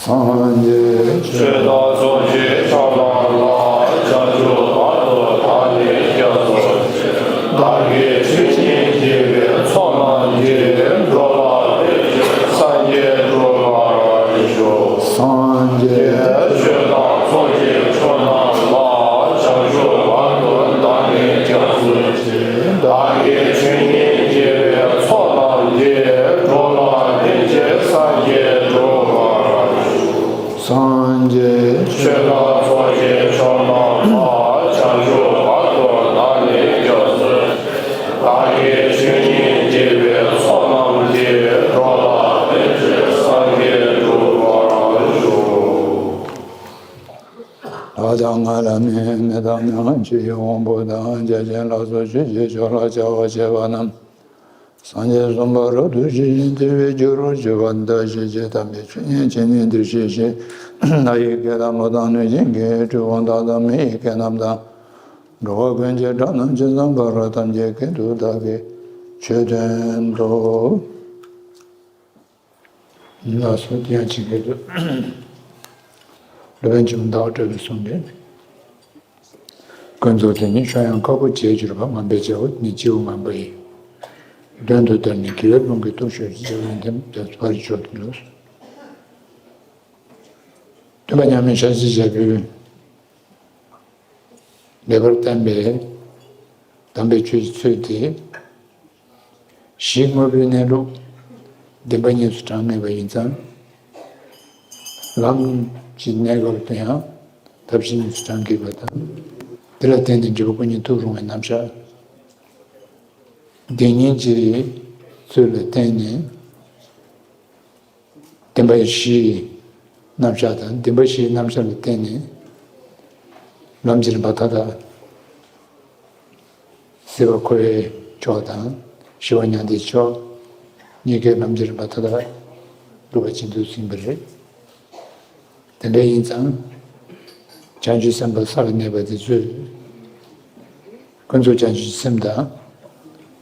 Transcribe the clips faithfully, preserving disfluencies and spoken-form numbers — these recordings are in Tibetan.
སངས་རྒྱས། ཆོས་དང་ཚོགས་ཀྱི་མཆོག་རྣམས་ལ། བྱང་ཆུབ་བར་དུ་བདག་ནི་སྐྱབས་སུ་མཆི། བདག་གིས་ཆོས་ཉན་བགྱིས་པའི་ཚོགས་རྣམས་ཀྱིས། འགྲོ་ལ་ཕན་ཕྱིར་སངས་རྒྱས་འགྲུབ་པར་ཤོག། སངས་རྒྱས། ཆོས་དང་ཚོགས་ཀྱི་མཆོག་རྣམས་ལ། བྱང་ཆུབ་བར་དུ་བདག་ནི་སྐྱབས་སུ་མཆི། བདག་གིས་ཆོས་ཉན་བགྱིས་པའི་ཚོགས་རྣམས་ཀྱིས། འགྲོ་ལ་ཕན་ཕྱིར་སངས་རྒྱས་འགྲུབ་པར་ཤོག། སངས་རྒྱས། ཆོས་དང་ཚོགས་ཀྱི་མཆོག་རྣམས་ལ། བྱང་ཆུབ་བར་དུ་བདག་ནི་སྐྱབས་སུ། བདག་གིས་ཆོས་ཉན་བགྱིས་པའི་ཚོགས་རྣམས་ཀྱིས། འགྲོ་ལ་ཕན་ཕྱིར་སངས་རྒྱས་འགྲུབ་པར་ཤོག། ལྷ་དང་ལྷ་མིན་མི་དང་མི་འམ་ཅི་ཡི་དབང་པོ་དང་། བརྒྱ་བྱིན་ལ་སོགས་ཆོས་ཀྱི་མཆོག་ལ་བྱ་བ་བྱེད་པ་རྣམས། སངས་རྒྱས་བསམ་པ་རབ་ཏུ་ཞི་ཞིང་དད་པའི་རྒྱུ་རུ་གྱུར་པ་འདི་ཞེས་བྱ། དམ་པའི་ཆོས་ཉན་བྱས་ནས་འདིར་གཤེགས་ཤིང་། ལྷ་ཡི་སྐད་དང་ཀླུ་དང་གནོད་སྦྱིན་སྐད། གྲུལ་བུམ་དག་དང་མི་ཡི་སྐད་རྣམས་དང་། འགྲོ་བ་ཀུན་གྱི་སྒྲ་རྣམས་ཇི་ཙམ་པར། ཐམས་ཅད་སྐད་དུ་བདག་གིས་ཆོས་བསྟན་ཏོ། ལགས་སོ། དེ་ཡང་ཇི་སྐད་དུ། སློབ་དཔོན་ཆེན་པོ་ཟླ་བ་གྲགས་པས་གསུངས་པའི། ཀུན་རྫོབ་དེ་ཉིད་ཤོག་ཡང་དཀར་པོ་བྱས་གྱུར་པ། ངམ་པའི་རྒྱལ་པོ་ནི་སྤྱི་བོ་ངམ་པ་ཡི། དོན་དུ་བདག་ནི་དགེ་བའི་རླུང་གིས་གཏུགས་ཤོག་ཅིག། རྒྱལ་པོ་ཡོན་ཏན་རྒྱ་མཚོ་ཕ་རོལ་ཕྱོགས་དེ་ལ། སྟོན་པ་མཉམ་མེད་ཤཱཀྱ་ཐུབ་པས་ལེགས་པར་བསྟན་པའི་དམ་པའི་ཆོས་ཀྱི་ཚུལ་དེ། གཞི་དངོས་པོའི་གནས་ལུགས་བདེན་པ་གཉིས་སུ་གྲངས་ངེས་པ་ཡིན་ཙང་། ལམ་གྱི་གནས་སྐབས་སུ་ཡང་ཐབས་གཞི་གཉིས་སུ་གྲངས་ངེས་པ་དང་། དེ་ལ་བརྟེན་ནས་འབྲས་བུ་ཀུན་ཉིད་ཐོབ་རུང་བའི་རྣམ་གཞག། བདེན་གཉིས་ཀྱི་ཚུལ་ལ་བརྟེན་ནས། བདེན་པ་བཞིའི་རྣམ་གཞག་དང་། བདེན་པ་བཞིའི་རྣམ་གཞག་ལ་བརྟེན་ནས་ལམ་གྱི་རིམ་པ་མཐའ་དག། སྲིད་པ་འཁོར་བའི་ཕྱོགས་དང་། ཞི་བ་མྱང་འདས་ཕྱོགས། གཉིས་ཀའི་ལམ་གྱི་རིམ་པ་མཐའ་དག་སྒྲུབ་པ་བྱེད་འདོད་ཟིན་པ་རེད། དེ་འདྲ་ཡིན་ཙང་། བྱང་ཆུབ་སེམས་དཔའ་ས་ལ་གནས་པ་དེ་ཚོས། ཀུན་རྫོབ་བྱང་ཆུབ་ཀྱི་སེམས་དང་།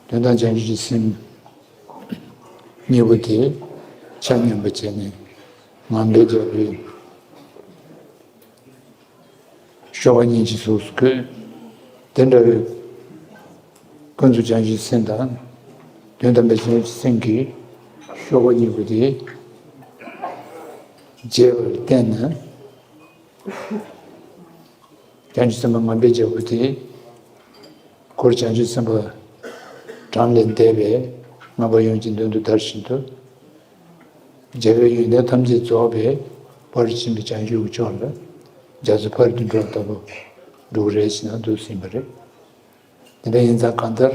དོན་དམ་བྱང་ཆུབ་ཀྱི་སེམས་གཉིས་པོ་དེ་ཆ་མཉམ་པ་བྱས་ནས། ངམ་པའི་རྒྱལ་པོའི་ཤོག་བུ་གཉིས་ཀྱི་གཟུགས་སུ་བཀོད། དེ་འདྲ་བའི་ཀུན་རྫོབ་བྱང་ཆུབ་སེམས་དང་། དོན་དམ་པའི་བྱང་ཆུབ་སེམས་ཀྱི་ཤོག་བུ་གཉིས་པོ་དེ་མཇལ་བར་བརྟེན་ནས། བྱང་ཆུབ་སེམས་དཔའ་ངམ་པའི་རྒྱལ་པོ་དེ། འཁོར་བྱང་ཆུབ་སེམས་དཔའ་གྲངས་ལས་འདས་པའི་ངང་པ་ཡོངས་ཀྱི་མདུན་དུ་བདར་བཞིན་དུ། རྒྱལ་བའི་ཡོན་ཏན་ཐམས་ཅད་རྫོགས་པའི་ཕ་རོལ་ཕྱིན་པའི་བྱང་ཆུབ་ཀྱི་ཕྱོགས་ལ་རྒྱ་མཚོ་ཕ་རོལ་ཏུ་འགྲོ་ལྟ་བུ་འགྲོ་གི་རེད་ཅེ་ན་འདུག་ཟིན་པ་རེད། དེ་འདྲ་ཡིན་ཙང་གང་ལྟར།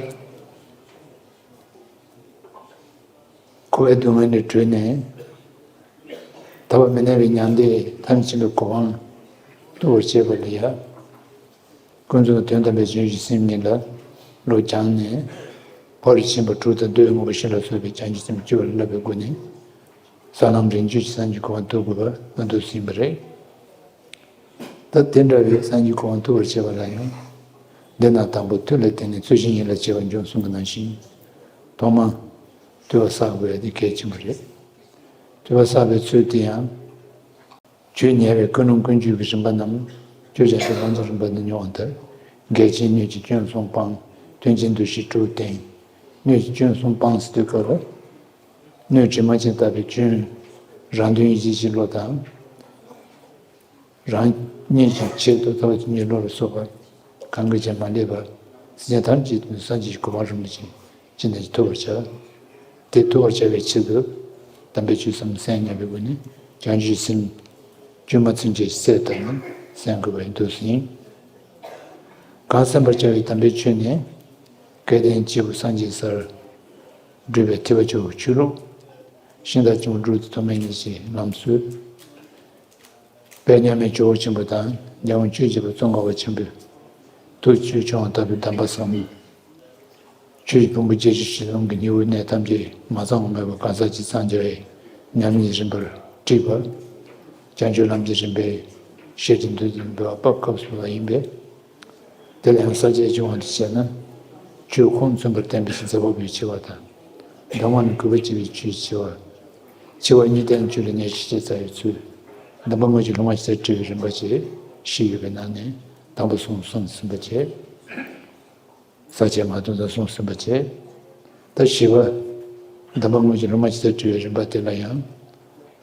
འཁོར་བའི་སྡུག་བསྔལ་ལས་གྲོལ་ནས། ཐར་པ་མི་གནས་པའི་མྱང་འདས་ཐམས་ཅད་པའི་གོ་འཕང་ཐོབ་པར་བྱེད་པ་ལ་ཡང་། ཀུན་རྫོབ་དོན་དམ་པའི་བྱང་ཆུབ་སེམས་གཉིས་ལ་བློ་སྦྱངས་ནས། ཕ་རོལ་ཕྱིན་པ་དྲུག་དང་མདོའི་དངོས་པོ་བཞི་ལ་སོགས་པའི་བྱང་ཆུབ་སེམས་བཅུ་བ་ལ་བསླབ་པའི་སྒོ་ནས། ས་ལམ་རིམ་བྱོན་གྱི་སངས་རྒྱས་གོ་འཕང་ཐོབ་དགོས་པ་ང་ཚོས་ཟིན་པ་རེད། ད་དེ་འདྲ་བའི་སངས་རྒྱས་གོ་འཕང་ཐོབ་པར་བྱེད་པ་ལ་ཡང་། འདི་ན་དང་པོ་མཐུ་ལ་བརྟེན་ནས་ཚུལ་བཞིན་ཡིད་ལ་བྱེད་པ་འབྱུང་གསུངས་པ་ནང་བཞིན། ཐོག་མར་ཐོས་པ་བསགས་དགོས་ཡ་དེ་གལ་ཆེན་པོ་རེད། ཐོས་པ་བསགས་པའི་ཚུལ་དེ་ཡང་། ཆོས་ཉན་པའི་ཀུན་སློང་ཀུན་སྤྱོད་ཀྱི་རིམ་པ་རྣམས་ཆོས་བྱ་སྤྱོད་ལམ་གྱི་རིམ་པ་འདི་མྱོང་བ་ལྟར། འགལ་རྐྱེན་སྣོད་ཀྱི་སྐྱོན་གསུམ་སྤང་། དོན་ཆེན་འདུ་ཤེས་དྲུག་བསྟེན། སྣོད་ཀྱི་སྐྱོན་གསུམ་སྤང་ཟེར་དུས་སྐབས་ལ། སྣོད་དྲི་མ་ཅན་དག་པའི་སྐྱོན། རང་དོན་ཡིད་བྱེད་ཀྱི་བློ་དང་། རང་ཉིད་ཀྱི་ཆེད་དུ་ཐོབ་པའི་བློ་ལ་སོགས་པ་གང་གིས་ཀྱང་མ་བསླད་པར་སེམས་ཅན་ཐམས་ཅད་དོན་སངས་རྒྱས་ཀྱི་གོ་འཕང་རིན་པོ་ཆེ་ཅི་ནས་ཀྱང་ཐོབ་པར་བྱ། དེ་ཐོབ་པར་བྱ་བའི་ཆེད་དུ་དམ་པའི་ཆོས་སམ་གསན་སྙམ་པའི་སྒོ་ནས་བྱང་ཆུབ་སེམས་དཀྱུས་མ་ཚུན་ཆད་གསལ་བཏབ་ནས་གསན་དགོས་པ་ཡིན་འདུག་ཟིན། གང་གསན་པར་བྱ་བའི་དམ་པའི་ཆོས་ནི། སྐལ་ལྡན་སྐྱེས་བུ་སངས་རྒྱས་སར། བགྲོད་པའི་ཐེག་པ་ཆེན་པོའི་ཆོས་ལུགས། ཤིང་རྟ་ཆེན་པོ་འབྲུག་སྟོད་ཐོགས་མེད་གཉིས་ཀྱི་ལམ་སྲོལ། དཔལ་མཉམ་མེད་ཇོ་བོ་ཆེན་པོ་དང་རྒྱལ་དབང་ཆོས་རྒྱལ་པོ་ཙོང་ཁ་པ་ཆེན་པོས་ཐུགས་བཅུད་ཆུང་བ་ལྟ་བུའི་གདམས་པ་ཟབ་མོ། ཆོས་ཀྱི་ཕུང་པོ་བརྒྱད་ཅུ་ཞིག་ལམ་གྱི་ཉི་འོད་གནས་ཐམས་ཅད་མ་ཚང་བ་མེད་པར་གང་ཟག་གཅིག་ཙམ་སྦྱར་བའི་ཉམས་ལེན་རིམ་པར་བསྒྲིགས་པ། བྱང་ཆུབ་ལམ་གྱི་རིམ་པའི་ཤེས་བྱའི་མདོ་འཛིན་པ་སྐབས་སུ་བབས་པ་ཡིན་པས། དེ་ལ་ཡང་ས་བཅད་བྱུང་བ་དུ་བྱས་ན། ཆོས་ཁུངས་མཚོན་པར་བསྟན་པའི་མཛད་པ་པོའི་ཆེ་བ་དང་། གདམས་ངག་ནི་གུས་པ་བསྐྱེད་པའི་ཆོས་ཆེ་བ། ཆེ་བ་གཉིས་ལྡན་ཆོས་ལ་ཉེར་ཞི་བྱེད་རྩ་བའི་ཚུལ། བདེན་པ་དངོས་གཞི་སློབ་མ་ཇི་ལྟར་བྲི་བའི་རིམ་པ་བཅས་བཞི་ཡོད་པའི་ནང་ནས་དང་པོ་གསུམ་གསུམ་ཟིན་པ་བཅས། ས་བཅད་མ་དོན་དང་གསུམ་ཟིན་པ་བཅས། ད་བཞི་པ། བདེན་པ་དངོས་གཞི་སློབ་མ་ཇི་ལྟར་བྲི་བའི་རིམ་པ་དེ་ལ་ཡང་།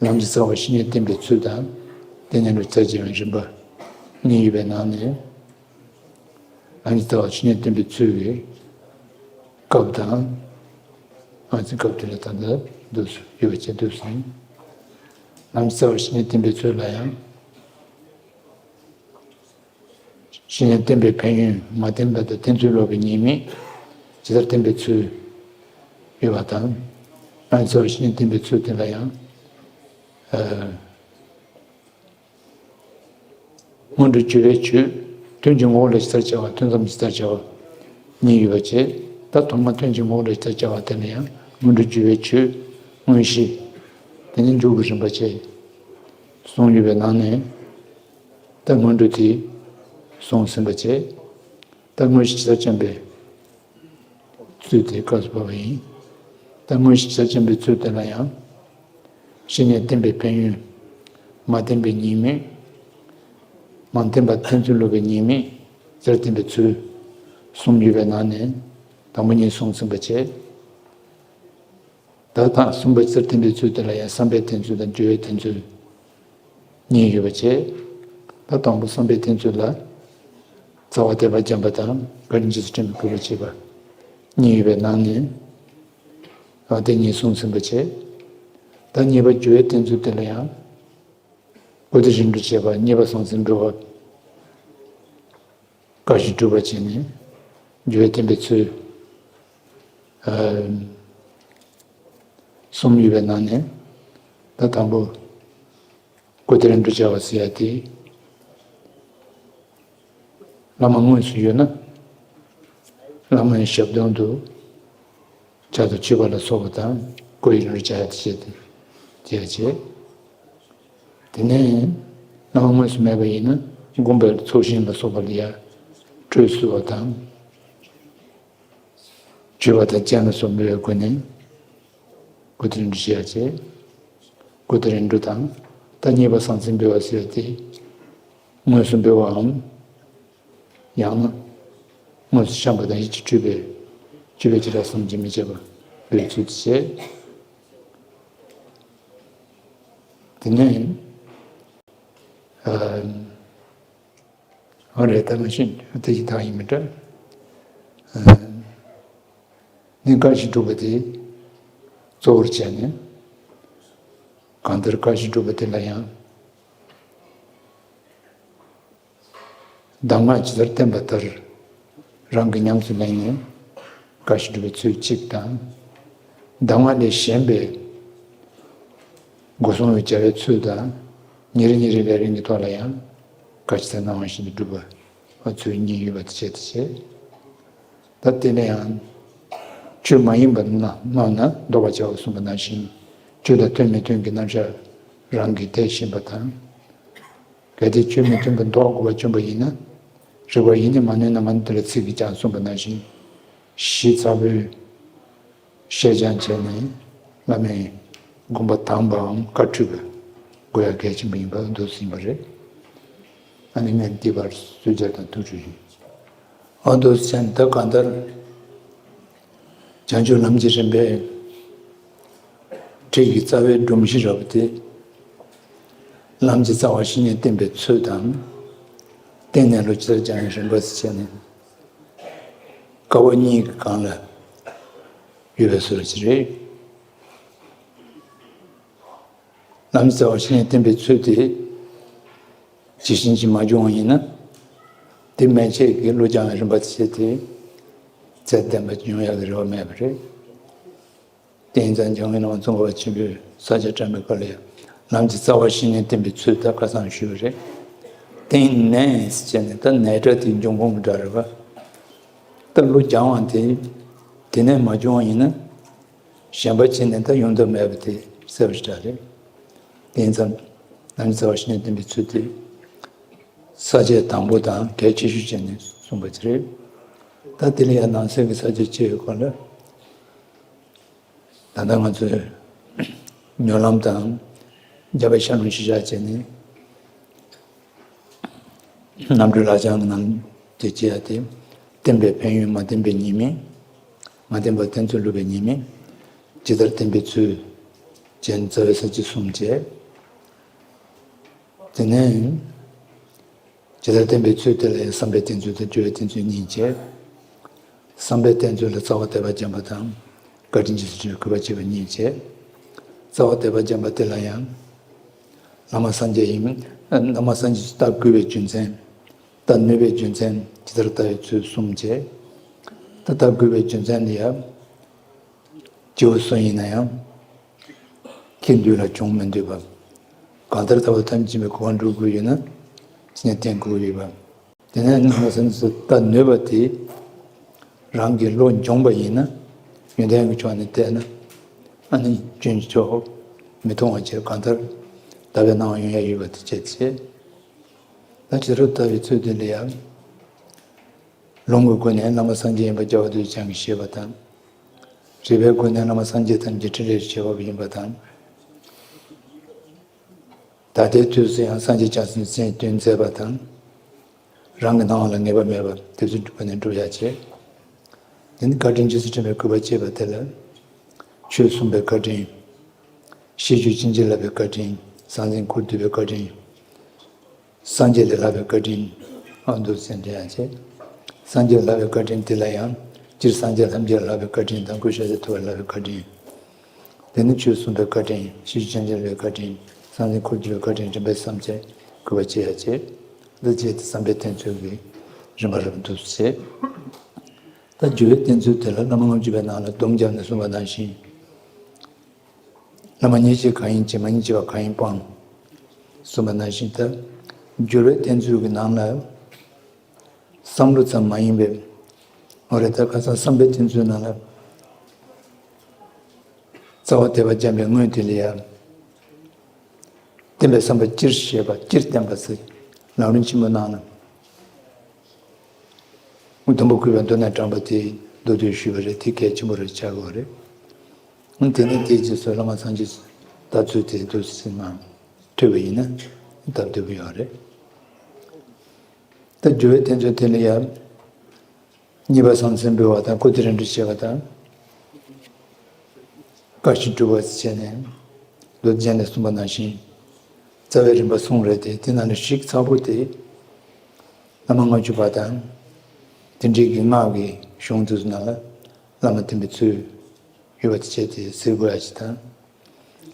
ལམ་གྱི་རྩ་བ་བཤེས་གཉེན་བསྟེན་པའི་ཚུལ་དང་། བསྟེན་གཉེན་ལུགས་རྩལ་སྦྱོང་བའི་རིམ་པ་གཉིས་ཡོད་པའི་ནང་ནས། ལམ་གྱི་རྩ་བ་བཤེས་གཉེན་བསྟེན་པའི་ཚུལ་གྱི་སྐབས་དང་། ཨ་ཙི་སྐབས་དེ་ལ་ད་ལྟ་འདུག་སེ་ཡོད་པ་བཅས་འདུག་སེ། ལམ་གྱི་རྩ་བ་བཤེས་གཉེན་བསྟེན་པའི་ཚུལ་ལ་ཡང་། བཤེས་གཉེན་བསྟེན་པའི་ཕན་ཡོན། མ་བསྟེན་པ་དང་བསྟེན་ཚུལ་ལོག་པའི་ཉེས་དམིགས། ཇི་ལྟར་བསྟེན་པའི་ཚུལ་ཡོད་པ་དང་། ལམ་གྱི་རྩ་བ་བཤེས་གཉེན་བསྟེན་པའི་ཚུལ་དེ་ལ་ཡང་། ཨ། སྔོན་འགྲོ་སྦྱོར་བའི་ཆོས། དོན་གྱི་ངོ་བོ་ལ་ཇི་ལྟར་བྱ་བ། ཐུན་མཚམས་ཇི་ལྟར་བྱ་བ་གཉིས་ཡོད་པ་བཅས། ད་ཐོག་མར་དོན་གྱི་ངོ་བོ་ལ་ཇི་ལྟར་བྱ་བ་དེ་ལ་ཡང་སྔོན་འགྲོ་སྦྱོར་བའི་ཆོས། དངོས་གཞི། དེ་ནས་མཇུག་གི་རིམ་པ་བཅས་གསུམ་ཡོད་པའི་ནང་ནས། ད་སྔོན་འགྲོ་དེ་གསུམ་ཟིན་པ་བཅས། ད་དངོས་གཞི་ཇི་ལྟར་བྱ་བའི་ཚུལ་དེ་སྐབས་སུ་བབས་པ་ཡིན། ད་དངོས་གཞི་ཇི་ལྟར་བྱ་བའི་ཚུལ་དེ་ལ་ཡང་། བཤེས་གཉེན་བསྟེན་པའི་ཕན་ཡོན། མ་བསྟེན་པའི་ཉེས་དམིགས། མ་བསྟེན་པ་བསྟེན་ཚུལ་ལོག་པའི་ཉེས་དམིགས། ཇི་ལྟར་བསྟེན་པའི་ཚུལ། གསུམ་ཡོད་པའི་ནང་ནས། དང་པོ་གཉིས་གསུམ་ཟིན་པ་བཅས། ད་ཐེངས་གསུམ་པ་ཇི་ལྟར་བསྟེན་པའི་ཚུལ་དེ་ལ་ཡང་བསམ་པས་བསྟེན་ཚུལ་དང་སྦྱོར་བས་བསྟེན་ཚུལ་གཉིས་ཡོད་པ་བཅས། ད་དང་པོ་བསམ་པས་བསྟེན་ཚུལ་ལ། རྩ་བ་དད་པ་སྦྱངས་པ་དང་བཀའ་དྲིན་རྗེས་སུ་དྲན་པའི་གུས་པ་བྱེད་པ་གཉིས་ཡོད་པའི་ནང་ནས། ཨ། དེ་གཉིས་གསུམ་ཟིན་པ་བཅས། ད་གཉིས་པ་སྦྱོར་བས་བསྟེན་ཚུལ་དེ་ལ་ཡང་། གོ་བདེ་རིམ་གྲོ་བྱེད་པ། མཉེས་པ་ཟང་ཟིང་འབུལ་བ། བཀའ་བཞིན་སྒྲུབ་པ་བྱས་ནས་སྦྱོར་བས་བསྟེན་པའི་ཚུལ། ཨ། གསུམ་ཡོད་པའི་ནང་ནས། ད་དང་པོ་གོ་བདེ་རིམ་གྲོ་བྱ་བ་ཟེར་ཡ་དེ། བླ་མ་དངོས་སུ་ཡོད་ན། བླ་མའི་ཞབས་དོན་དུ། ཇ་དང་མཆོད་པ་ལ་སོགས་པ་དང་། གོ་བདེ་རིམ་གྲོ་བྱ་ཡ་དེ་བྱས་ཏེ། བྱས་བྱས། དེ་ནས་བླ་མ་དངོས་སུ་མེད་པ་ཡིན་ན། དགོན་པའི་ཚོགས་ཞིང་ལ་སོགས་པ་ལ་ཡ་འགྲོས་བསུ་བ་དང་། མཆོད་པ་དང་སྤྱན་ལ་སོགས་འབུལ་བའི་སྒོ་ནས། གོ་བདེ་རིམ་གྲོ་བྱེད་ཡ་བྱས། གོ་བདེ་རིམ་གྲོ་དང་། ད་མཉེས་པ་ཟང་ཟིང་འབུལ་བ་ཟེར་ཏེ། དངོས་སུ་འབུལ་བའམ། ཡང་ན། དངོས་སུ་བཤམས་པ་དང་ཡིད་ཀྱིས་སྤྲུལ་པའི། སྤྲུལ་པའི་བྱེ་བྲག་བསམ་གྱིས་མི་ཁྱབ་པ་འབུལ་ཚུལ་དུ་བྱས། དེ་ནས། ཨ། འོ་རེད། ད་མ་ཤེས་དེ་ཡི་དག་ཡིན་མི་འདྲ། ཨ། ནི་བཀའ་བཞིན་སྒྲུབ་པ་དེ་གཙོ་བོར་བྱས་ནས། གང་ལྟར་བཀའ་བཞིན་སྒྲུབ་པ་དེ་ལ་ཡང་། གདམས་ངག་ཇི་ལྟར་བསྟན་པ་ལྟར་རང་གིས་ཉམས་སུ་ལེན་ནས་བཀའ་བཞིན་སྒྲུབ་པའི་ཚུལ་གཅིག་དང་། གདམས་ངག་ལས་གཞན་པའི་སྒོ་གསུམ་དུ་སྦྱར་བའི་ཚུལ་དང་། ཉིན་རེ་ཉིན་རེའི་ལས་རིམ་གྱི་ཐོག་ལ་ཡང་བཀའ་ཇི་ལྟར་གནང་བ་བཞིན་དུ་སྒྲུབ་པ། ཚུལ་གཉིས་ཡོད་པ་དེ་བྱས་ཏེ་བྱས། ད་དེ་ལས་ཡང་། ཆོས་མ་ཡིན་པ་རྣམས་ན་བཟློག་པར་བྱའོ་གསུངས་པ་ནང་བཞིན། ཆོས་དང་མཐུན་མི་མཐུན་གྱི་རྣམ་གཞག་རང་གིས་བལྟས་ཤེས་པ་དང་། གལ་ཏེ་ཆོས་མི་མཐུན་པ་བཟློག་དགོས་པ་བྱུང་བ་ཡིན་ན། རིགས་པ་ཡིས་ནི་མ་ནོན་ན་མ་ནོན་དེ་ལ་ཚིག་གིས་ཀྱང་གསུངས་པ་ནང་བཞིན། ཞིབ་ཚགས་པོས་ཤེས་སྦྱང་བྱས་ནས་བླ་མའི་དགོངས་པ་དམ་པའམ་བཀའ་འཁྲུལ་པ་དགོས་ཡ་གལ་ཆེན་པོ་ཡིན་པ་འདུག་སེ་ཡིན་པ་རེད། ཨ་ནི་ངས་འདི་བར་སུ་སྦྱར་དང་ཐུགས་ཆུ་ཡིན། ཨ་འདུག་སེ་བྱས་ནས་ད་གང་ལྟར། བྱང་ཆུབ་ལམ་གྱི་རིམ་པའི་ཁྲིད་ཀྱི་རྩ་བའི་སྒྲོམ་གཞི་ར་བ་དེ། ལམ་གྱི་རྩ་བ་བཤེས་གཉེན་བསྟེན་པའི་ཚུལ་དང་། བསྟེན་གནས་ལུགས་ཇི་ལྟར་སྦྱང་བའི་རིམ་པ་ཟེར་བྱས་ནས། ཀ་བ་གཉིས་ཀྱི་སྒང་ལ་ཡོད་པའི་སྲོལ་ཞིག་རེད། ལམ་གྱི་རྩ་བ་བཤེས་གཉེན་བསྟེན་པའི་ཚུལ་དེ་ཇི་བཞིན་ཅིག་མ་བྱུང་བ་ཡིན་ན། དེ་མན་ཆད་ཀྱི་བློ་སྦྱང་བའི་རིམ་པ་དེ་བྱས་ཏེ། ཚད་ལྡན་པ་འབྱུང་ཡག་གི་རེ་བ་མེད་པ་རེད། དེ་ཡིན་ཙང་འཇམ་མགོན་བླ་མ་ཙོང་ཁ་པ་ཆེན་པོས་ས་སྐྱ་བཀྲ་མའི་བཀའ་ལ་ཡང་། ལམ་གྱི་རྩ་བ་བཤེས་གཉེན་བསྟེན་པའི་ཚུལ་དེ་ཁ་སང་ཞུས་པ་རེད། བསྟེན་གནས་ཟེར་བྱས་ནས་ད་ནས་སྒྲ་དེ་འབྱུང་ཁུངས་ཀྱི་སྒྲ་རེད་པ། ད་བློ་སྦྱང་བ་དེ་དེ་ནས་མ་བྱུང་བ་ཡིན་ན། གཞན་པ་བྱས་ནས་ད་ཡོང་ཐབས་མེད་པ་དེ་གསལ་པོ་ཞེ་དྲག་རེད། དེ་ཡིན་ཙང་ལམ་གྱི་རྩ་བ་བཤེས་གཉེན་བསྟེན་པའི་ཚུལ་དེ་ས་བཅད་དང་པོ་དང་གལ་ཆེ་ཤོས་བྱས་ནས་གསུངས་པ་དེ་རེད། ད་དེ་ལ་ཡང་ནང་གསེས་ཀྱི་ས་བཅད་བཅས་ཡོད་སྐོར་ལ། ད་ལྟ་ང་ཚོས་སྨོན་ལམ་དང་རྒྱབ་པའི་ཤ་ལུང་ཤུལ་བཞག་བྱས་ནས། རྣམ་གྲོལ་ལག་བཅངས་ཀྱི་ནང་དུ་བྱས་ཏེ། བསྟན་པའི་ཕན་ཡོན་མ་བསྟན་པའི་ཉེས་དམིགས། མ་བསྟན་པར་བསྟན་ཚུལ་བསླུ་བའི་ཉེས་དམིགས། ཇི་ལྟར་བསྟན་པའི་ཚུལ། བྱས་ནས་རྩ་བའི་ས་བཅད་གསུམ་བྱས། དེ་ནས། ཇི་ལྟར་བསྟན་པའི་ཚུལ་དེ་ལ་ཡང་བསམ་པའི་བསྟན་ཚུལ་དང་སྦྱོར་བའི་བསྟན་ཚུལ་གཉིས་བྱས། བསམ་པའི་བསྟན་ཚུལ་ལ་རྩ་བ་དད་པ་བྱམས་པ་དང་། བཀའ་དྲིན་རྗེས་སུ་དྲན་པའི་གུས་པ་བསྐྱེད་པ་གཉིས་བྱས། རྩ་བ་དད་པ་བྱམས་པ་དེ་ལ་ཡང་། བླ་མ་སངས་རྒྱས་ཡིན། བླ་མ་སངས་རྒྱས་ཀྱི་ལྟ་དགོས་པའི་རྒྱུ་མཚན། ལྟ་ནུས་པའི་རྒྱུ་མཚན། ཇི་ལྟར་ལྟ་བའི་ཚུལ་གསུམ་བྱས། ད་ལྟ་དགོས་པའི་རྒྱུ་མཚན་འདི་ཡང་། སྐྱེས་བུ་སུ་ཡིན་ན་ཡང་། ཁྱེད་འདོད་ལ་བྱུང་མི་འདོད་པ། གང་ལྟར་ལྟ་བ་ཐམས་ཅད་པའི་གོ་འཕང་འགྲུབ་དགོས་ཡོད་ན། ཇི་སྙེད་བསྟེན་དགོས་ཡོད་པ། དེ་ནས་རྣམ་པ་སེམས་སུ་ལྟ་ནུས་པ་དེ། རང་གི་བློ་འབྱོངས་པ་ཡིན་ན། ཡོན་ཏན་གྱི་ཕྱོགས་ནས་བལྟས་ན། ཨ་ནི་སྐྱོན་གྱི་ཕྱོགས་མི་མཐོང་བ་བྱས། གང་ལྟར་ལྟ་བའི་སྣང་བ་ཡོང་ཡ་ཡོད་པ་དེ་བྱས་ཚེ། ད་ཇི་ལྟར་ལྟ་བའི་ཚུལ་དེ་ལ་ཡང་། ལུང་གི་སྒོ་ནས་བླ་མ་སངས་རྒྱས་ཡིན་པ་རྒྱལ་བ་རྡོ་རྗེ་འཆང་གིས་བཞེད་པ་དང་། རིགས་པའི་སྒོ་ནས་བླ་མ་སངས་རྒྱས་ཐམས་ཅད་ཕྲིན་ལས་བྱེད་པ་ཡིན་པ་དང་། ད་ལྟའི་དུས་སུ་ཡང་སངས་རྒྱས་བྱང་སེམས་སེམས་དོན་མཛད་པ་དང་། རང་གི་སྣང་བ་ལ་ངེས་པ་མེད་པར་དེ་ཚོའི་སྒོ་ནས་སྒྲུབ་ཡ་བྱེད། དེ་ནི་བཀའ་དྲིན་རྗེས་སུ་དྲན་པའི་གུས་པ་བསྐྱེད་པ་དེ་ལ། ཆོས་གསུངས་པའི་བཀའ་དྲིན། ཤེས་རྒྱུད་ཕྱིན་ཅི་ལོག་པའི་བཀའ་དྲིན། ཟང་ཟིང་འཁོར་འདུས་པའི་བཀའ་དྲིན། སངས་རྒྱས་ལས་ལྷག་པའི་བཀའ་དྲིན། ཨ་འདུག་སེ་འདྲ་ཡང་བྱེད། སངས་རྒྱས་ལས་ལྷག་པའི་བཀའ་དྲིན་དེ་ལ་ཡང་། སྤྱིར་སངས་རྒྱས་ཐམས་ཅད་ལས་ལྷག་པའི་བཀའ་དྲིན་དང་སྐུ་ཤ་ཟ་ཐུབ་པ་ལས་ལྷག་པའི་བཀའ་དྲིན། དེ་ནི་ཆོས་གསུངས་པའི་བཀའ་དྲིན། ཤེས་རྒྱུད་ཕྱིན་ཅི་ལོག་པའི་བཀའ་དྲིན། ཟང་ཟིང་འཁོར་འདུས་པའི་བཀའ་དྲིན། རིམ་པས་བསམ་བྱས་གུས་པ་བསྐྱེད་ཡ་བྱེད། འདི་བྱས་ཏེ་བསམ་པའི་བསྟན་ཚུལ་གྱི་རིམ་པ་རབ་འདུག་སེ་བྱེད། ད་སྦྱོར་བའི་བསྟན་ཚུལ་དེ་ལ་བླ་མ་ལྔ་བཅུ་པའི་ནང་ལ་སྡོམ་བརྒྱབ་ནས་གསུངས་པ་ནང་བཞིན། བླ་མ་མཉེས་བྱེད་གང་ཡིན་བྱེད། མ་མཉེས་བྱེད་པ་གང་ཡིན་སྤང་། གསུངས་པ་ནང་བཞིན་ད། སྦྱོར་བའི་བསྟན་ཚུལ་གྱི་ནང་ལ། བསམ་བློ་ཙམ་མ་ཡིན་པའི། འོ་རེད། ད་ཁ་སང་བསམ་པའི་བསྟན་ཚུལ་ནང་ལ། རྩ་བ་དད་པ་བྱམས་པའི་དངོས་དེ་ལ་ཡང་། བསྟན་པའི་བསམ་པ་སྤྱིར་བཤད་པ། སྤྱིར་བསྟན་པ་ཟེར། ལམ་རིམ་ཆེན་མོའི་ནང་ན། སྡོམ་པ་བརྐུས་པའི་མདོ་ནས་དྲངས་པ་དེ་མདོ་སྡེ་ཞུས་པ་རེད། དེ་གལ་ཆེན་པོ་རེད་ཆགས་ཀྱི་ཡོད་རེད། དེ་ནས་དེའི་རྗེས་སུ་བླ་མ་སངས་རྒྱས་ལྟ་ཚུལ་དེ་འདུག་སེ་མར་ཐོས་པ་ཡིན་ན་སྟབས་བདེ་པོ་ཡོད་རེད། ད་སྦྱོར་བའི་བསྟན་ཚུལ་དེ་ལ་ཡང་། གཉིས་པ་ཟང་ཟིང་འབུལ་བ་དང་། བཀུར་སྟི་རིམ་གྲོ་བྱེད་པ་དང་། བཀའ་བཞིན་སྒྲུབ་པ་བྱས་ནས། མདོ་སྡེ་རྒྱན་ལས་གསུངས་པ་ནང་བཞིན། རྩ་བའི་རིམ་པ་གསུམ་རེད་དེ། དེ་ནང་ནས་ཞིབ་ཚགས་པོ་དེ། བླ་མ་ལྔ་བཅུ་པ་དང་། དེ་འདྲའི་གི་སྔགས་ཀྱི་གཞུང་དེ་ཚོ་ནང་ལ། བླ་མ་བསྟེན་པའི་ཚུལ་ཡོད་པ་དེ་བྱས་ཏེ་གཟིགས་དགོས་ཡ་ཞིག་དང་།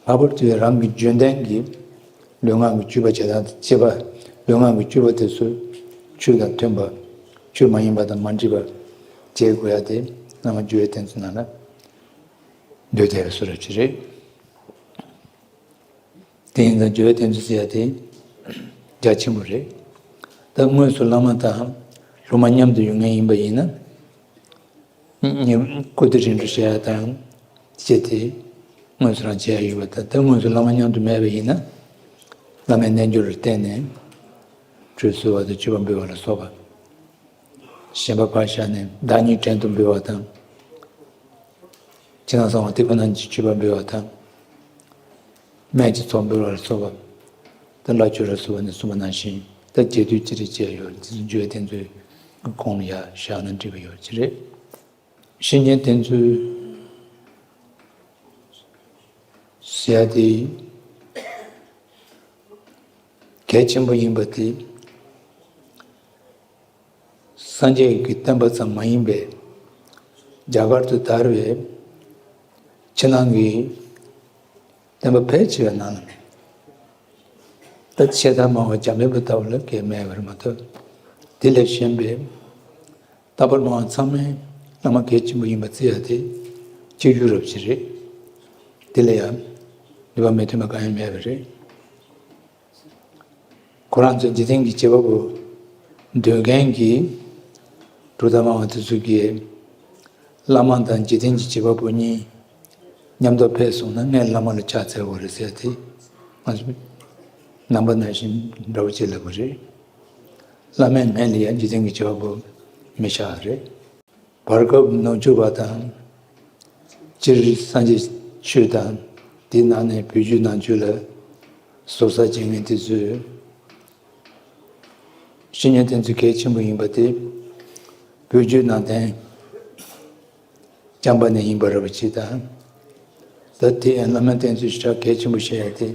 ལྷག་པར་དུ་རང་གི་འཇོན་ལྡན་གྱི་ལུས་ངག་གི་སྤྱོད་པ་བྱེད་སྟངས་དང་བཅས་པ། ལུས་ངག་གི་སྤྱོད་པ་དེ་ཚོ་ཆོས་དང་མཐུན་པ། ཆོས་མ་ཡིན་པ་དང་མ་འདྲེས་པ་བྱེད་དགོས་ཡ་དེ་བླ་མ་སྦྱོར་བའི་བསྟན་ཚུལ་ནང་ལ་འདུས་བསྡད་པའི་བཟོ་འདྲ་ཅིག་རེད། དེ་ཡིན་ཙང་སྦྱོར་བའི་བསྟན་ཚུལ་ཟེར་ཡ་དེ་རྒྱ་ཆེན་པོ་རེད། ད་དངོས་སུ་བླ་མ་དང་སློབ་མ་མཉམ་དུ་ཡོང་མཁན་ཡིན་པ་ཡིན་ན། བཀུར་སྟི་རིམ་གྲོ་བྱེད་ཡ་དང་བཅས་ཏེ་དངོས་སུ་རང་བྱེད་ཡ་ཡོད་པ་དང་། ད་དངོས་སུ་བླ་མ་མཉམ་དུ་མེད་པ་ཡིན་ན། བླ་མའི་རྣལ་འབྱོར་ལ་བརྟེན་ནས་ཁྲུས་གསོལ་བ་དང་མཆོད་པ་འབུལ་བ་ལ་སོགས་པ། གཞན་པ་ཕར་བཞག་ནས་བདག་ཉིད་བྲན་དུ་འབུལ་བ་དང་། ཕྱི་ནང་གསང་བ་སྟེགས་བུ་རྣམས་ཀྱི་མཆོད་པ་འབུལ་བ་དང་། སྨན་གྱི་ཚོགས་འབུལ་བ་ལ་སོགས་པ། ད་བླ་མཆོད་ལ་སོགས་པ་ནས་གསུངས་པ་ནང་བཞིན། ད་རྒྱས་བསྡུས་ཅི་རིགས་བཅས་ཡོད། དེ་ཚོ་སྦྱོར་བའི་བསྟན་ཚུལ་གྱི་ཁོངས་ལ་ཡར་བཞག་ན་འགྲིག་པ་ཡོད་ཀྱི་རེད། བཤེས་གཉེན་བསྟེན་ཚུལ་ཟེར་ཡ་དེ་གལ་ཆེན་པོ་ཡིན་པ་དེ། སངས་རྒྱས་ཀྱི་བསྟན་པ་ཙམ་མ་ཡིན་པའི་རྒྱ་གར་དུ་དར་བའི་ཕྱི་ནང་གི་བསྟན་པ་ཕལ་ཆེ་བའི་ནང་ལ། ད་ཆེས་ཐ་མ་བ་འཇམ་དཔལ་དཔའ་ལྟ་བུ་ལ་གལ་མེད་པར་མ་གཏོགས། དེ་ལས་གཞན་པའི་རྟག་པར་སྨྲ་བ་ཚང་མས་བླ་མ་གལ་ཆེན་པོ་ཡིན་པ་བརྩི་ཡ་དེ་གཅིག་གྱུར་རབ་ཅིག་རེད། དེ་ལ་ཡང་ནུས་པ་མི་མཐུན་པ་གང་ཡང་མེད་པ་རེད། ཁོ་རང་ཚོ་འཇིག་རྟེན་གྱི་བྱེད་པ་པོ་འདོད་མཁན་གྱི་གྲུབ་མཐའ་སྨྲ་བ་དེ་ཚོ་གིས། བླ་མ་དང་འཇིག་རྟེན་གྱི་བྱེད་པ་པོ་གཉིས་མཉམ་དུ་ཕེབས་སོང་ན་ངས་བླ་མ་ལ་ཕྱག་འཚལ་དགོས་རེད་ཟེར་ཏེ། ང་ཚོ་ནང་པ་ནང་བཞིན་འདྲ་བོ་ཅིག་ལབ་དགོས་རེད། བླ་མའི་མིང་ལ་ཡང་འཇིག་རྟེན་གྱི་བྱེད་པ་པོ་མི་བཞག་རེད། བར་སྐབས་ནུབ་ཕྱོགས་པ་དང་། སྤྱིར་སངས་རྒྱས་ཆོས་དང་། དེའི་ནང་ནས་བོད་བརྒྱུད་ནང་ཆོས་ལ་ཟོར་ཟ་བྱེད་མཁན་དེ་ཚོས། བཤེས་གཉེན་བསྟེན་ཚུལ་གལ་ཆེན་པོ་ཡིན་པ་དེ། བོད་བརྒྱུད་ནང་བསྟན་བསྐྱངས་པ་ནས་ཡིན་པ་རེད་པ་ཅིག་དང་། ད་དེ་ཡང་བླ་མ་བསྟེན་ཚུལ་ཞེ་དྲག་གལ་ཆེན་པོ་བཤད་ཡ་དེ།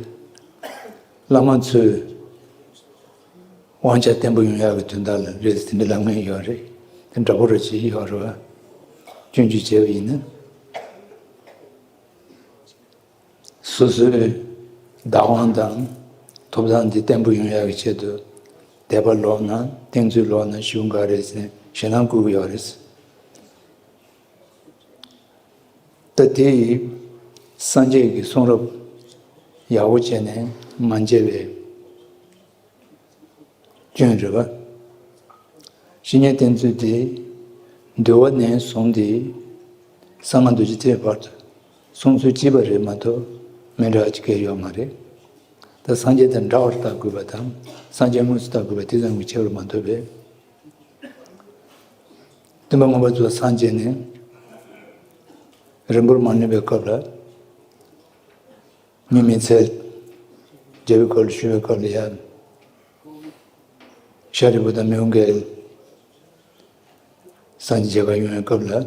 བླ་མ་ཚོས་དབང་ཆ་བརྟན་པོ་ཡོང་ཡག་གི་དོན་དག་ལ་རེད་ཟེར། དེ་འདྲ་ལབ་མཁན་ཡོད་རེད། དེ་འདྲ་པོ་རེ་ཅིག་ཡོད་རེད་པ། སྐྱོན་བརྗོད་བྱས་པ་ཡིན་ན། སོ་སོའི་བདག་དབང་དང་ཐོབ་ཐང་འདི་བརྟན་པོ་ཡོང་ཡག་གི་ཆེད་དུ། དད་པ་ལོག་ན་བསྟེན་ཚུལ་ལོག་ན་ཞེ་པོ་འགའ་རེ་ཟེར་ཞེད་སྣང་སྐུལ་གྱི་ཡོད་རེད། ད་དེ་ཡི་སངས་རྒྱས་ཀྱི་གསུང་རབ་ཡག་པོ་བྱས་ནས་མ་མཇལ་བའི་སྐྱོན་རེད་པ། བཤེས་གཉེན་བསྟེན་ཚུལ་དེ་འདུལ་བ་ནས་བཟུང་སྟེ་གསང་སྔགས་རྡོ་རྗེ་ཐེག་བར་དུ་གསུང་ཚུལ་གཅིག་པ་རེད་མ་གཏོགས་མི་འདྲ་བ་ཅིག་གང་ཡང་ཡོད་མ་རེད། ད་སངས་རྒྱས་དང་འདྲ་བར་བལྟ་དགོས་པ་དང་སངས་རྒྱས་དངོས་སུ་བལྟ་དགོས་པ་དེ་ཙམ་གྱི་ཁྱད་པར་མ་གཏོགས་པས། སྟོན་པ་མངོན་པར་རྫོགས་སངས་རྒྱས་ནས་རིང་པོར་མ་ལོན་པའི་སྐབས་ལ། ཉི་མའི་ཚལ་མཇལ་བའི་སྐབས་ལ་ཞུ་བའི་སྐབས་ལ་ཡང་། ཤཱ་རིའི་བུ་དང་མོའུ་འགལ་སངས་རྒྱས་མཇལ་ཁ་ཡོང་བའི་སྐབས་ལ།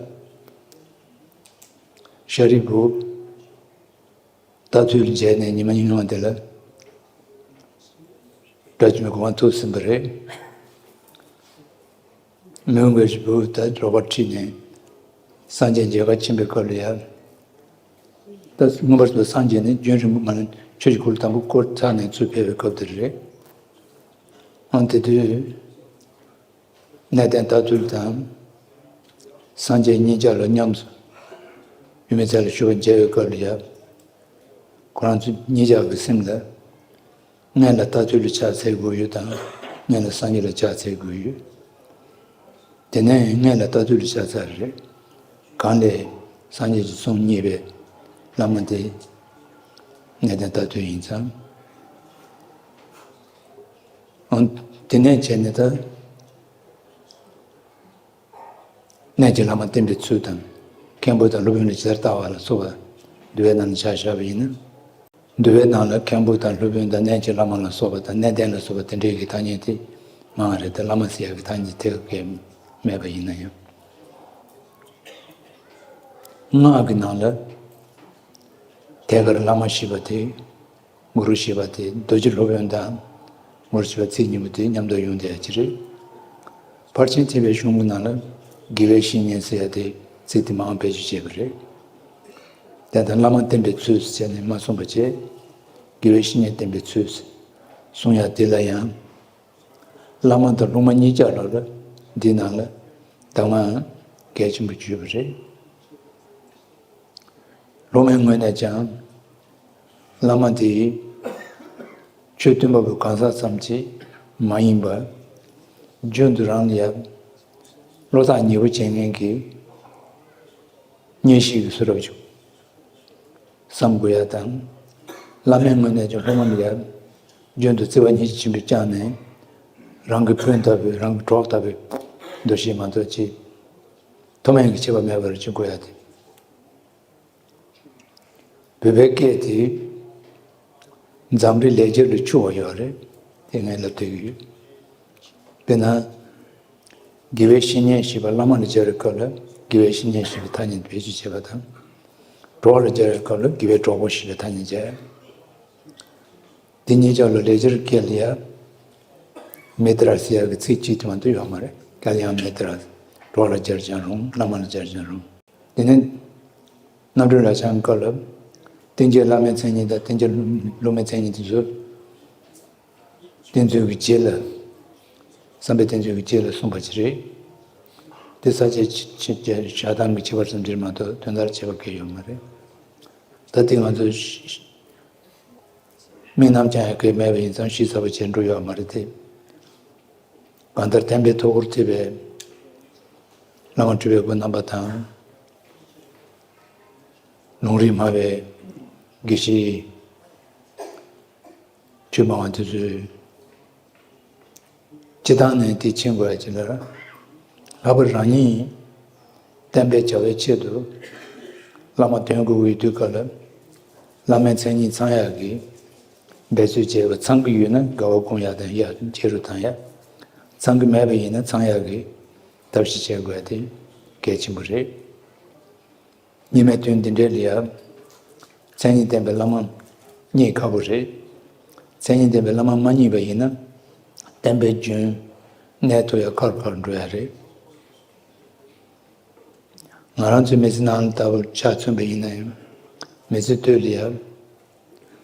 ཤཱ་རིའི་བུ་རྟ་ཐུལ་མཇལ་ནས་ཉི་མ་ཉུང་ཉུང་དེ་ལ་དགྲ་བཅོམ་པའི་གོ་འཕང་ཐོབ་ཟིན་པ་རེད། མོའུ་འགལ་གྱི་བུ་ད་རོགས་པ་ཁྲིད་ནས་སངས་རྒྱས་མཇལ་ཁ་ཕྱིན་པའི་སྐབས་ལ་ཡང་། ད་མངོན་པར་རྫོགས་སངས་རྒྱས་ནས་རྒྱུན་རིང་པོ་མ་ལོན། ཆོས་ཀྱི་འཁོར་ལོ་དང་པོ་བསྐོར་ཚར་ནས་ཚུར་ཕེབས་པའི་སྐབས་དེ་རེད། ཨང་དེ་དུས་གནས་བརྟན་རྟ་ཐུལ་དང་སངས་རྒྱས་གཉིས་ཆ་ལ་མཉམ་དུ་ཡུམ་མི་ཚེ་ལ་ཞུ་བར་མཇལ་བའི་སྐབས་ལ་ཡང་། ཁོ་རང་ཚོ་གཉིས་ཆ་གི་སེམས་ལ། སྔོན་ལ་རྟ་ཐུལ་ལ་ཕྱག་འཚལ་དགོས་ཡོད་དང་། སྔོན་ལ་སངས་རྒྱས་ལ་ཕྱག་འཚལ་དགོས་ཡོད། དེ་ནས་སྔོན་ལ་རྟ་ཐུལ་ལ་ཕྱག་འཚལ་རེད། གང་ལས་སངས་རྒྱས་ཀྱི་གསུང་བརྙེས་པའི་བླ་མ་དེ་གནས་བརྟན་རྟ་ཐུལ་ཡིན་ཙང་། ཨང་། དེ་ནས་བྱས་ནས་ད། གནས་ཀྱི་བླ་མ་བསྟེན་པའི་ཚུལ་དང་། མཁན་པོ་དང་སློབ་དཔོན་ལ་ཇི་ལྟར་བལྟ་བ་ལ་སོགས་པ་འདུལ་བའི་ནང་ལ་ཆ་བཞག་པ་ཡིན་ན། འདུལ་བའི་ནང་ལ་མཁན་པོ་དང་སློབ་དཔོན་དང་གནས་ཀྱི་བླ་མ་ལ་སོགས་པ་དང་གནས་བརྟན་ལ་སོགས་པ་དེ་འདྲའི་གི་ཐ་སྙད་དེ་མང་བ་རེད་དེ། བླ་མ་ཟེར་ཡག་གི་ཐ་སྙད་དེ་གང་མེད་པ་ཡིན་ན་ཡང་། སྔགས་ཀྱི་ནང་ལ་ཐད་ཀར་བླ་མ་ཞེས་པ་དེ། གུ་རུ་ཞེས་པ་དེ་རྡོ་རྗེ་སློབ་དཔོན་དང་། གུ་རུ་ཞེས་པ་ཚིག་གཉིས་པོ་དེ་མཉམ་དུ་ཡོང་བསྡད་ཡ་ཅིག་རེད། ཕར་ཕྱིན་ཐེག་པའི་གཞུང་གི་ནང་ལ་དགེ་བའི་བཤེས་གཉེན་ཟེར་ཡ་དེ་ཚིག་དེ་མང་བེད་སྤྱོད་བྱས་པ་རེད། དེ་ལྟར་བླ་མ་བསྟེན་པའི་ཚུལ་ཟེར་ནས་མ་གསུངས་པ་བྱས། དགེ་བའི་བཤེས་གཉེན་བསྟེན་པའི་ཚུལ་གསུང་ཡ་དེ་ལ་ཡང་། བླ་མ་དང་སློབ་མ་གཉིས་ཆ་ལ་ལ་འདི་ནང་ལ་གདམས་ངག་གལ་ཆེན་པོ་བརྗོད་པ་རེད། སློབ་མའི་ངོས་ནས་ཀྱང་བླ་མ་དེ་ཆོས་སྟོན་པ་པོའི་གང་ཟག་ཙམ་གྱིས་མ་ཡིན་པར། རྒྱུན་དུ་རང་ལ་ཡང་བློ་ཐག་ཉེ་པོ་བྱེད་མཁན་གྱི་གཉེན་བཤེས་ཀྱི་ཚུལ་རབ་བྱུང་བསམ་དགོས་ཡ་དང་། བླ་མའི་ངོས་ནས་ཀྱང་སློབ་མ་ལ་ཡང་རྒྱུན་དུ་བརྩེ་བ་སྙིང་རྗེ་ཆེན་པོས་བསྐྱངས་ནས། རང་གི་ཕན་ལྟ་བུའི་རང་གི་གྲོགས་ལྟ་བུའི་འདུ་ཤེས་མ་གཏོགས་ཅི། མཐོ་དམན་གྱི་ཁྱད་པར་མེད་པར་བྱེད་དགོས་ཡ་དེ། བོད་པའི་སྐད་དེ་འཛམ་རིག་ལེགས་སྦྱར་ལས་ཕྱུག་པོ་ཡོད་རེད། དེ་ངས་ལབ་བསྡད་ཀྱི་ཡོད། དཔེར་ན། དགེ་བའི་བཤེས་གཉེན་ཞེས་པ་བླ་མ་ལ་སྦྱར་བའི་སྐབས་ལ་དགེ་བའི་བཤེས་གཉེན་ཞེས་པའི་ཐ་སྙད་བེད་སྤྱོད་བྱེད་པ་དང་། གྲོགས་ལ་སྦྱར་བའི་སྐབས་ལ་དགེ་བའི་གྲོགས་པོ་ཞེས་པའི་ཐ་སྙད་སྦྱར། དེ་གཉིས་ཆར་ལ་ལེགས་སྦྱར་སྐད་ལ་ཡང་མི་ཏྲ་ཟེར་ཡག་གི་ཚིག་གཅིག་དེ་མ་གཏོགས་ཡོད་མ་རེད། གལ་ཡང་མི་ཏྲ། གྲོགས་ལ་སྦྱར་ཀྱང་རུང་། བླ་མ་ལ་སྦྱར་ཀྱང་རུང་། དེ་ནས་རྣམ་གྲོལ་ལ་སྦྱང་སྐབས་ལ་བསྟན་བཅོས་བླ་མའི་མཚན་ཉིད་དང་བསྟན་བཅོས་སློབ་མའི་མཚན་ཉིད་དེ་ཚོ་བསྟན་བཅོས་ཀྱི་རྗེས་ལ། བསམ་པའི་བསྟན་བཅོས་ཀྱི་རྗེས་ལ་གསུངས་པ་ཅིག་རེད། དེ་ས་བཅད་ཆེ་ཆེ་བྱ་བྱ་སྟངས་ཀྱི་ཁྱད་པར་ཙམ་རེད་མ་གཏོགས་དོན་དག་ཁྱད་པར་གང་ཡང་ཡོད་མ་རེད། ད་དེ་ང་ཚོ་མི་རྣམས་ཀྱང་ཡང་གལ་མེད་པ་ཡིན་ཙང་ཞིབ་ཚགས་པོ་བྱས་འགྲོ་ཡོད་མ་རེད་དེ། གང་ལྟར་བསྟན་པའི་ཐུགས་ཁུར་བརྩེ་བའི་བླ་མ་སྤྲུལ་པའི་སྐུ་རྣམ་པ་དང་། ལུང་རིགས་སྨྲ་བའི་དགེ་བཤེས་ཆོས་སྨྲ་བ་དེ་ཚོས་སྤྱི་བཏང་ནས་དེ་ཕྱིན་དགོས་ཡ་ཅིག་ལ། ལྷག་པར་རང་ཉིད་བསྟན་པའི་བྱ་བའི་ཆེད་དུ་བླ་མ་དོན་དགོས་ཀྱི་དུས་སྐབས་ལ། བླ་མའི་མཚན་ཉིད་ཚང་ཡག་གི་འབད་རྩོལ་བྱས་པ་ཚང་གི་ཡོད་ན་དགའ་བ་སྒོམ་ཡག་དང་ཡ་རྗེས་རུ་བཏང་ཡག་ཚང་གི་མེད་པ་ཡིན་ན་ཚང་ཡག་གི་ཐབས་ཤེས་བྱེད་དགོས་ཡ་དེ་གལ་ཆེན་པོ་རེད། གཉིས་མེད་དོན་འདི་འདྲའི་ལ་ཡ་མཚན་ཉིད་བསྟན་པའི་བླ་མ་རྙེད་ཁག་པོ་རེད། མཚན་ཉིད་བསྟན་པའི་བླ་མ་མ་རྙེད་པ་ཡིན་ན་བསྟན་པའི་རྒྱུན་གནས་ཐུབ་ཡ་ཁག་ཁག་འགྲོ་ཡ་རེད། ང་རང་ཚོའི་མི་ཚེ་ནང་ལ་ལྟ་བུ་ཆ་མཚོན་པ་ཡིན་ན་ཡང་མི་ཚེ་སྟོད་ལ་ཡ་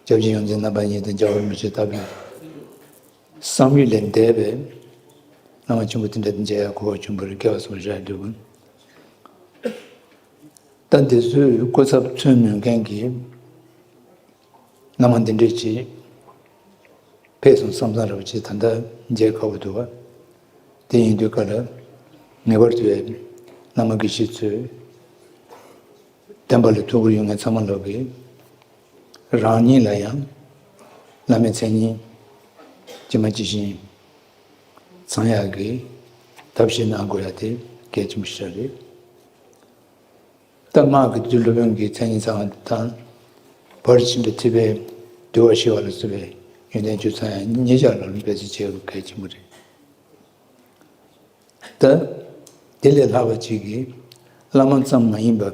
སྐྱབས་རྗེ་ཡོངས་འཛིན་རྣམ་པ་གཉིས་དང་རྒྱལ་བ་རིན་པོ་ཆེ་ལྟ་བུའི་བསམ་ཡུལ་ལས་འདས་པའི་བླ་མ་ཆེན་པོ་དེ་འདྲ་དང་མཇལ་ཡ་གོ་སྐབས་བྱུང་བ་རེད། སྐལ་བ་བཟང་པོ་ཞིག་རེད་འདུག་ད་འདི་ཚོའི་སྐུ་ཚབ་མཚོན་ནུས་མཁན་གྱི་བླ་མ་འདི་འདྲས་ཅིག་ཕེབས་སོང་བསམ་བསམ་རེ་བ་ཅིག་ད་ལྟ་མཇལ་དཀའ་བོ་འདུག་བ། དེ་ཡིན་དུས་ག་ལ་ངེས་པར་དུ་བླ་མ་དགེ་བཤེས་ཚོས་བསྟན་པ་ལ་ཐུགས་ཁུར་ཡོད་མཁན་ཚང་མ་ལོག་གིས་རང་ཉིད་ལ་ཡང་བླ་མའི་མཚན་ཉིད་ཇི་མ་ཇི་བཞིན་ཚང་ཡག་གི་ཐབས་ཤེས་གནང་དགོས་ཡ་དེ་གལ་ཆེན་པོ་ཞིག་རེད། ད་སྔགས་ཀྱི་བདུད་སློབ་དཔོན་གྱི་མཚན་ཉིད་ཚང་བ་དང་། བར་ཕྱིན་པའི་ཐེག་པའི་འདུལ་བ་ཞི་བ་ལ་སོགས་པའི་ཡོན་ཏན་བཅུ་ཚང་ཡང་ཉེ་ཆར་ལ་འབད་རྩོལ་བྱེད་དགོས་གལ་ཆེན་པོ་རེད། ད་དེ་ལས་ལྷག་པ་ཅིག་གིས་བླ་མ་ཙམ་མ་ཡིན་པར་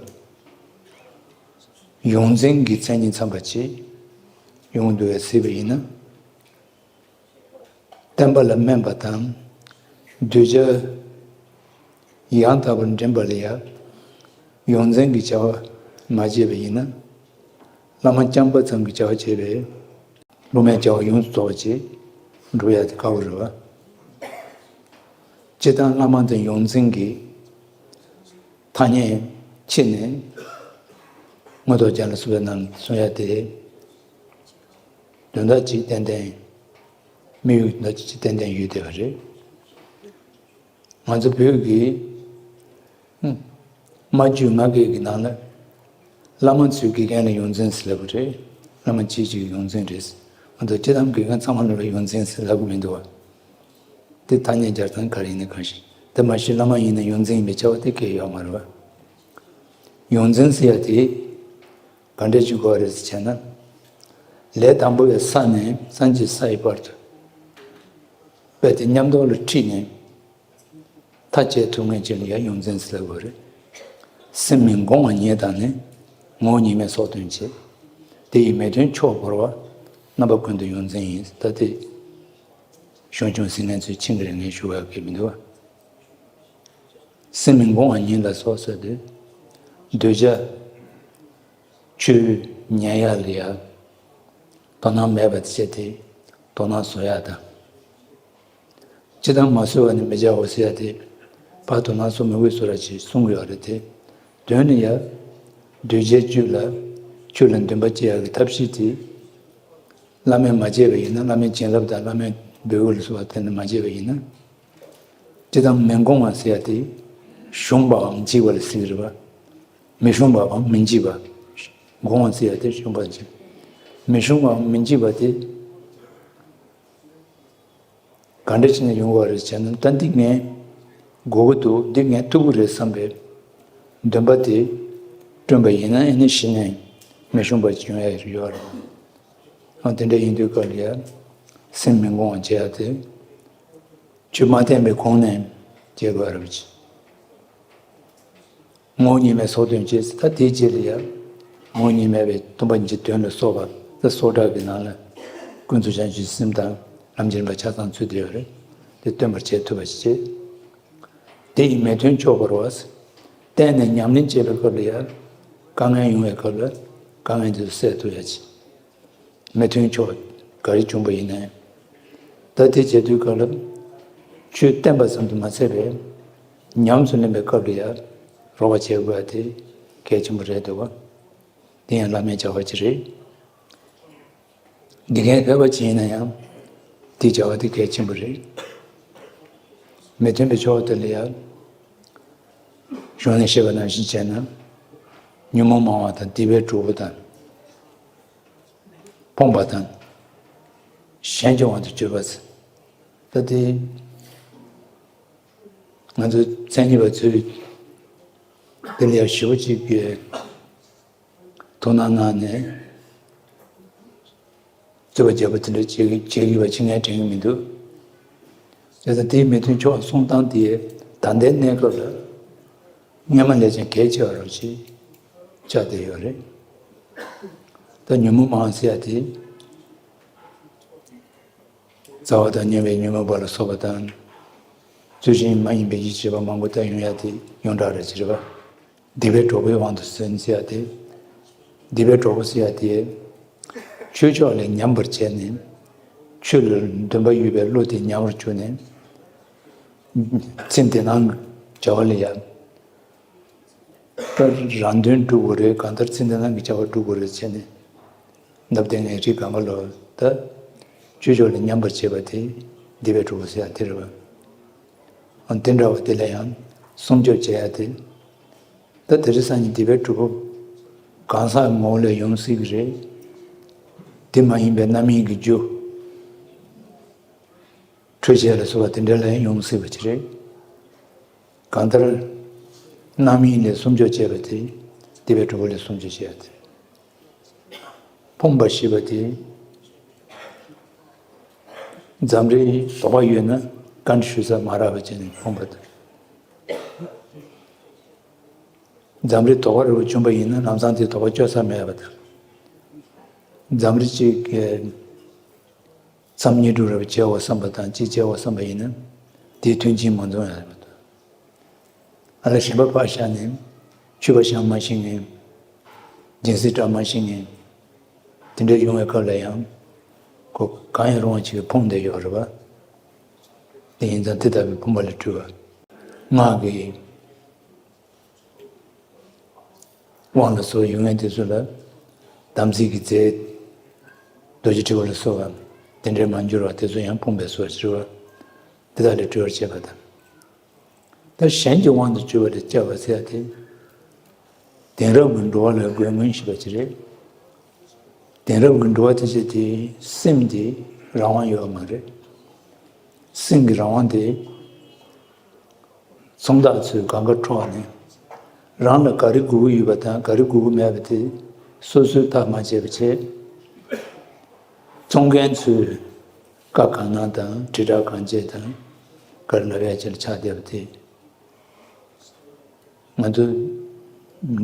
ཡོངས་འཛིན་གྱི་མཚན་ཉིད་ཚང་བ་ཅིག་ཡོང་འདུག་པས་གཟིགས་པ་ཡིན་ན། བསྟན་པ་ལ་སྨན་པ་དང་། གདུལ་བྱ་ཡང་དག་པར་འདྲེན་པ་ལ་ཡང་ཡོངས་འཛིན་གྱི་བྱ་བ་མ་བྱས་པ་ཡིན་ན། བླ་མ་རྐྱང་པ་ཙམ་གྱི་བྱ་བ་བྱས་པས་སློབ་མའི་བྱ་བ་ཡོངས་སུ་རྫོགས་པ་ཅིག་འགྲུབ་ཡ་དེ་དཀའ་བོ་རེད་བ། སྤྱིར་བཏང་བླ་མ་དང་ཡོངས་འཛིན་གྱི་ཐ་སྙད་ཕྱེ་ནས་མངོན་རྟོགས་རྒྱན་ལ་སོགས་པའི་ནང་གསུང་ཡ་དེ། དོན་དག་ཅིག་ཏན་ཏན། དམིགས་ཡུལ་དོན་དག་ཅིག་ཏན་ཏན་ཡོད་བསྡད་པ་རེད། ང་ཚོ་བོད་ཀྱི་སྨྲ་བརྗོད་ང་རྒྱལ་གྱི་ནང་ལ་བླ་མ་ཚོའི་དགེ་རྒན་ལ་ཡོངས་འཛིན་ཟེར་ལབ་པ་རེད། བླ་མ་གཅིག་གཅིག་ཡོངས་འཛིན་རེད། ང་ཚོ་སྤྱིར་བཏང་དགེ་རྒན་ཚང་མ་ལ་ཡོངས་འཛིན་ཟེར་ལབ་གི་མི་འདུག་བ། དེ་ཐ་སྙད་སྦྱར་སྟངས་ག་རེ་ཡིན་ན་གང་ཞིག་དེ་མ་གཞི་བླ་མ་ཡིན་ན་ཡོངས་འཛིན་ཡིན་པའི་ཆ་བ་དེ་གལ་ཡོད་མ་རེད་བ། ཡོངས་འཛིན་ཟེར་ཡ་དེ། ག་འདྲས་ཅིག་དགོས་རེད་ཟེར་བྱས་ན། ལས་དང་པོ་བའི་ས་ནས་སངས་རྒྱས་ས་ཡི་བར་དུ། དཔེ་དེ་མཉམ་དུ་ལ་ཁྲིད་ནས། མཐའ་བཅད་ཐུབ་མཁན་ཅིག་ལ་ཡང་ཡོངས་འཛིན་ཟེར་དགོས་རེད། སེམས་མི་འགོང་བ་ཉིད་དང་ནི། ངོ་བོ་ཉིད་མེད་སོགས་དོན་བྱེད། དེ་ཡི་མི་མཐུན་ཕྱོགས་བོར་བ། རྣམ་པ་ཀུན་ཏུ་ཡོངས་འཛིན་ཡིན། ད་དེ། གཞུང་ཆུང་ཟིན་མཁན་ཚོས་ཆིངས་ཀྱི་རེ་ངས་ཞུ་བ་གི་མི་འདུག་བ། སེམས་མི་འགོང་བ་ཉིད་ལ་སོགས་ཟེར་དུས། གདུལ་བྱ་ཆོས་ཉན་ཡ་ལ་ཡ་དོ་སྣང་མེད་པ་བྱས་ཏེ་དོ་སྣང་བཟོ་ཡ་དང་། ཅི་ལྟར་མ་བཟོད་པ་ནི་མི་བྱའོ་ཟེར་ཡ་དེ་ཕར་དོ་སྣང་བཟོ་མི་དགོས་བཟོ་ར་ཅིག་གསུང་གི་ཡོད་རེད་དེ། དོན་ནི་ཡ། གདུལ་བྱའི་རྒྱུད་ལ་ཆོས་ལ་འདུན་པ་སྐྱེ་ཡ་གི་ཐབས་ཤེས་དེ། བླ་མས་མ་བྱས་པ་ཡིན་ན། བླ་མའི་བྱིན་རླབས་དང་བླ་མའི་འབོད་སྐུལ་ལ་སོགས་པ་དེ་ནི་མ་བྱས་པ་ཡིན་ན། ཅི་ལྟར་མི་འགོང་བ་ཟེར་ཡ་དེ། ཞུམ་པའམ་འཇིགས་པ་ལ་ཟེར་གི་རེད་པ། མི་ཞུམ་པའམ་མི་འཇིགས་པ། འགོང་བ་ཟེར་ཡ་དེ་ཞུམ་པ་འཇིགས། མི་ཞུམ་པའམ་མི་འཇིགས་པ་དེ། ག་འདྲ་བྱས་ནས་ཡོང་བ་རེད་བྱས་ན། ད་འདི་ངས་དགོས་ཀྱི་འདུག་འདི་ངས་ཐུབ་ཀྱི་རེད་བསམ་པའི་འདུན་པ་དེ་བསྐྲུན་པ་ཡིན་ན། ཨ་ནི་གཞི་ནས་མི་ཞུམ་པ་ཅིག་ཡོང་ཡ་ཡོད་རེད། ཨ་དེ་འདྲ་ཡིན་དུས་སྐབས་ལ་ཡ་སེམས་མི་འགོང་བ་བྱེད་ཡ་དེ། ཆོས་མ་བསྟན་པའི་གོང་ནས་བྱེད་དགོས་རེད། ངོ་བོ་ཉིད་མེད་སོགས་དོན་བྱེད་ཟེར། ད་དེའི་རྗེས་ལ་ཡང་ངོ་བོ་ཉིད་མེད་པའི་སྟོང་པ་ཉིད་ཀྱི་དོན་ལ་སོགས་པ། ད་སོགས་སྒྲ་གི་ནང་ལ་ཀུན་རྫོབ་བྱང་ཆུབ་སེམས་དང་ལམ་གྱི་རིམ་པ་ཆ་ཚང་ཚུད་བསྡད་ཡོད་རེད། དེ་སྟོན་པར་བྱེད་ཐུབ་པ་ཞིག་བྱེད། དེ་ཡི་མི་མཐུན་ཕྱོགས་བོར་བ། བརྟེན་ནས་ཉམས་ལེན་བྱེད་པའི་སྐབས་ལ་ཡང་དཀའ་ངལ་ཡོང་བའི་སྐབས་ལ་དཀའ་ངལ་དེ་ཚོ་སེལ་ཐུབ་ཡ་ཅིག་མི་མཐུན་ཕྱོགས་ག་རེ་བྱུང་བ་ཡིན་ནའི། ད་དེ་བྱེད་དུས་སྐབས་ལ་ཆོས་བསྟན་པ་ཙམ་དུ་མ་ཟད་པའི་ཉམས་སུ་ལེན་པའི་སྐབས་ལ་ཡང་རོགས་པ་བྱེད་དགོས་པ་དེ་གལ་ཆེན་པོ་རེད་འདུག་བ། དེ་ཡང་བླ་མའི་བྱ་བ་ཅིག་རེད། དགེ་རྒན་ཕལ་པ་ཅིག་ཡིན་ན་ཡང་དེའི་བྱ་བ་དེ་གལ་ཆེན་པོ་རེད། མི་མཐུན་པའི་ཕྱོགས་དེ་ལ་ཡང་གཞུང་ནས་བཤད་པ་ནང་བཞིན་བྱས་ན། ཉོན་མོངས་མང་བ་དང་སྡིག་པའི་གྲོགས་པོ་དང་ཕོངས་པ་དང་། གཞན་གྱི་དབང་དུ་གྱུར་པ་ཟེར། ད་དེ་ང་ཚོ་མཚན་ཉིད་པ་ཚོས་དེ་ལ་ཡང་ཞིབ་པོ་ཅིག་གི་དོ་སྣང་གནང་ནས་རྩོད་པ་རྒྱག་པ་དེ་འདྲ་བྱེད་ཀྱི་བྱེད་ཀྱི་བ་ཕྱི་ངན་དྲན་གྱི་མི་འདུག་བྱས་ཙང་དེའི་མི་མཐུན་ཕྱོགས་གསུང་སྟངས་དེ་ད་ལྟའི་གནས་སྐབས་ལ་སྔོན་མ་ལས་ཀྱང་གལ་ཆེ་བ་རུ་ཞིག་ཆགས་བསྡད་ཡོད་རེད། ད་ཉོན་མོངས་མང་ཟེར་ཡ་དེ། རྩ་བ་དང་ཉེ་བའི་ཉོན་མོངས་པ་ལ་སོགས་པ་དང་། ཚུལ་བཞིན་མ་ཡིན་པའི་ཡིད་ཆེས་པ་མང་པོ་བལྟ་ཡོང་ཡ་དེ་ཡོངས་གྲགས་རེད་ཟེར་བ། སྡིག་པའི་གྲོགས་པོའི་དབང་དུ་སོན་ཟེར་ཡ་དེ། སྡིག་པའི་གྲོགས་པོ་ཟེར་ཡ་དེ། ཆོས་ཕྱོགས་ལས་ཉམས་པར་བྱས་ནས། ཆོས་ལ་འདུན་པ་ཡོད་པའི་བློ་དེ་ཉམས་པར་གྱུར་ནས། ཚེ་འདི་སྣང་གི་བྱ་བ་ལ་ཡང་། ད་རང་དོན་སྒྲུབ་དགོས་རེད། གང་ལྟར་ཚེ་འདི་སྣང་གི་བྱ་བ་སྒྲུབ་དགོས་རེད་བྱས་ནས། འདབ་བསྟན་ནས་རི་གངྒ་ལོ་ད། ཆོས་ཕྱོགས་ལ་ཉམས་པར་བྱེད་པ་དེ་སྡིག་པའི་གྲོགས་པོ་ཟེར་ཡ་དེ་རེད་བ། འོན་དེ་འདྲ་བ་དེ་ལ་ཡང་སྲུང་སྐྱོབ་བྱེད་ཡ་དེ། ད་དེ་རིང་སང་ཉིན་སྡིག་པའི་གྲོགས་པོ་གང་ཟག་ངོ་བོ་ལ་ཡོང་སྲིད་ཀྱི་རེད། དེ་མ་ཡིན་པའི་རྣམ་སྨིན་གྱི་རྒྱུ། འཕྲུལ་ཆས་ལ་སོགས་པ་དེ་འདྲ་ལ་ཡང་ཡོང་སྲིད་པ་ཅིག་རེད། གང་ལྟར། རྣམ་སྨིན་ལས་སྲུང་སྐྱོབ་བྱེད་པ་དེ། སྡིག་པའི་གྲོགས་པོ་ལས་སྲུང་སྐྱོབ་བྱེད་ཡ་དེ་རེད། ཕོངས་པ་ཞེས་པ་དེ། འཛམ་རིག་དོགས་པ་ཡོད་ན་བཀའ་འདྲི་ཞུ་ས་མ་རག་པ་བྱས་ནས་ཕོངས་པ་དང་། འཛམ་རིག་དོགས་པ་རེ་བ་བྱུང་པ་ཡིན་ན་ལམ་སང་དེ་དོགས་པ་གཅོད་ས་མེད་པ་དང་། འཛམ་རིག་གཅིག་གི་མཚམས་གཉིས་དྲུག་རེ་བ་བྱེད་དགོས་བསམ་པ་དང་གཅིག་བྱེད་དགོས་བསམ་པ་ཡིན་ན་དེའི་མཐུན་རྐྱེན་མ་འཛོམས་ཡ་རེད་མ་གཏོགས། ཨ་ལ་གཞན་པ་ཕར་བཞག་ནས་ཆོས་པ་ཤང་མ་ཤེས་མཁན། སྦྱིན་སྲེག་གྲྭ་མ་ཤེས་མཁན། དེ་འདྲ་ཡོང་བའི་སྐབས་ལ་ཡང་། ཁོ་གང་ཡང་རུང་བ་ཅིག་གིས་ཕོངས་བསྡད་ཡོད་རེད་བ། དེ་ཡིན་ཙང་དེ་ལྟ་བུའི་ཕོངས་པ་ལས་གྲོལ་བ། སྔགས་ཀྱི་དབང་ལ་སོགས་ཡོད་མཁན་དེ་ཚོ་ལ་དམ་ཚིག་གི་རྫས། རྡོ་རྗེ་དྲིལ་བུ་ལ་སོགས་པ་དེ་འདྲའི་མ་འགྱུར་བ་དེ་ཚོ་ཡང་ཕོངས་པའི་སོ་ཞེས་པ་དེ་དག་ལས་གྲོལ་བར་བྱེད་པ་དང་། ད་གཞན་གྱི་དབང་དུ་གྱུར་པ་ལས་སྐྱབས་པ་ཟེར་ཡ་དེ། དེང་རབས་ཀྱི་འགྲོ་བ་ལ་དགོས་མཁན་ཞེས་པ་ཅིག་རེད། དེང་རབས་ཀྱི་འགྲོ་བ་དེ་ཚོ་དེ་སེམས་དེ་རང་དབང་ཡོད་པ་མ་རེད། སེམས་ཀྱི་རང་དབང་དེ། མཚུངས་རྟགས་ཚོས་གང་ག་འཕྲོག་ནས། རང་ལ་ག་རེ་དགོས་ཀྱི་ཡོད་པ་དང་ག་རེ་དགོས་ཀྱི་མེད་པ་དེ་སོ་སོས་བརྟག་མ་དཔྱད་པ་བྱས། བཙོང་མཁན་ཚོས་བཀའ་གང་གནང་དང་དྲིལ་བསྒྲགས་གང་བྱས་དང་ག་རེ་ལབ་ཡ་ཅིག་ལ་ཆགས་བསྡད་པ་དེ། ང་ཚོ་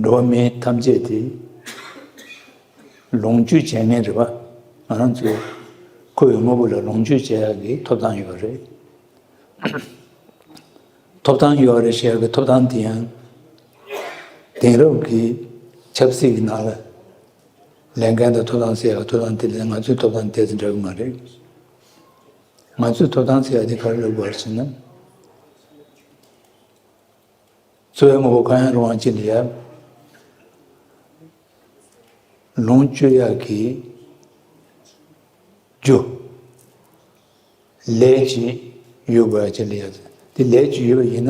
འགྲོ་བ་མི་ཐམས་ཅད་དེ་ལོངས་སྤྱོད་བྱེད་མཁན་རེད་བ། ང་རང་ཚོ་ཁོ་བོའི་དངོས་པོ་ལ་ལོངས་སྤྱོད་བྱེད་ཡག་གི་ཐོབ་ཐང་ཡོད་རེད། ཐོབ་ཐང་ཡོད་རེད་ཞེས་པའི་ཐོབ་ཐང་དེ་ཡང་དེང་རབས་ཀྱི་ཆབ་སྲིད་ཀྱི་ནང་ལ་ལས་འགན་དང་ཐོབ་ཐང་ཟེར་ཡག་ཐོབ་ཐང་དེ་ལས་ང་ཚོའི་ཐོབ་ཐང་དེ་ཚོ་འདྲ་གི་མ་རེད། ང་ཚོའི་ཐོབ་ཐང་ཟེར་ཡག་དེ་ག་རེ་ལབ་དགོས་རེད་ཟེར་ན། འཚོ་བའི་དངོས་པོ་གང་ཡང་རུང་བ་ཅིག་ལ་ཡང་ལོངས་སྤྱོད་ཡག་གི་རྒྱུ། ལས་ཅིག་ཡོད་དགོས་ཡག་ཅིག་ལ་ཡང་དེ་ལས་ཅིག་ཡོད་པ་ཡིན་ན་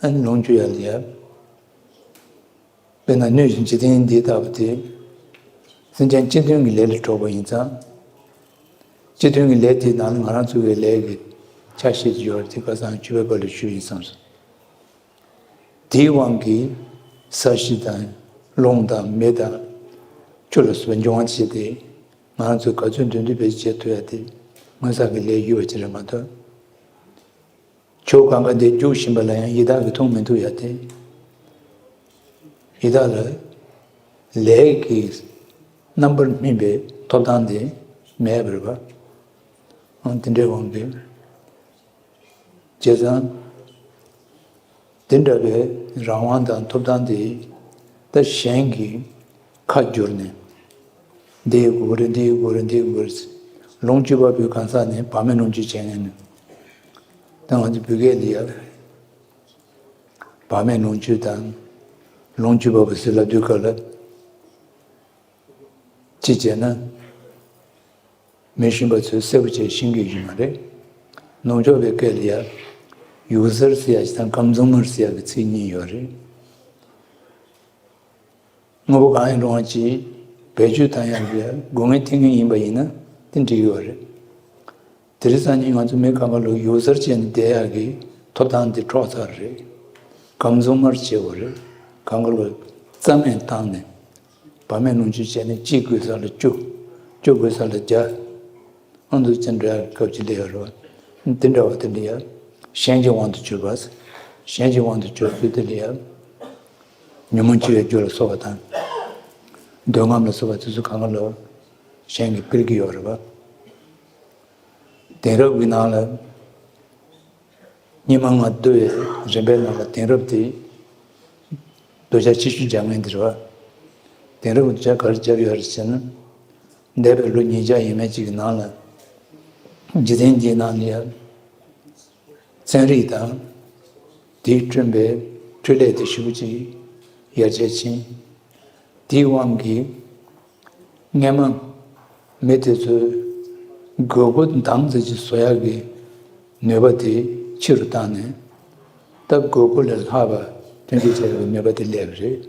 ཨ་ནི་ལོངས་སྤྱོད་ཡག་ལ་ཡང་། དཔེར་ན་སྣོད་ཀྱི་འཇིག་རྟེན་འདི་ལྟ་བུ་དེ་སེམས་ཅན་སྤྱི་མཐུན་གྱི་ལས་ལ་གྲུབ་པ་ཡིན་ཙང་། སྤྱི་མཐུན་གྱི་ལས་དེའི་ནང་ལ་ང་རང་ཚོ་གི་ལས་ཀྱི་ཆ་ཤས་ཅིག་ཡོད་རེད་དེ་ཁ་སང་ཆུ་བེད་པ་ལ་ཞུས་ཡིན་བསམ་སོང་། དེའི་དབང་གིས་ས་གཞི་དང་རླུང་དང་མེ་དང་ཆུ་ལ་སོགས་པའི་འབྱུང་བ་བྱས་ཏེ་ང་རང་ཚོས་ག་ཚོད་འདོད་འདོད་བེད་སྤྱད་ཐུབ་ཡ་དེ་སྔོན་བསགས་ཀྱི་ལས་ཡོད་པ་ཅིག་རེད་མ་གཏོགས། ཆུ་གང་ག་དེ་རྒྱུག་བཞིན་པ་ལ་ཡང་ཡི་དྭགས་ཀྱིས་འཐུང་མི་ཐུབ་ཡ་དེ། ཡི་དྭགས་ལ་ལས་ཀྱི་རྣམ་པར་སྨིན་པའི་ཐོབ་ཐང་དེ་མེད་པ་རེད་པ། ཨང་དེ་འདྲའི་དབང་གིས། བྱས་ཙང་། དེ་འདྲ་བའི་རང་དབང་དང་ཐོབ་ཐང་དེ་ད་གཞན་གྱིས་ཁ་བསྒྱུར་ནས། འདི་ཡི་དགོས་རེད། འདི་ཡི་དགོས་རེད། འདི་ཡི་དགོས་རེད། ལོངས་སྤྱོད་པ་པོའི་གང་ཟག་ནི་བག་མེད་ལོངས་སྤྱོད་བྱེད་མཁན་ནི། ད་ང་ཚོ་བོད་སྐད་ལ་ཡ། བག་མེད་ལོངས་སྤྱོད་དང་། ལོངས་སྤྱོད་པ་པོ་ཟེར་ལབ་དུས་སྐབས་ལ། ཅི་བྱས་ན། མི་གཞོན་པ་ཚོས་གསལ་པོ་བྱས་ཤེས་ཀྱི་ཡོད་མ་རེད། ནུབ་ཕྱོགས་པའི་སྐད་ལ་ཡ། ཡུ་ཟར་ཟེར་ཡ་ཞིག་དང་ཀམ་ཛུ་མར་ཟེར་ཡ་གི་ཚིག་གཉིས་ཡོད་རེད། དངོས་པོ་གང་ཡིན་རུང་བ་ཅིག་བེད་སྤྱོད་བཏང་ཡག་གི་དགོས་ངེས་ཐེབས་མཁན་ཡིན་པ་ཡིན་ན་དེ་འགྲིག་གི་ཡོད་རེད། དེ་རིང་སང་ཉིན་ང་ཚོ་མི་གང་ག་ལོ་ཡུ་ཟར་བྱས་ནས་བསྡད་ཡག་གི་ཐོབ་ཐང་དེ་འཕྲོག་ཚར་རེད། ཀམ་ཛུ་མར་བྱེད་དགོས་རེད། གང་ག་ལོ་རྩ་མེད་བཏང་ནས། བག་མེད་ལོངས་སྤྱོད་བྱས་ནས་གཅིག་དགོས་ས་ལ་བཅུ། བཅུ་དགོས་ས་ལ་བརྒྱ། ཨ་འདུག་ཅན་འདྲ་སྐབས་ཅིག་སླེབས་ཡོད་རེད་བ། འདི་འདྲ་བ་དེ་འདྲ་ཡ། གཞན་གྱི་དབང་དུ་གྱུར་པ། གཞན་གྱི་དབང་དུ་གྱུར་ཚུལ་དེ་འདྲ་ཡ། ཉོན་མོངས་སྐྱེ་བའི་རྒྱུ་ལ་སོགས་པ་དང་། འདོད་རྔམ་ལ་སོགས་པ་དེ་ཚོ་གང་ག་ལ་གཞན་གྱིས་སྤེལ་གྱི་ཡོད་རེད་པ། དེང་རབས་ཀྱི་ནང་ལ། སྙིགས་མ་ལྔ་བསྡུ་བའི་རིམ་པའི་ནང་ལ་དེང་རབས་དེ། གདུལ་བྱ་ཆེ་ཤོས་སྦྱང་མཁན་དེ་རེད་པ། དེང་རབས་ཀྱི་གདུལ་བྱ་ག་རེ་བྱས་པ་ཡོད་རེད་ཟེར་ན། འདས་པའི་ལོ་ཉིས་བརྒྱ་ཡས་མས་ཅིག་གི་ནང་ལ། འཇིག་རྟེན་འདིའི་ནང་ལ་ཡ། ཚན་རིག་དང་། དེས་བསྐྲུན་པའི་འཕྲུལ་ལས་དེ་ཞེ་པོ་ཅིག་ཡར་རྒྱས་ཕྱིན། དེའི་དབང་གིས། སྔས་མ། མི་དེ་ཚོའི་དགོས་མཁོ་འདང་ཙམ་ཅིག་བཟོ་ཡག་གི་ནུས་པ་དེ་ཆེ་རུ་བཏང་ནས། ད་དགོས་མཁོ་ལས་ལྷག་པ་ཐོན་སྐྱེད་བྱེད་ཡག་གི་ནུས་པ་དེ་སླེབས་པ་རེད།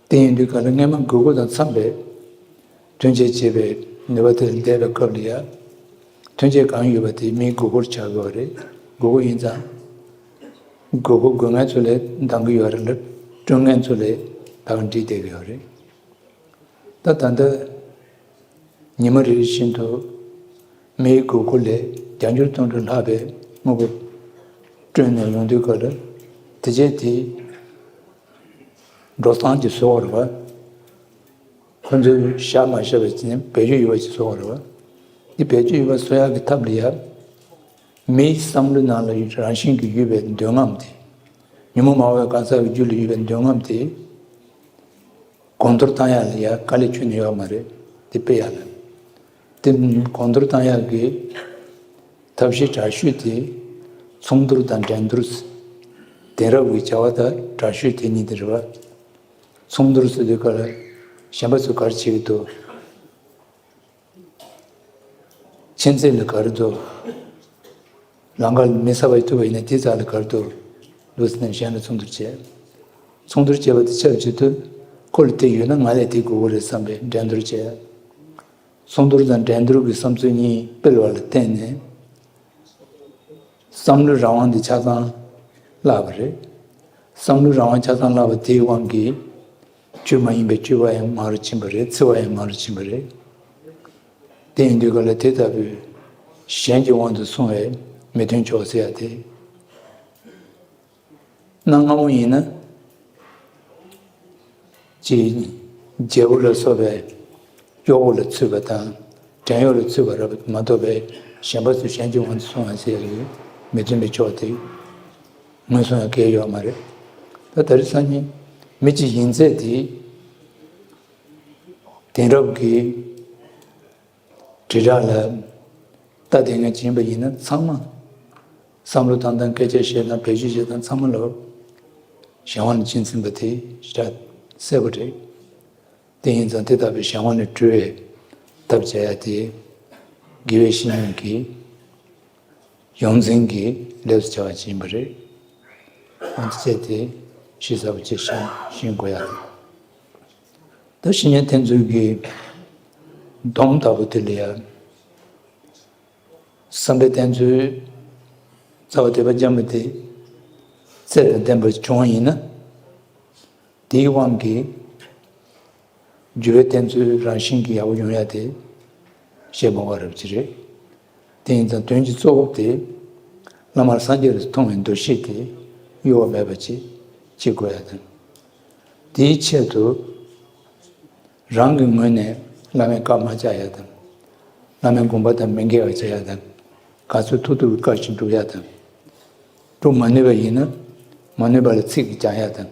དེ་ཡིན་དུས་ག་ལ་སྔས་མ་དགོས་མཁོ་དང་འཚམས་པའི་ཐོན་སྐྱེད་བྱེད་པའི་ནུས་པ་དེ་ལ་བསྡད་པའི་སྐབས་ལ་ཡ། ཐོན་སྐྱེད་གང་ཡོད་པ་དེ་མིའི་དགོས་མཁོར་ཆགས་དགོས་པ་རེད། དགོས་མཁོ་ཡིན་ཙང་། དགོས་མཁོ་དགོས་མཁན་ཚོ་ལས་འདང་གི་ཡོད་རེད་ལ། བསྐྲུན་མཁན་ཚོ་ལས་ད་ག་འགྲིག་བསྡད་ཀྱི་ཡོད་རེད། ད་ད་ལྟ་ཉི་མ་རེ་རེ་བཞིན་དུ་མིའི་དགོས་མཁོ་ལས་བརྒྱ་འགྱུར་སྟོང་འགྱུར་ལྷག་པའི་དངོས་པོ་བསྐྲུན་ནས་ཡོང་དུས་སྐབས་ལ། དེ་རྗེས་དེ་འགྲོ་སྟངས་ཀྱི་བཟོ་བ་རེད་པ། ཁོ་ཚོས་བཞག་མ་བཞག་པའི་ཚེ་བེད་སྤྱོད་ཡོད་པ་ཞིག་བཟོ་བ་རེད་པ། འདི་བེད་སྤྱོད་ཡོད་པ་བཟོ་ཡག་གི་ཐབས་ལ་ཡ། མིའི་བསམ་བློའི་ནང་ལ་རང་བཞིན་གྱིས་ཡོད་པའི་འདོད་རྔམ་དེ། ཉོན་མོངས་མ་འོངས་པའི་གང་ཟག་གི་རྒྱུད་ལ་ཡོད་པའི་འདོད་རྔམ་དེ། གོང་མཐོར་བཏང་ཡག་ལ་ཡ་དཀའ་ལས་ཁྱོན་ནས་ཡོད་མ་རེད། དེ་སྤེལ་ཡག་ལ། དེ་གོང་མཐོར་བཏང་ཡག་གི་ཐབས་ཤེས་དྲག་ཤོས་དེ་མཚུངས་བསྡུར་དང་འགྲན་བསྡུར། དེང་རབས་ཀྱི་བྱ་བ་དང་དྲག་ཤོས་དེ་གཉིས་དེ་རེད་པ། མཚུངས་བསྡུར་ཟེར་དུས་ག་ལ་གཞན་པ་ཚོས་ག་རེ་བྱེད་ཀྱི་འདུག། ཁྱིམ་མཚེས་ལ་ག་རེ་འདུག། ལམ་ཁ་ལ་མི་གསར་པ་ཞིག་ཐུག་པ་ཡིན་ན་དེའི་རྩ་ལ་ག་རེ་འདུག། འདུག་ཟེར་ནས་གཞན་ལ་མཚུངས་བསྡུར་བྱས། མཚུངས་བསྡུར་བྱས་པ་དེ་ཆབས་ཅིག་ཏུ་ཁོ་ལ་དེ་ཡོད་ན་ང་ལ་དེ་དགོས་ཀྱི་རེད་བསམ་པའི་འགྲན་བསྡུར་བྱས། མཚུངས་བསྡུར་དང་འགྲན་བསྡུར་གྱི་བསམ་ཚུལ་གཉིས་སྤེལ་བ་ལ་བརྟེན་ནས། བསམ་བློའི་རང་དབང་དེ་ཆ་ཚང་བརླག་པ་རེད། བསམ་བློའི་རང་དབང་ཆ་ཚང་བརླག་པ་དེའི་དབང་གིས། སྤྱོད་མ་ཡིན་པའི་སྤྱོད་པ་ཡང་མང་རུ་ཕྱིན་པ་རེད། འཚེ་བ་ཡང་མང་རུ་ཕྱིན་པ་རེད། དེ་ཡིན་དུས་ག་ལ་དེ་ལྟ་བུའི་གཞན་གྱི་དབང་དུ་སོང་བའི་མི་མཐུན་ཕྱོགས་ཟེར་ཡ་དེ། གནའ་སྔ་མོ་ཡིན་ན། ཅིག་རྒྱལ་པོ་ལ་སོགས་པའི་གཡོག་པོ་ལ་ཚུད་པ་དང་བྲན་གཡོག་ལ་ཚུད་པ་རེད་མ་གཏོགས་པའི་གཞན་པ་ཚོས་གཞན་གྱི་དབང་དུ་སོང་བ་ཟེར་ཡ་ཡོད་མི་མཐུན་པའི་ཕྱོགས་དེ་ངོས་བཟུང་ཡ་གལ་ཡོད་མ་རེད། ད་ད་རེས་སང་ཉིན་མི་གཅིག་ཡིན་ཚད་དེ་དེང་རབས་ཀྱི་དྲིལ་བསྒྲགས་ལ་ལྟ་བསྡད་མཁན་ཅིག་ཡིན་པ་ཡིན་ན་ཚང་མ་བསམ་བློ་བཏང་སྟངས་སྐད་ཆ་བཤད་སྟངས་བེད་སྤྱོད་བྱེད་སྟངས་ཚང་མ་ལ་གཞན་དབང་ལ་གཅེས་འཛིན་པ་དེ་ཞེ་དྲག་གསལ་པོ་རེད། དེ་ཡིན་ཙང་དེ་ལྟ་བུའི་གཞན་དབང་ལས་གྲོལ་བའི་ཐབས་བྱ་ཡ་དེ་དགེ་བའི་བཤེས་གཉེན་གྱི་ཡོངས་འཛིན་གྱི་ལས་སུ་བྱ་བ་ཅིག་ཡིན་པ་རེད། འོན་ཏེ་དེ་ཞིབ་ཚགས་པོ་ཅིག་ཤེས་ཤེས་དགོས་ཡ་རེད། ད་བཤེས་གཉེན་ཕན་ཚུན་གྱི་སྡོམ་ལྟ་བུ་དེ་ལ་ཡ། བསམ་པའི་གཏེར་མཛོད་རྩ་བ་སྡེ་པ་འཇམ་པ་དེ་རྩལ་དང་ལྡན་པ་བྱུང་བ་ཡིན་ན། དེའི་དབང་གིས་འགྱུར་བའི་གཏེར་མཛོད་རང་བཞིན་གྱིས་ཡག་པོ་ཡོང་ཡ་དེ་བཤད་མ་དགོས་རབས་ཅིག་རེད། དེ་ཡིན་ཙང་དོན་གྱི་གཙོ་བོ་དེ་བླ་མར་སངས་རྒྱས་ལ་མཐོང་བའི་འདུ་ཤེས་དེ་གཡོ་བ་མེད་པ་ཅིག་བྱེད་དགོས་ཡ་དང་། དེའི་ཆེད་དུ། རང་གི་ངོས་ནས་བླ་མའི་བཀའ་མ་བཅག་ཡ་དང་། བླ་མའི་དགོངས་པ་དང་མི་འགལ་བ་བྱ་ཡ་དང་། ག་ཚོད་ཐུབ་ཐུབ་ཀྱི་བཀའ་བཞིན་སྒྲུབ་ཡ་དང་། སྒྲུབ་མ་ནུས་པ་ཡིན་ན། མ་ནུས་པ་ལ་ཚིག་གིས་སྦྱང་ཡ་དང་།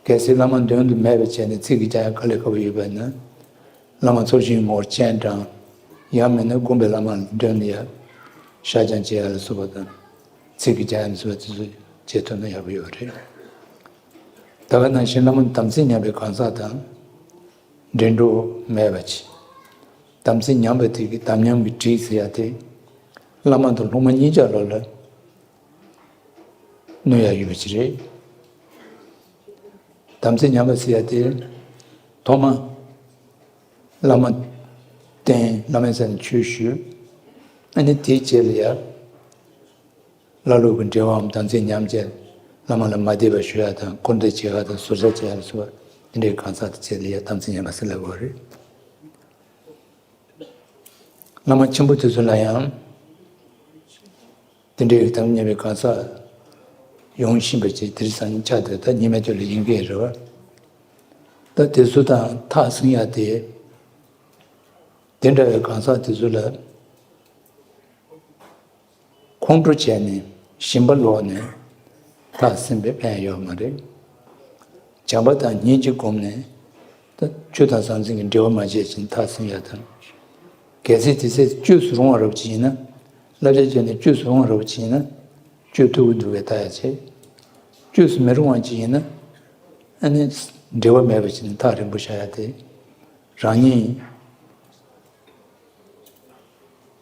གལ་སྲིད་བླ་མ་མདུན་དུ་མེད་པ་བྱས་ནས་ཚིག་གིས་སྦྱང་ཡ་དཀའ་ལས་ཁག་པོ་ཡོད་པ་ན། བླ་མ་ཚོགས་ཞིང་ངོར་སྤྱན་དྲངས། ཡང་མིན་ན་དགོན་པའི་བླ་མ་ལ་མདུན་ནས་ཡ། ཤ་སྦྱང་བྱེད་ཡ་ལ་སོགས་པ་དང་། ཚིག་གིས་སྦྱང་ཡ་ལ་སོགས་པ་དེ་ཚོ་བྱེད་ཐུབ་ན་ཡག་པོ་ཡོད་རེད། ད་ག་ནང་བཞིན་བླ་མ་དམ་ཚིག་ཉམས་པའི་གང་ཟག་དང་། འབྲེལ་འགྲོ་མེད་པ་ཅིག། དམ་ཚིག་ཉམས་པ་དེ་གི་དམ་ཉམས་ཀྱི་གྲིབ་ཟེར་ཡ་དེ། བླ་མ་དང་སློབ་མ་གཉིས་ཆ་ལོ་ལ་གནོད་ཡ་ཡོད་པ་ཅིག་རེད། དམ་ཚིག་ཉམས་པ་ཟེར་ཡ་དེ། ཐོག་མ། བླ་མ་བསྟེན། བླ་མའི་རྩ་ནས་ཆོས་ཞུ། ཨ་ནི་དེའི་རྗེས་ལ་ཡ། བླ་སློབ་ཀྱི་འབྲེལ་བའམ་དམ་ཚིག་ཉམས་བྱས། བླ་མ་ལ་མ་དད་པ་ཞུ་ཡ་དང་། འཁོར་འདས་བྱེ་བ་དང་ཟུར་ཟ་བྱེད་ཡ་ལ་སོགས་པ་དེ་འདྲའི་གང་ཟག་དེ་ཚོ་ལ་ཡ་དམ་ཚིག་ཉམས་པ་ཟེར་ལབ་དགོས་རེད། བླ་མ་ཆེན་པོ་དེ་ཚོ་ལ་ཡང་ དེ་འདྲའི་གི་དམ་ཉེ་བའི་གང་ཟག་ཡོང་བཞིན་པ་ཅིག་དེ་རིང་སང་ཉིན་ཆགས་བསྡད། ད་ཉི་མའི་དུས་ལ་ཡིན་གྱི་རེད་བ། ད་དེ་ཚོ་དང་ཐག་བསྲིང་ཡ་དེ། དེ་འདྲ་བའི་གང་ཟག་དེ་ཚོ་ལ་ཁོང་ཁྲོ་བྱས་ནས་ཞེན་པ་ལོག་ནས་ཐག་བསྲིང་པའི་ཕན་ཡོད་མ་རེད། བྱམས་པ་དང་སྙིང་རྗེ་བསྒོམས་ནས། ད་ཆོས་དང་ཟང་ཟིང་གི་འབྲེལ་བ་མ་བྱས་ཤིང་ཐག་བསྲིང་ཡ་དང་། གལ་སྲིད་དེ་ཚེ་བཅོས་སུ་རུང་བ་རབ་ཅིག་ཡིན་ན། བསླབ་བྱ་བྱས་ནས་བཅོས་སུ་རུང་བ་རབ་ཅིག་ཡིན་ན། བཅོས་ཐུབ་ཀྱི་འདུག་པས་ལྟ་ཡ་བྱེད། བཅོས་སུ་མི་རུང་བ་ཅིག་ཡིན་ན། ཨ་ནི་འབྲེལ་བ་མེད་པ་ཅིག་ནི་ཐག་རིང་པོ་བཞག་ཡ་དེ། རང་ཉིད་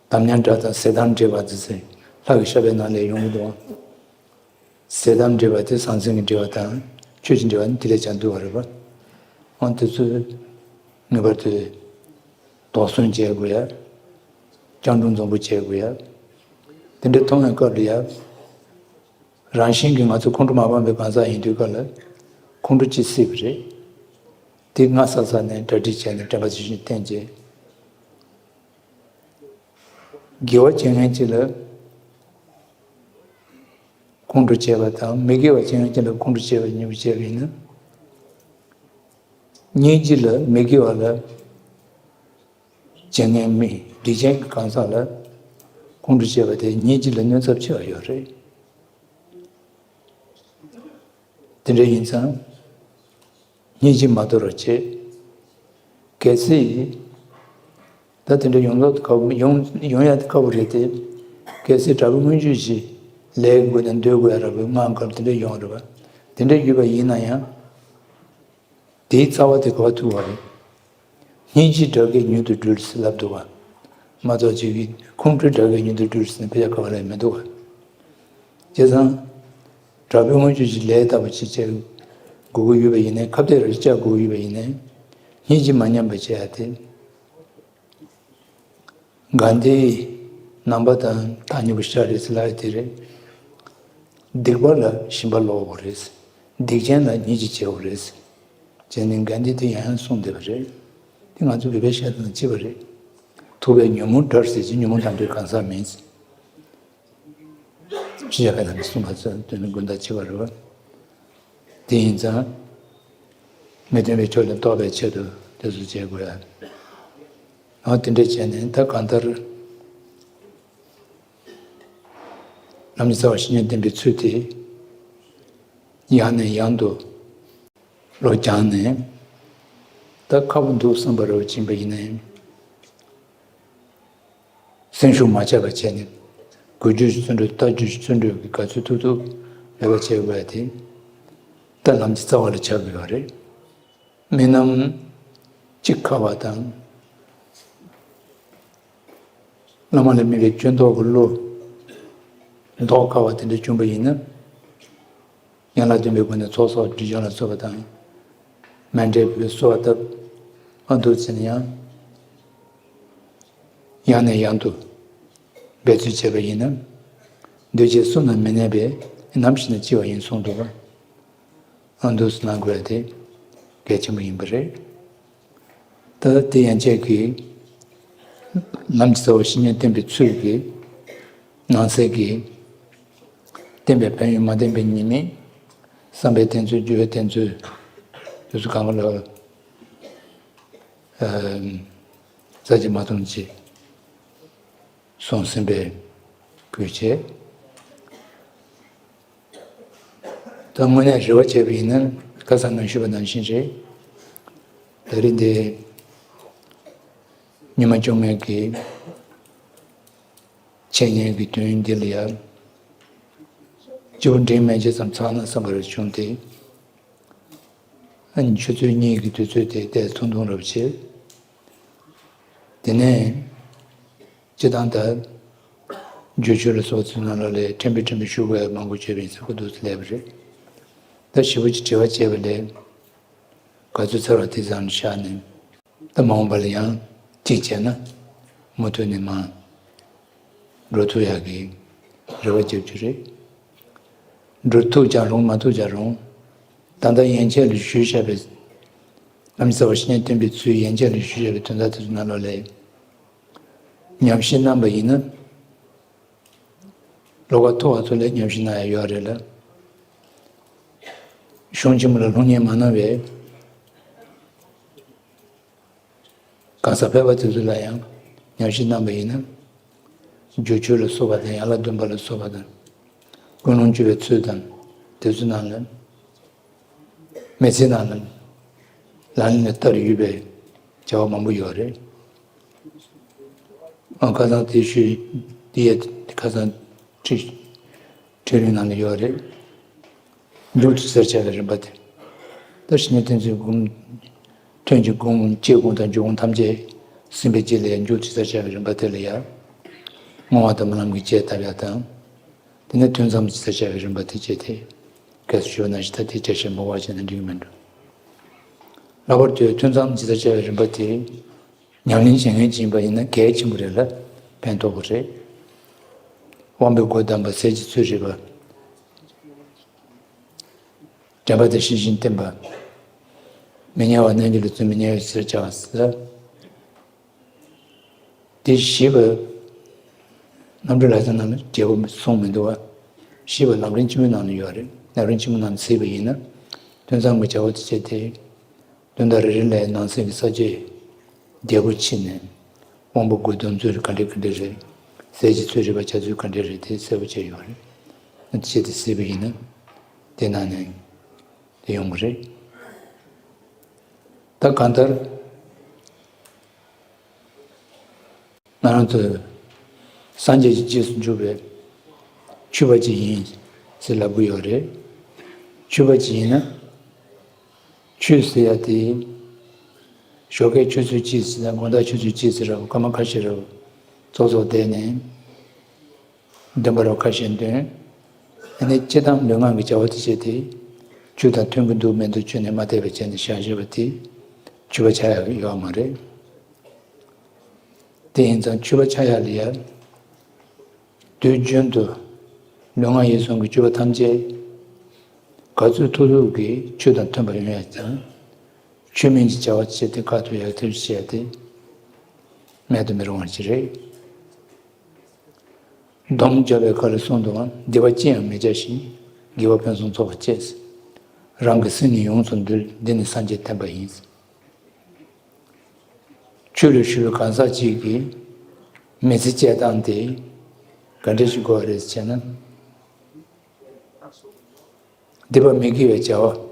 དམ་ཉམས་དགྲ་དང་ཟས་དང་འབྲེལ་བ་དེ་ཚེ་ལྷ་གི་ཤ་བའི་ནང་ལས་ཡོང་གི་འདུག་ཟས་དང་འབྲེལ་བ་དེ་ཟང་ཟིང་གི་འབྲེལ་བ་དང་ཆོས་ཀྱི་འབྲེལ་བ་ནི་དེ་ལས་ཀྱང་འདུ་བ་རེད་པ། འོན་དེ་ཚོས་ངེས་པར་དུ་དོགས་ཟོན་བྱེད་དགོས་ཡ། སྤྱང་གྲུང་འཛོམས་པོ་བྱེད་དགོས་ཡ། དེ་འདྲ་མཐོང་བའི་སྐབས་ལ་ཡ། རང་བཞིན་གྱིས་ང་ཚོ་ཁོང་ཁྲོ་མ་སྤངས་པའི་གང་ཟག་ཡིན་དུས་སྐབས་ལ་ཁོང་ཁྲོ་ཅིག་སྲིད་པ་རེད། དེ་སྔ་ས་ས་ནས་གྲ་སྒྲིག་བྱས་ནས་དྲན་པ་ཇི་བཞིན་བསྟེན་བྱས། དགེ་བ་བྱེད་མཁན་གཅིག་ལ་ཁོང་ཁྲོ་བྱས་པ་དང་མི་དགེ་བ་བྱེད་མཁན་གཅིག་ལ་ཁོང་ཁྲོ་བྱས་པ་གཉིས་པོ་བྱས་པ་ཡིན་ན། སྙིང་རྗེ་ལ་མི་དགེ་བ་ལ་བྱེད་མཁན་མི་སྡིག་ཅན་གྱི་གང་ཟག་ལ་ཁོང་ཁྲོ་བྱས་པ་དེ་སྙིང་རྗེ་ལ་གནོད་ཚབས་ཆེ་བ་ཡོད་རེད། དེ་འདྲ་ཡིན་ཙང་། སྙིང་རྗེ་མ་དོར་བ་བྱེད། གལ་སྲིད། ད་དེ་འདྲ་ཡོང་ལོག་དཀའ་པོ་ཡོང་ཡོང་ཡ་དེ་དཀའ་པོ་རེད་དེ། གལ་སྲིད་དྲག་པོའི་མངོན་སྤྱོད་ཅིག་ལས་དགོས་ན་འདོད་དགོས་ཡ་ར་བའི་དངངས་སྐབས་དེ་འདྲ་ཡོང་རེད་བ། དེ་འདྲ་ཡོད་པ་ཡིན་ན་ཡང་། དེའི་རྩ་བ་དེ་ག་པར་ཐུག་པ་རེད། སྙིང་རྗེའི་དགྲ་བགེགས་མྱུར་དུ་སྒྲོལ་ཟེར་ལབ་འདུག་བ། མ་གཏོགས་ཅིག་གིས་ཁོང་ཁྲོའི་དགྲ་བགེགས་མྱུར་དུ་སྒྲོལ་ཟེར་ནས་དཔེ་ཆ་ག་པར་ལ་ཡང་མི་འདུག་བ། བྱས་ཙང་། དྲག་པོའི་མངོན་སྤྱོད་ཀྱི་ལས་ལྟ་བུ་ཅིག་བྱེད་དགོས་ཀྱི་ཡོད་པ་ཡིན་ནའི་ཁ་གཏད་རེ་བཅག་དགོས་ཀྱི་ཡོད་པ་ཡིན་ནའི། སྙིང་རྗེ་མ་ཉམས་པ་བྱེད་ཡ་དེ། གྷན་དྷིའི་རྣམ་པ་དང་ཐག་ཉེ་པོ་ཤར་རེད་ཟེར་ལབ་ཡ་དེ་རེད། སྡིག་པ་ལ་ཞེན་པ་ལོག་དགོས་རེད། སྡིག་ཅན་ལ་སྙིང་རྗེ་བྱེད་དགོས་རེད། བྱས་ནས་གྷན་དྷི་དེ་ཡང་ཡང་གསུངས་བསྡད་པ་རེད། དེ་ང་ཚོ་བོད་པའི་བཤད་སྟངས་གཅིག་པ་རེད། ཐུབ་པས་ཉོན་མོངས་དགྲར་ཟེར་གྱི་ཉོན་མོངས་དང་འདྲའི་གང་ཟག་མིན། ཤེས་བྱ་ཕན་ཐབས་ཀྱིས་གསུངས་པ་ཚོ་དོན་ནི་དགོན་བདག་བྱེད་པ་རེད་བ། དེ་ཡིན་ཙང་། མི་མཐུན་པའི་ཕྱོགས་ལས་རྟོགས་པའི་ཆེད་དུ་དེ་ཚོ་བྱེད་དགོས་ཡ། འོ་དེ་འདྲ་བྱས་ནས་ད་གང་ལྟར། ལམ་གྱི་རྩ་བ་བཤེས་གཉེན་བསྟེན་པའི་ཚུལ་དེ། ཡང་ནས་ཡང་དུ་བློ་སྦྱངས་ནས། ད་ཁག་པོ་འདུག་བསམ་པ་རེ་བ་བྱིན་པ་ཡིན་ན་ཡང་། སེམས་ཤུགས་མ་ཆག་པ་བྱས་ནས། གུས་བརྩི་བརྩོན་འགྲུས་ལྟ་རྒྱུ་བརྩོན་འགྲུས་ཀྱི་དགའ་ཚོད་ཐུབ་ཐུབ་རེ་བ་བྱེད་དགོས་པ་དེ། ད་ལམ་གྱི་རྩ་བ་ལ་ཆགས་དགོས་པ་རེད། མི་རྣམས་གཅིག་ཁ་བ་དང་། བླ་མ་ལ་དམིགས་པའི་སྐྱོན་རྟོག་གི་བློ། མདོག་ཁ་བ་དེ་འདྲ་བྱུང་པ་ཡིན་ན། ཡན་ལག་བདུན་པའི་སྒོ་ནས་ཚོགས་གསོག་སྒྲིབ་སྦྱོང་ལ་སོགས་པ་དང་། མཎྜལ་ཕུལ་གསོལ་བ་བཏབ། ཨ་འདུག་ཟེར་ན་ཡང་། ཡང་ནས་ཡང་དུ་འབད་རྩོལ་བྱས་པ་ཡིན་ན། འདུས་བྱས་གསུམ་ལ་མི་གནས་པས་ནམ་ཞིག་ན་འཆི་བ་ཡིན་གསུངས་འདུག་པ། ཨ་འདུག་སེ་གནང་དགོས་ཡ་དེ་གལ་ཆེན་པོ་ཡིན་པ་རེད། ད་དེ་ཡན་ཆད་ཀྱི་ལམ་གྱི་རྩ་བ་བཤེས་གཉེན་བསྟེན་པའི་ཚུལ་གྱི་ནང་གསེས་ཀྱི་བསྟེན་པའི་ཕན་ཡོན་མ་བསྟེན་པའི་ཉེས་དམིགས། བསམ་པའི་བསྟེན་ཚུལ་སྤྱོད་པའི་བསྟེན་ཚུལ། དེ་ཚོ་གང་ག་ལ་རྩ་ཆེ་མ་གཏོང་ཅིག་གསུངས་ཟིན་པའི་གུས་བྱས། ད་དངོས་གནས་རེ་བ་བྱས་པ་ཡིན་ན་ཁ་སང་ནས་ཞུས་པ་ནང་བཞིན་རེད། ད་རེས་འདི་ཉི་མ་བཅོ་ལྔའི་གི་འཆད་ཉན་གྱི་དུས་ཡུན་འདི་ལ་ཡང་སྐྱིད་པོ་འབྲིང་མན་ཆད་ཙམ་ཚང་ན་བསམ་པ་རེ་བྱུང་སྟེ། ཨ་ནི་ཆུ་ཚོད་གཉིས་ཀྱི་དུས་ཚོད་དེ་ཏོག་ཙམ་ཐུང་ཐུང་རབ་བྱས། དེ་ནས་སྤྱི་བཏང་ད་འགྲུལ་བཞུད་ལ་སོགས་ཚུལ་ནང་ལོགས་ལས་ཕྲན་བུ་ཕྲན་བུ་ཞུ་དགོས་ཡ་མང་པོ་བྱས་པ་ཡིན་ས་ཁོ་འདུག་སེ་སླེབས་པ་རེད། ད་ཞེ་པོ་ཅིག་དྲི་བ་བྱས་པ་ལས་ག་ཚོད་ཚར་བ་དེ་ཙམ་བཞག་ནས། ད་མ་འོངས་པ་ལ་ཡང་གཅིག་བྱས་ན་མུ་མཐུད་ནས་མར་འགྲོ་ཐུབ་ཡག་གི་རེ་བ་རྒྱབ་རྒྱུ་རེད། འགྲོ་ཐུབ་ཀྱང་རུང་མ་ཐུབ་ཀྱང་རུང་། ད་ལྟ་ཡན་ཆད་ལ་ཞུས་བཞག་པའི་ལམ་གྱི་རྩ་བ་བཤེས་གཉེན་བསྟེན་པའི་ཚུལ་ཡན་ཆད་ལ་ཞུས་བཞག་པའི་དོན་དག་དེ་ཚོ་ནང་ལོགས་ལས་ཉམས་བཞེས་གནང་པ་ཡིན་ན། ལོགས་ཀ་མཐོ་བ་ཚོ་ལ་ཉམས་ཞིབ་གནང་ཡ་ཡོད་རེད་ལ། གཞུང་ཆེན་མོ་ལ་ལྷུང་བསྙེན་མ་གནང་བའི་གང་ཟག་ཕལ་པ་དེ་ཚོ་ལ་ཡང་ཉམས་ཞིབ་གནང་བ་ཡིན་ན། སྒྱུར་བཅོས་ལ་སོགས་པ་དང་། ཡན་ལག་བདུན་པ་ལ་སོགས་པ་དང་། ཀུན་སློང་བཅོས་པའི་ཚུལ་དང་། དེ་ཚོ་ནང་ལ། མི་ཚེ་ནང་ལ་ལག་ལེན་ལ་བསྟར་ཡོད་པའི་བྱ་བ་མང་པོ་ཡོད་རེད། ཨ། ཁ་སང་དེ་ཞུས། དེ་ཡ་ཁ་སང་ཁྲིད་ཁྲིད་རིམ་ནང་ལ་ཡོད་རེད། མཇུག་ཏུ་གསལ་བྱ་བའི་རིམ་པ་དེ། ད་བཤེས་གཉེན་བསྟེན་ཚུལ་སྒོམ། ཐུན་གྱི་སྒོམ། སྐྱེ་སྒོམ་དང་འཇུག་སྒོམ་ཐམས་ཅད་ཟིན་པའི་རྗེས་ལ་ཡ། མཇུག་ཏུ་གསལ་བྱ་བའི་རིམ་པ་དེ་ལ་ཡ། བསྔོ་བ་དང་སྨོན་ལམ་གྱི་རྒྱས་བཏབ་ཡ་དང་། དེ་ནས་ཐུན་མཚམས་ཀྱི་ས་བྱ་བའི་རིམ་པ་དེ་བཅས་ཏེ། གལ་སྲིད་ཞུ་བ་ནང་བཞིན་ད་དེ་བཅའ་བཞག་མ་བར་བྱས་ན་འགྲིག་གི་མི་འདུག་ལྷག་པར་དུ་ཐུན་མཚམས་ཀྱི་ས་བྱ་བའི་རིམ་པ་དེ་ཉམས་ལེན་བྱེད་མཁན་ཅིག་ཡིན་པ་ཡིན་ན་གལ་ཆེན་པོ་རེད་ལ། ཕན་ཐོགས་པོ་རེད། དབང་པོའི་སྒོ་བསྡམས་པ། ཟས་ཀྱི་ཚོད་རིག་པ། དྲན་པ་དང་ཤེས་བཞིན་བསྟེན་པ། མི་ཉལ་བ་རྣལ་འབྱོར་ལ་བརྩོན་པའི་དམྱལ་བའི་ཚུལ་བྱ་བ་ཟེར། དེ་བཞི་པ། རྣམ་གྲོལ་ལྷ་བསངས་ནང་ལ་རྒྱས་པོ་གསུངས་མི་འདུག་བ། བཞི་པ་ལམ་རིམ་ཆེན་མོའི་ནང་ལ་ཡོད་རེད། ལམ་རིམ་ཆེན་མོའི་ནང་ལ་གཟིགས་པ་ཡིན་ན། ཐུན་མཚམས་ཀྱི་བྱ་བ་དེ་བྱས་ཏེ། དོན་དག་རེ་རེ་ལ་ནང་གསེས་ཀྱི་ས་བཅད་རྒྱས་པོ་ཕྱེ་ནས། དབང་པོ་སྒོ་བསྡམ་ཚུལ་ག་འདྲ་ག་འདྲ་རེད། ཟས་ཀྱི་ཚོད་རིག་པ་བྱ་ཚུལ་ག་འདྲ་རེད། དེ་གསལ་པོ་བྱས་ཡོད་རེད། དེ་བྱས་ཏེ་གཟིགས་པ་ཡིན་ན། དེ་ནང་ནས་དེ་ཡོང་གི་རེད། ད་གང་ལྟར། ང་རང་ཚོ་སངས་རྒྱས་ཀྱི་རྗེས་སུ་འཇུག་པའི་ཆོས་པ་ཅིག་ཡིན་ཟེར་ལབ་ཀྱི་ཡོད་རེད། ཆོས་པ་ཅིག་ཡིན་ན། ཆོས་ཟེར་ཡ་དེ། ཞོགས་ཀའི་ཆུ་ཚོད་གཅིག་ཟེར་ན། དགོང་དག་ཆུ་ཚོད་གཅིག་ཟེར་ར། སྐར་མ་ཁ་ཤས་ར་ཚོགས་གསོག་བསྡད་ནས། འདོན་པ་ར་ཁ་ཤས་འདོན། ཨ་ནི་སྤྱིར་བཏང་ལུས་ངག་གི་བྱ་བ་དེ་བྱས་ཏེ། ཆོས་དང་མཐུན་གྱི་འདུག་མི་འདུག་བཅོས་ནས་མ་བལྟས་པ་བྱས་ནས་བཞག་བཞག་པ་དེ། ཆོས་པ་ཆགས་ཡ་ཡོད་མ་རེད། དེ་ཡིན་ཙང་ཆོས་པ་ཆགས་ཡ་ལ་ཡ། དུས་རྒྱུན་དུ་ལུས་ངག་ཡིད་གསུམ་གྱི་སྤྱོད་པ་ཐམས་ཅད་ག་ཚོད་ཐུབ་ཐུབ་ཀྱིས་ཆོས་དང་མཐུན་པ་ཡོང་ཡ་དང་། ཆོས་མིན་གྱི་བྱ་བ་བྱེད་དེ་དཀའ་ཐུབ་ཡག་ཐུབ་བྱས་ཏེ་མེད་དུ་མི་རུང་བ་ཞིག་རེད། སྡོམ་རྒྱབ་པའི་སྐབས་ལ་གསུངས་འདུག་གམ། སྡིག་པ་ཅི་ཡང་མི་བྱ་ཞིང་། དགེ་བ་ཕུན་སུམ་ཚོགས་པར་སྤྱད། རང་གི་སེམས་ནི་ཡོངས་སུ་འདུལ། འདི་ནི་སངས་རྒྱས་བསྟན་པ་ཡིན། ཆོས་ལ་ཞུགས་པའི་གང་ཟག་ཅིག་གིས་མི་ཚེ་སྐྱེལ་སྟངས་དེ་ག་འདྲ་ཞིག་དགོས་པ་རེད་ཟེར་ན། སྡིག་པ་མི་དགེ་བའི་བྱ་བ།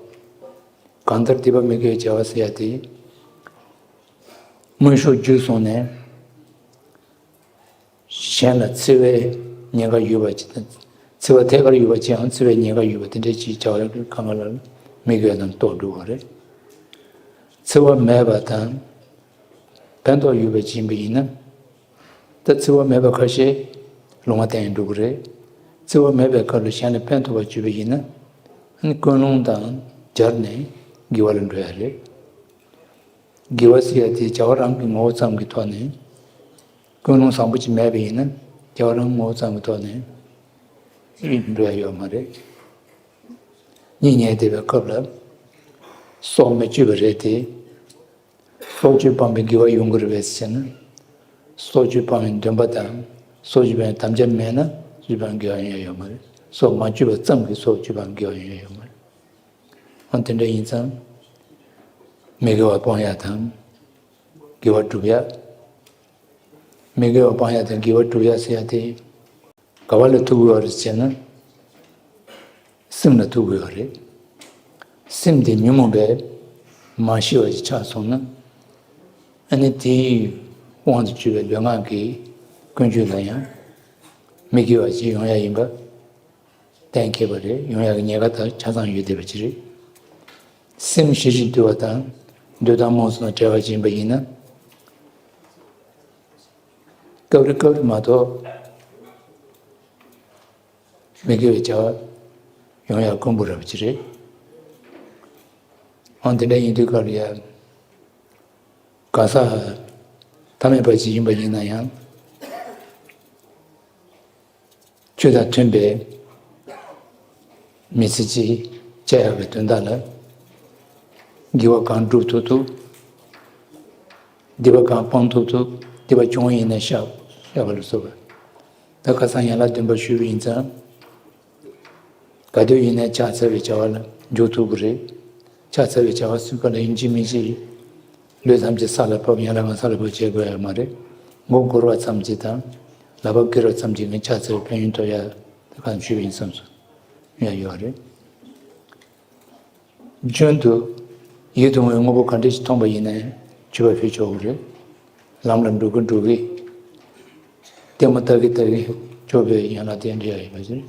གང་ལྟར་སྡིག་པ་མི་དགེ་བའི་བྱ་བ་ཟེར་ཡ་དེ། དངོས་ཤུགས་བརྒྱུད་སོང་ནས། གཞན་ལ་འཚེ་བའི་ཉེན་ཁ་ཡོད་པ་ཅིག་དང་། འཚེ་བ་ཐད་ཀར་ཡོད་པ་ཅིག་ཡང་འཚེ་བའི་ཉེན་ཁ་ཡོད་པ་དེ་འདྲའི་ཅིག་བྱ་བ་གང་ག་ལ་མི་དགེ་བ་རྣམས་གཏོགས་འགྲོ་བ་རེད། འཚེ་བ་མེད་པ་དང་། ཕན་ཐོགས་ཡོད་པ་ཅིག་ཡིན་པ་ཡིན་ན། ད་འཚེ་བ་མེད་པ་ཁ་ཤས་ལུང་བ་བསྟན་འགྲོ་གི་རེད། འཚེ་བ་མེད་པའི་སྐབས་ལ་གཞན་ལ་ཕན་ཐོགས་པ་བྱེད་པ་ཡིན་ན། ཨ་ནི་ཀུན་སློང་དང་སྦྱར་ནས་དགེ་བ་ལ་འགྲོ་ཡ་རེད། དགེ་བ་ཟེར་ཡ་དེ་བྱ་བ་རང་གི་ངོ་བོ་ཙམ་གྱི་ཐོག་ནས། ཀུན་སློང་བཟང་པོ་ཅིག་མེད་པ་ཡིན་ན། བྱ་བ་རང་གི་ངོ་བོ་ཙམ་གྱི་ཐོག་ནས་འགྲོ་ཡ་ཡོད་མ་རེད། གཉིད་ཉལ་བསྡད་པའི་སྐབས་ལ་སྲོག་མི་གཅོད་པ་རེད་དེ། སྲོག་གཅོད་སྤངས་པའི་དགེ་བ་ཡོང་གི་རེད་པས་ཟེར་ན། སྲོག་གཅོད་སྤང་བའི་འདུན་པ་དང་། སྲོག་གཅོད་པའི་དམ་བཅའ་མེད་ན་སྲོག་གཅོད་པའི་དགེ་བ་ཡོང་ཡ་ཡོད་མ་རེད། སྲོག་མ་གཅོད་པ་ཙམ་གྱིས་སྲོག་གཅོད་པའི་དགེ་བ་ཡོང་ཡ་ཡོད་མ་རེད། འོ་དེ་འདྲ་ཡིན་ཙང་། མི་དགེ་བ་སྤོང་ཡ་དང་། དགེ་བ་སྒྲུབ་ཡ། མི་དགེ་བ་སྤང་ཡ་དང་དགེ་བ་སྒྲུབ་ཡ་ཟེར་ཡ་དེ། ག་བ་ལ་ཐུག་དགོས་པ་རེད་ཟེར་ན། སེམས་ལ་ཐུག་དགོས་པ་རེད། སེམས་དེ་ཉོན་མོངས་པས་མ་ཞི་བ་ཞིག་ཆགས་སོང་ན། ཨ་ནི་དེའི་དབང་དུ་གྱུར་པའི་ལུས་ངག་གི་ཀུན་སྤྱོད་ལ་ཡང་མི་དགེ་བ་ཞིག་ཡོང་ཡ་ཡིན་པ་གཏན་འཁེལ་བ་རེད། ཡོང་ཡ་གི་ཉེན་ཁ་ད་ཆ་ཚང་ཡོད་བསྡད་པ་ཅིག་རེད། སེམས་ཞི་ཞིང་དུལ་བ་དང་། འདོད་དང་རྨོངས་སོགས་དང་བྲལ་བ་ཞིག་ཡིན་པ་ཡིན་ན། སྐབས་རེ་སྐབས་རེ་མ་གཏོགས་མི་དགེ་བའི་བྱ་བ་ཡོང་ཡ་དཀོན་པོ་རབ་ཅིག་རེད། འོ་དེ་འདྲ་ཡིན་དུས་སྐབས་ལ་ཡ། གང་ཟག་ཐ་མལ་པ་ཅིག་ཡིན་པ་ཡིན་ན་ཡང་། ཆོས་དང་མཐུན་པའི་མི་ཚེ་ཅིག་སྐྱེལ་ཡག་གི་དོན་དག་ལ། དགེ་བ་གང་སྒྲུབ་ཐུབ་ཐུབ། སྡིག་པ་གང་སྤང་ཐུབ་ཐུབ། སྡིག་པ་བྱུང་བ་ཡིན་ན་བཤགས། བཤགས་པ་ལ་སོགས་པ། ད་ཁ་སང་ཡན་ལག་བདུན་པ་ཞུས་པ་ཡིན་ཙང་། ག་དུས་ཡིན་ནའི་ཕྱག་འཚལ་བའི་བྱ་བ་ལ་འཇུག་ཐུབ་ཀྱི་རེད། ཕྱག་འཚལ་བའི་བྱ་བ་སུའི་སྐབས་ལ་ཡིན་གཅིག་མིན་གཅིག་ལུས་ཐམས་ཅད་ས་ལ་ཕབ། ཡན་ལག་ལྔ་ས་ལ་ཕབ་བྱེད་དགོས་ཡ་མ་རེད། མགོ་སྒུར་བ་ཙམ་གྱིས་དང་། ལག་པ་བཀེར་བ་ཙམ་གྱིས་ངས་ཕྱག་འཚལ་བའི་ཕན་ཡོན་ཐོབ་ཡ། ད་ག་ཞུས་པ་ཡིན་བསམ་སོང་། ཡ་ཡོད་རེད། རྒྱུན་དུ་ཡིད་དུ་འོང་བའི་དངོས་པོ་ག་འདྲ་ཞིག་མཐོང་པ་ཡིན་ནའི་མཆོད་པ་ཕུལ་ཆོག་གི་རེད། ལམ་ལ་འགྲོ་གི་འགྲོ་གི། ལྟད་མོ་ལྟ་གི་ལྟ་གི་མཆོད་པའི་ཡན་ལག་དེ་འདྲ་ཡོད་པ་ཞིག་རེད།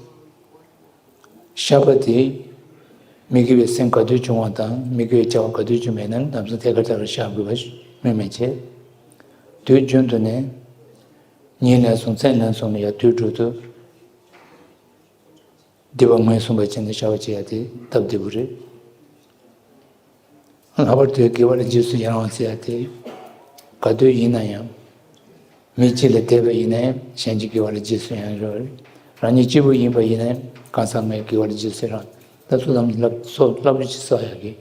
བཤགས་པ་དེ་མི་དགེ་བའི་སེམས་ག་དུས་བྱུང་བ་དང་མི་དགེ་བའི་བྱ་བ་ག་དུས་བྱུང་བ་ཡིན་ནའི་ལམ་སང་ཐད་ཀར་ཐད་ཀར་བཤགས་དགོས་པ་ཞིག་སྨོས་མེད་བྱས། དུས་རྒྱུན་དུ་ནས་ཉིན་ལན་གསུམ་མཚན་ལན་གསུམ་ལ་ཡ་དུས་དྲུག་ཏུ། སྡིག་པ་ངོས་བཟུང་བ་བྱས་ནས་བཤགས་པ་བྱེད་ཡ་དེ་སྟབས་བདེ་པོ་རེད། ལྷག་པར་དུ་དགེ་བ་ལ་རྗེས་སུ་ཡི་རང་བ་ཟེར་ཡ་དེ། ག་དུས་ཡིན་ན་ཡང་། མི་གཅིག་ལ་དད་པ་ཡིན་ན་ཡང་གཞན་གྱི་དགེ་བ་ལ་རྗེས་སུ་ཡི་རང་བ་རེད། རང་ཉིད་གཅིག་པུ་ཡིན་པ་ཡིན་ན་ཡང་གང་ཟག་མའི་དགེ་བ་ལ་རྗེས་སུ་ཡི་རང་བ། ད་སོ་ལམ་བསླབ་སོ་བསླབ་བྱ་ཅིག་བསགས་ཡ་གི་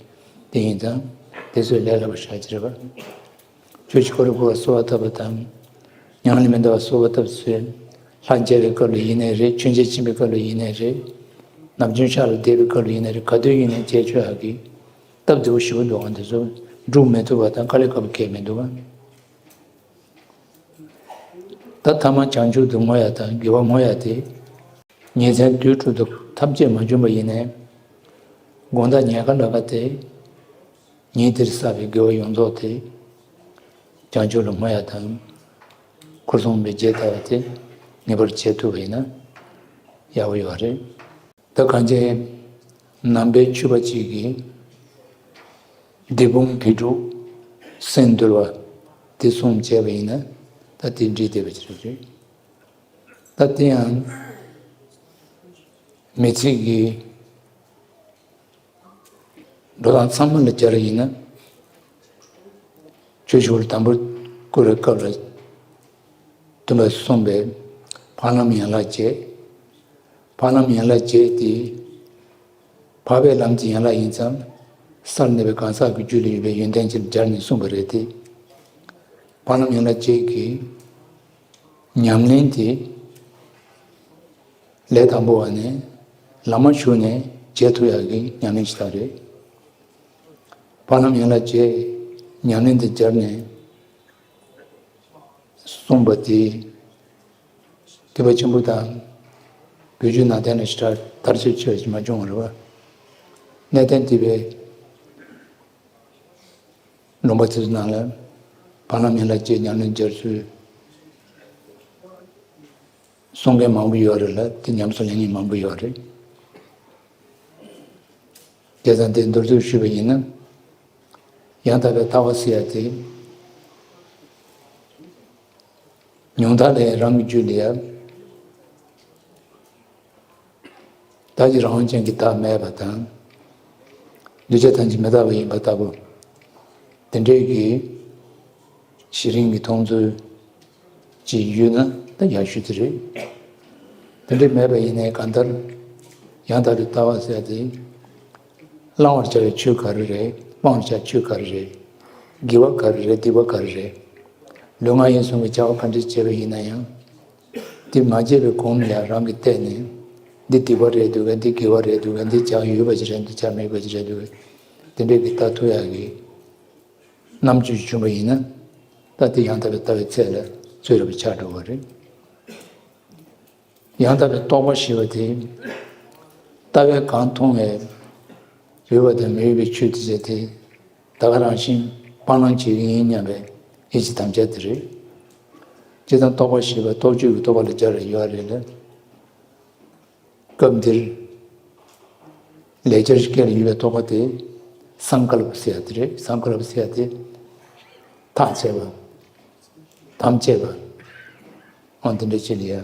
དེ་ཡིན་ཙང་། དེ་ཚོས་ལས་སླ་པོ་ཞེ་དྲག་རེད་པ། ཆོས་ཀྱི་འཁོར་ལོ་བསྐོར་བར་གསོལ་བ་བཏབ་པ་དང་། ཉམས་ལེན་མི་འདའ་བར་གསོལ་བ་བཏབ་ཚུལ། ལྷ་མཇལ་བའི་སྐབས་ལ་ཡིན་ནའི་རེད། མཆོད་མཇལ་ཕྱིན་པའི་སྐབས་ལ་ཡིན་ནའི་རེད། ནམ་རྒྱུན་ཕྱག་ལ་བསྡད་པའི་སྐབས་ལ་ཡིན་ནའི་རེད། ག་དུས་ཡིན་ནའི་བྱས་ཆོག་ཡག་གི་སྟབས་བདེ་པོ་ཞེ་པོ་འདུག་ཨང་། དེ་ཚོ་སྒྲུབ་མི་ཐུབ་པ་དང་དཀའ་ལས་ཁག་པོ་གང་ཡང་མི་འདུག་ཨང་། ད་ཐ་མ་བྱང་ཆུབ་ཏུ་བསྔོ་ཡག་དང་དགེ་བ་བསྔོ་ཡག་དེ། ཉིན་མཚན་དུས་དྲུག་ཏུ་ཐམས་ཅད་མ་བྱུང་བ་ཡིན་ནའི། དགོང་དག་ཉལ་ཁ་ལ་ཁ་དེ། ཉིན་དེར་བསགས་པའི་དགེ་བ་ཡོངས་རྫོགས་དེ། བྱང་ཆུབ་ལ་བསྔོ་ཡག་དང་། འཁོར་གསུམ་པའི་རྒྱས་བཏབ་པ་དེ་ངེས་པར་བྱེད་ཐུབ་པ་ཡིན་ན་ཡག་པོ་ཡོད་རེད། ད་གང་ཅི། ནང་པའི་ཆོས་པ་གཅིག་གིས་སྡིག་སྤོང་དགེ་སྒྲུབ་སེམས་འདུལ་བ་དེ་གསུམ་བྱས་པ་ཡིན་ན་ད་དེ་འགྲིག་བསྡད་པ་ཅིག་རེད། ད་དེ་ཡང་མི་ཚིག་གི་འགྲོ་སྟངས་ཚང་མ་ལ་སྦྱར་ཡིན་ན། ཆོས་ཞུ་བར་དམ་པོར་བསྐུལ་བའི་སྐབས་ལ་སྟོན་པས་གསུངས་པའི་འཕགས་ལམ་ཡན་ལག་བརྒྱད། འཕགས་ལམ་ཡན་ལག་བརྒྱད་དེ། འཕགས་པའི་ལམ་གྱི་ཡན་ལག་ཡིན་ཙང་། སར་གནས་པའི་གང་ཟག་གི་རྒྱུད་ལ་ཡོད་པའི་ཡོན་ཏན་ཅན་སྦྱར་ནས་གསུངས་པ་རེད་དེ། འཕགས་ལམ་ཡན་ལག་བརྒྱད་ཀྱི་ཉམས་ལེན་དེ། ལས་དང་པོ་བ་ནས་ལམ་མ་ཞུགས་ནས་བྱེད་ཐུབ་ཡག་གི་ཉམས་ལེན་ཞིག་རེད། འཕགས་ལམ་ཡན་ལག་བརྒྱད་ཉམས་ལེན་དུ་སྦྱར་ནས་གསུངས་པ་དེ། ཐེག་པ་ཆེན་པོ་དང་བོད་བརྒྱུད་ནང་བསྟན་ལ་ཞེ་དྲག་དར་ཁྱབ་ཆེ་བ་ཞིག་མ་བྱུང་བ་རེད་བ། གནས་བརྟན་ཐེག་པའི་ལུང་པ་དེ་ཚོ་ནང་ལ་འཕགས་ལམ་ཡན་ལག་བརྒྱད་ཉམས་ལེན་སྦྱར་ཚུལ་གསུང་མཁན་མང་པོ་ཡོད་རེད་ལ། དེ་ཉམས་སུ་ལེན་མཁན་མང་པོ་ཡོད་རེད། བྱས་ཙང་དེ་མདོར་བསྡུས་ཞུས་པ་ཡིན་ན། ཡང་དག་པའི་ལྟ་བ་ཟེར་ཡ་དེ། ཉུང་མཐའ་ལ་རང་གི་རྒྱུད་ལ་ཡ། བདག་གི་རང་དབང་ཅན་གྱི་བདག་མེད་པ་དང་། གདུལ་བྱ་ཐམས་ཅད་མི་རྟག་པ་ཡིན་པ་ལྟ་བུ། དེ་འདྲའི་གི་གཞི་རིམ་གྱི་མཐོང་ཚུལ་ཅིག་ཡོད་ན་ད་ཡག་ཤོས་དེ་རེད། དེ་འདྲའི་མེད་པ་ཡིན་ནའི་གང་ལྟར་ཡང་དག་པའི་ལྟ་བ་ཟེར་ཡ་དེ། བླང་བར་བྱ་བའི་ཆོས་ག་རེ་རེད། སྤང་བར་བྱ་ཆོས་ག་རེ་རེད། དགེ་བ་ག་རེ་རེད། སྡིག་པ་ག་རེ་རེད། ལུས་ངག་ཡིད་གསུམ་གྱི་བྱ་བ་ག་འདྲ་བྱས་པ་ཡིན་ན་ཡང་། འདི་མ་བྱས་པའི་གོང་ལ་ཡང་རང་གིས་བལྟས་ནས། འདི་སྡིག་པ་རེད་འདུག་ག་འདི་དགེ་བ་རེད་འདུག་ག་འདི་བྱ་ཡོད་པ་ཅིག་རེད་འདུག་བྱ་མེད་པ་ཅིག་རེད་འདུག་ག་དེ་འདྲའི་གི་ལྟ་ཐུབ་ཡག་གི་རྣམ་དཔྱོད་ཅིག་བྱུང་བ་ཡིན་ན། ད་དེ་ཡང་དག་པའི་ལྟ་བའི་ཚད་ལ་ཚུད་རབས་ཆགས་འགྲོ་བ་རེད། ཡང་དག་པའི་རྟོགས་པ་ཞེས་པ་དེ། ལྟ་བས་གང་མཐོང་བའི་འོས་པ་དང་མི་འོས་པའི་ཆོས་དེ་བྱས་ཏེ། ད་ག་རང་བཞིན་སྤང་བླང་བྱེད་ཀྱི་ཡིན་སྙམ་པའི་ཡིད་ཀྱི་དམ་བཅའ་དེ་རེད། སྤྱིར་བཏང་རྟོགས་པ་ཞེས་པ་རྟོགས་བརྗོད་ཀྱི་རྟོགས་པ་ལ་སྦྱར་ཡོད་རེད་ལ། སྐབས་འདིར་ལེགས་སྦྱར་གྱི་སྐད་ལ་ཡོད་པའི་རྟོགས་པ་དེ་སངས་ཀླ་པ་ཟེར་ཡ་དེ་རེད། སངས་ཀླ་པ་ཟེར་ཡ་དེ་ཐག་བཅད་པ། དམ་བཅས་པ། འོ་དེ་འདྲ་ཅིག་ལ་ཡ།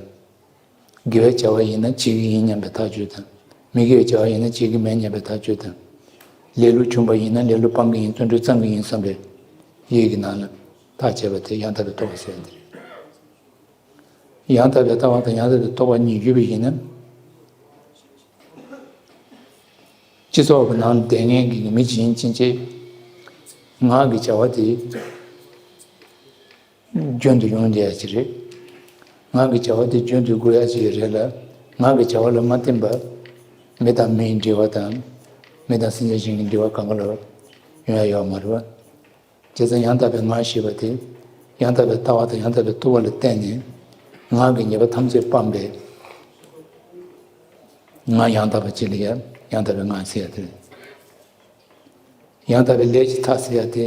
དགེ་བའི་བྱ་བ་ཡིན་ན་བྱེད་ཀྱི་ཡིན་སྙམ་པའི་ཐག་གཅོད་དང་། མི་དགེ་བའི་བྱ་བ་ཡིན་ན་བྱེད་ཀྱི་མེད་སྙམ་པའི་ཐག་གཅོད་དང་། ལེ་ལོ་བྱུང་བ་ཡིན་ན་ལེ་ལོ་སྤང་གི་ཡིན། བརྩོན་འགྲུས་བརྩམ་གྱི་ཡིན་བསམ་པའི་ཡིད་ཀྱི་ནང་ལ་ཐག་བཅད་པ་དེ་ཡང་དག་པའི་རྟོགས་པ་ཟེར་ཡ་འདི་རེད། ཡང་དག་པའི་ལྟ་བ་དང་ཡང་དག་པའི་རྟོགས་པ་གཉིས་ཡོད་པ་ཡིན་ན། སྤྱི་ཚོགས་ཀྱི་ནང་ལ་བསྡད་མཁན་གྱི་མི་གཅིག་ཡིན་ཕྱིན་ཆད། ངག་གི་བྱ་བ་དེ་རྒྱུན་དུ་ཡོང་བསྡད་ཡ་ཅིག་རེད། ངག་གི་བྱ་བ་དེ་རྒྱུན་དུ་དགོས་ཡ་ཅིག་རེད་ལ། ངག་གི་བྱ་བ་ལ་མ་བརྟེན་པ། མི་དང་མིའི་འབྲེལ་བ་དང་། མི་དང་སེམས་ཅན་གཞན་གྱི་འབྲེལ་བ་གང་ག་ལ་ཡོང་ཡ་ཡོད་མ་རེད་བ། བྱས་ཙང་ཡང་དག་པའི་ངག་ཞེས་པ་དེ། ཡང་དག་པའི་ལྟ་བ་དང་ཡང་དག་པའི་རྟོག་པ་ལ་བརྟེན་ནས། ངག་གི་ཉེས་པ་ཐམས་ཅད་སྤངས་པའི་ངག་ཡང་དག་པ་ཅིག་ལ་ཡ་ཡང་དག་པའི་ངག་ཟེར་ཡ་དེ་རེད། ཡང་དག་པའི་ལས་ཀྱི་མཐའ་ཟེར་ཡ་དེ།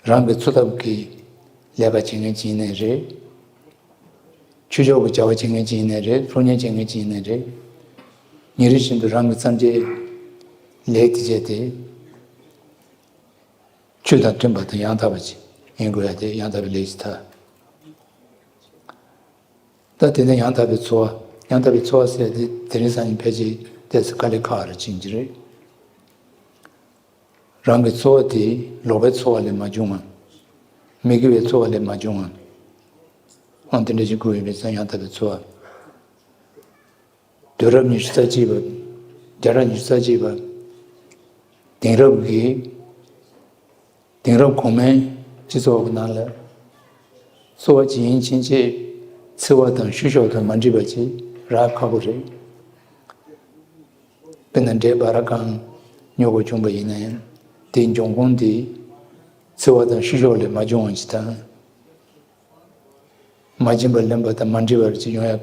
རང་གི་འཚོ་ཐབས་ཀྱི་ལས་ཀ་བྱེད་མཁན་ཅིག་ཡིན་ནའི་རེད། ཆོས་ཕྱོགས་ཀྱི་བྱ་བ་བྱེད་མཁན་ཅིག་ཡིན་ནའི་རེད། སློབ་གཉེར་བྱེད་མཁན་ཅིག་ཡིན་ནའི་རེད། ཉིན་རེ་བཞིན་དུ་རང་གི་བརྩམས་བྱའི་ལས་དེ་བྱས་ཏེ། ཆོས་དང་མཐུན་པ་དང་ཡང་དག་པ་ཅིག་ཡིན་དགོས་ཡ་དེ་ཡང་དག་པའི་ལས་ཀྱི་མཐའ། ད་དེ་ནས་ཡང་དག་པའི་འཚོ་བ། ཡང་དག་པའི་འཚོ་བ་ཟེར་ཡ་དེ་དེ་རིང་སང་ཉིན་ཕལ་ཆེར་ཏོག་ཙམ་དཀའ་ལས་ཁག་རེ་ཕྱིན་གྱི་རེད། རང་གི་འཚོ་བ་དེ་ལོག་པའི་འཚོ་བ་ལས་མ་བྱུང་བ། མི་དགེ་བའི་འཚོ་བ་ལས་མ་བྱུང་བ། ཨང་དེ་འདྲ་ཞིག་དགོས་ཡོད་པའི་ཙང་ཡང་དག་པའི་འཚོ་བ། དུས་རབས་ཉི་ཤུ་རྩ་གཅིག་པ། རྒྱལ་རབས་ཉི་ཤུ་རྩ་གཅིག་པ། དེང་རབས་ཀྱི། དེང་རབས་གོང་མའི་སྤྱི་ཚོགས་ཀྱི་ནང་ལ། འཚོ་བ་ཇི་ཡིན་ཕྱིན་ཆད་འཚེ་བ་དང་བཤུ་གཞོག་དང་མ་འདྲེས་པ་ཅིག་རག་ཁག་པོ་རེད། དཔེར་ན་འབྲས་སྦ་ར་ཁང་ཉོ་དགོས་བྱུང་བ་ཡིན་ན་ཡང་། དེའི་འབྱུང་ཁུངས་དེ་འཚེ་བ་དང་བཤུ་གཞོག་ལས་མ་བྱུང་བ་ཅིག་དང་། མ་བྱིན་པར་ལེན་པ་དང་མ་འདྲེས་པར་ཅིག་ཡོང་ཡ།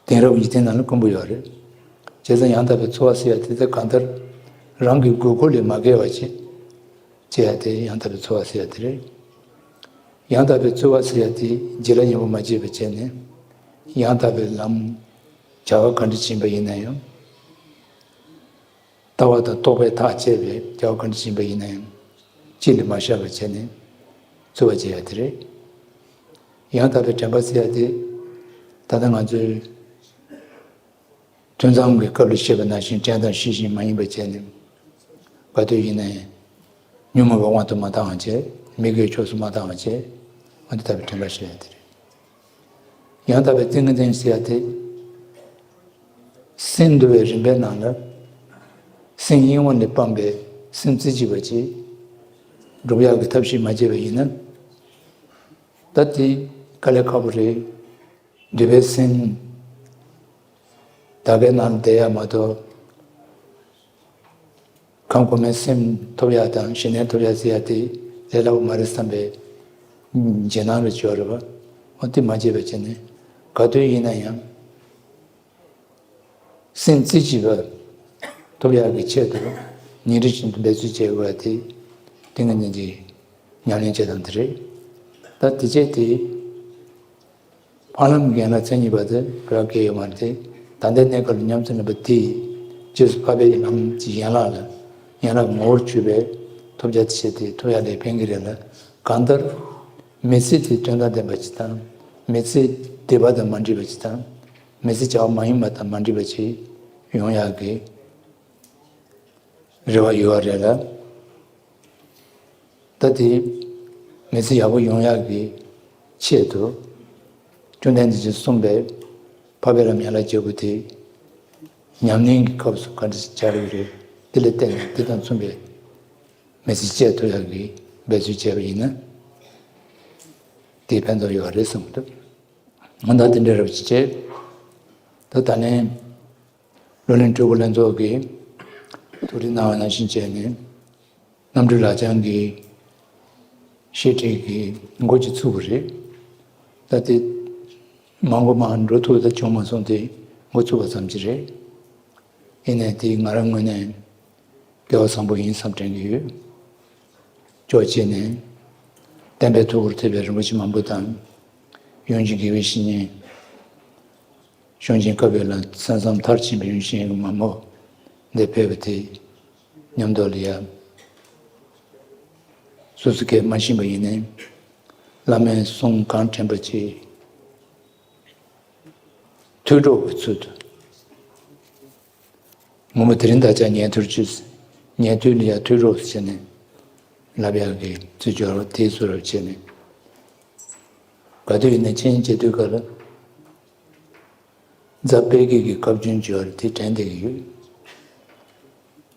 དེང་རབས་འཇིག་རྟེན་ནང་ལ་དཀོན་པོ་ཡོད་རེད། བྱས་ཙང་ཡང་དག་པའི་འཚོ་བ་ཟེར་ཡ་དེ་ཚོ་གང་ལྟར་རང་གི་དགོས་མཁོ་ལས་མ་བརྒལ་བ་ཅིག་བྱེད་ཡ་དེ་ཡང་དག་པའི་འཚོ་བ་ཟེར་ཡ་དེ་རེད། ཡང་དག་པའི་འཚོ་བ་ཟེར་ཡ་དེ་བརྗེད་ལ་ཉེ་བོ་མ་བྱེད་པ་བྱས་ནས། ཡང་དག་པའི་ལམ། བྱ་བ་ག་འདྲ་ཕྱིན་པ་ཡིན་ན་ཡང་། ལྟ་བ་དང་རྟོག་པས་ཐག་བཅད་པའི་བྱ་བ་གང་ཅི་ཡིན་པ་ཡིན་ན་ཡང་། གཅིག་ལས་མ་བཞག་པར་བྱས་ནས་འཚོ་བ་བྱེད་ཡ་དེ་རེད། ཡང་དག་པའི་དྲན་པ་ཟེར་ཡ་དེ། ད་ལྟ་ང་ཚོའི་ཐུན་མཚམས་ཀྱི་སྐབས་ལ་བཤད་པ་ནང་བཞིན་དྲན་དང་ཤེས་བཞིན་མ་ཡིན་པར་བྱས་ནས། ག་དུས་ཡིན་ན་ཡང་། ཉོན་མོངས་པའི་དབང་དུ་མ་བཏང་བ་བྱས། མི་དགེ་བའི་ཕྱོགས་སུ་མ་བཏང་བ་བྱས། འོ་དེ་ལྟ་བུའི་དྲན་པ་ཞེས་པ་དེ་རེད། ཡང་དག་པའི་ཏིང་ངེ་འཛིན་ཟེར་ཡ་དེ། སེམས་འདུལ་བའི་རིམ་པའི་ནང་ལ། སེམས་གཡེང་བ་ལས་སྤངས་པའི་སེམས་རྩེ་གཅིག་པ་ཅིག་སྒྲུབ་ཡག་གི་ཐབས་ཤེས་མ་བྱས་པ་ཡིན་ན། ད་དེ་དཀའ་ལས་ཁག་པོ་རེད། འདུལ་བའི་སེམས། ད་གའི་ནང་བསྡད་ཡ་མ་གཏོགས། གང་གོ་མའི་སེམས་ཐོབ་ཡ་དང་ཞི་གནས་ཐོབ་ཡ་ཟེར་ཡ་དེ་ལས་སླ་པོ་མ་རེད་བསམ་པའི་རྗེས་གནང་རེ་བྱོས་རེད་བ། འོ་དེ་མ་བྱས་པ་བྱས་ནས་ག་དུས་ཡིན་ན་ཡང་། སེམས་རྩེ་གཅིག་པ་ཐོབ་ཡག་གི་ཆེད་དུ་ཉིན་རེ་བཞིན་དུ་འབད་རྩོལ་བྱེད་དགོས་པ་དེ་ཏིང་ངེ་འཛིན་གྱི་ཉམས་ལེན་བྱེད་སྟངས་དེ་རེད། ད་དེ་བྱས་ཏེ། འཕགས་ལམ་གྱི་ཡན་ལག་མཚན་ཉིད་པ་དེ་རག་གི་ཡོད་མ་རེད་དེ། ད་ལྟའི་གནས་སྐབས་ལ་ཉམས་སུ་ལེན་པ་དེས་རྗེས་སུ་ཕར་པའི་ལམ་གྱི་ཡན་ལག་ལ། ཡན་ལག་ངོ་བོར་གྱུར་པའི་ཐོབ་བྱ་དེ་བྱས་ཏེ་ཐོབ་ཡ་ལས་ཕན་གྱི་རེད་ལ། གང་ལྟར་མི་ཚེ་དེ་དོན་དང་ལྡན་པ་ཅིག་དང་། མི་ཚེ་སྡིག་པ་དང་མ་འདྲེས་པ་ཅིག་དང་། མི་ཚེ་བྱ་བ་མ་ཡིན་པ་དང་མ་འདྲེས་པ་ཅིག་ཡོང་ཡག་གི་རེ་བ་ཡོད་པ་རེད་ལ། ད་དེ་མི་ཚེ་ཡག་པོ་ཡོང་ཡག་གི་ཆེད་དུ། བཅོམ་ལྡན་འདས་ཀྱིས་གསུངས་པའི་འཕགས་པའི་ལམ་ཡན་ལག་བརྒྱད་པོ་དེ་ཉམས་ལེན་གྱི་སྐབས་སུ་ག་འདྲ་སྦྱར་ཡོད་རེད། དེ་ལ་བརྟེན་ནས་དེ་དང་མཚུངས་པའི་མི་ཚེ་སྐྱེལ་ཐུབ་ཡག་གི་འབད་རྩོལ་བྱས་པ་ཡིན་ན། དེས་ཕན་ཐོགས་ཡོད་རེད་གསུངས་འདུག་ང་ད་དེ་འདྲ་རབ་ཅིག་བྱས། ད་ད་ལན། བགྲོ་གླེང་སྤྲུལ་སྐུ་ལྷན་ཚོགས་ཀྱིས་ཐུགས་རེ་གནང་བ་ནང་བཞིན་བྱས་ནས། གནམ་གྲུ་ལག་བཅངས་ཀྱི་བཤད་ཁྲིད་ཀྱི་འགོ་ཅིག་ཚུགས་པ་རེད། ད་དེ་མང་པོ་མང་འགྲོ་ཐུབ་ད་བྱུང་མ་སོང་དེ་འགོ་ཚུགས་པ་ཙམ་ཅིག་རེད། ཡིན་ནའི་དེ་ང་རང་ངོས་ནས་སྐལ་བ་བཟང་པོ་ཡིན་བསམ་དྲན་གྱི་ཡོད། ཕྱོགས་གཅིག་ནས་བསྟན་པའི་ཐུགས་ཁུར་ཐེབས་པའི་རིན་པོ་ཆེ་མང་པོ་དང་། དབྱིན་ཇི་དགེ་བའི་བཤེས་གཉེན། གཞུང་ཆེན་བཀའ་པོད་ལ་ས་མཚམས་མཐར་ཕྱིན་པའི་ཡོན་ཤིང་མང་པོ་འདིར་ཕེབས་པ་དེ་མཉམ་དུ་ལ་ཡ། སོ་སོ་སྐད་མ་ཤེས་པ་ཡིན་ནའི་བླ་མའི་གསུང་གང་དྲན་པ་ཅིག་ཐོས་གྲོགས་ཀྱི་ཚུལ་དུ། ངོ་མ་དེ་རིང་ད་ཆ་ཉན་ཐོས་ཅིག་ཉན་ཐོས་ལ་ཡ་ཐོས་གྲོགས་བྱས་ནས་ལབ་ཡག་གི་ཚུལ་སྦྱོར་བ་དེའི་ཚུལ་རབ་བྱས་ནས། ག་དུས་ཡིན་ན་མཆན་བྱེད་དུས་སྐབས་ལ། རྫ་དཔལ་དགེ་གི་བཀའ་བཀྱོན་བྱས་པ་དེ་དྲན་བསྡད་ཀྱི་ཡོད།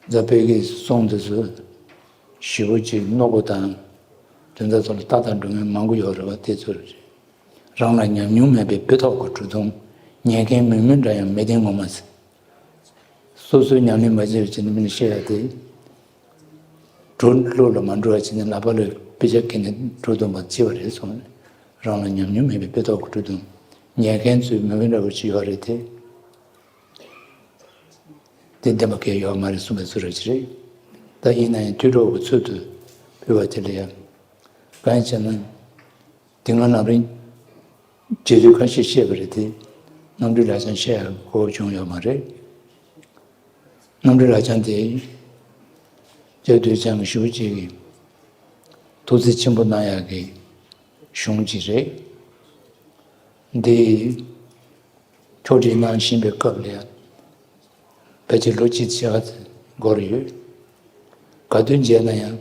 རྫ་དཔལ་དགེའི་གསུང་དེ་ཚོ་ཞེ་པོ་ཅིག་རྣོ་པོ་དང་ དོན་དག་ཚོ་ལ་ལྟ་སྟངས་འགྲོ་མཁན་མང་པོ་ཡོད་རེད་བ། དེ་ཚོ་རེད། རང་ལ་ཉམས་མྱོང་མེད་པའི་དཔེ་ཐོག་གི་གྲུབ་དོན། ཉན་མཁན་མིག་མི་འདྲ་ཡང་མི་བདེན་ངོ་མ་ཟེར། སོ་སོའི་ཉམས་ལེན་མ་བྱས་པ་བྱས་ནས་མི་ལ་བཤད་ཡ་དེ། གྲུབ་བློ་ལ་མ་འགྲོ་བ་བྱས་ནས་ལག་པ་ལ་དཔེ་ཆ་འཁྱེར་ནས་གྲུབ་དོན་པ་བྱས་པ་རེད་སོང་། རང་ལ་ཉམས་མྱོང་མེད་པའི་དཔེ་ཐོག་གི་གྲུབ་དོན། ཉན་མཁན་ཚོའི་མིག་མི་འདྲ་བོ་ཅིག་ཡོད་རེད་དེ། དེ་བདེན་པ་གང་ཡང་ཡོད་མ་རེད་གསུངས་པའི་ཚུལ་རེད་ཅི་རེད། ད་ཡིན་ན་ཡང་དུད་འགྲོ་གི་ཚུལ་དུ་ཕུལ་བ་དེ་ལ་ཡང་གང་ཡིན་ཟེར་ན། དེ་སྔ་ལམ་རིམ་རྒྱས་བསྡུས་ཁ་ཤས་བཤད་པ་རེད་དེ། རྣམ་འགྲེལ་ལག་བཅངས་བཤད་ཡག་གོ་བྱུང་ཡོད་མ་རེད། རྣམ་འགྲེལ་ལག་བཅངས་དེ། སྐྱབས་རྗེ་འདུལ་བྱེད་ཀྱི་ཞུ་ཅིག་གི་ཐུགས་བརྩེ་ཆེན་པོ་གནང་ཡག་གི་གཞུང་ཅིག་རེད། འདི་ཕྱོགས་སྒྲིག་གནང་བཞིན་པའི་སྐབས་ལ་ཡང་ཕལ་ཆེར་ལོ་གཅིག་ཕྱེད་ཀ་ཙམ་འགོར་ཡོད། ག་དུས་མཇལ་ན་ཡང་།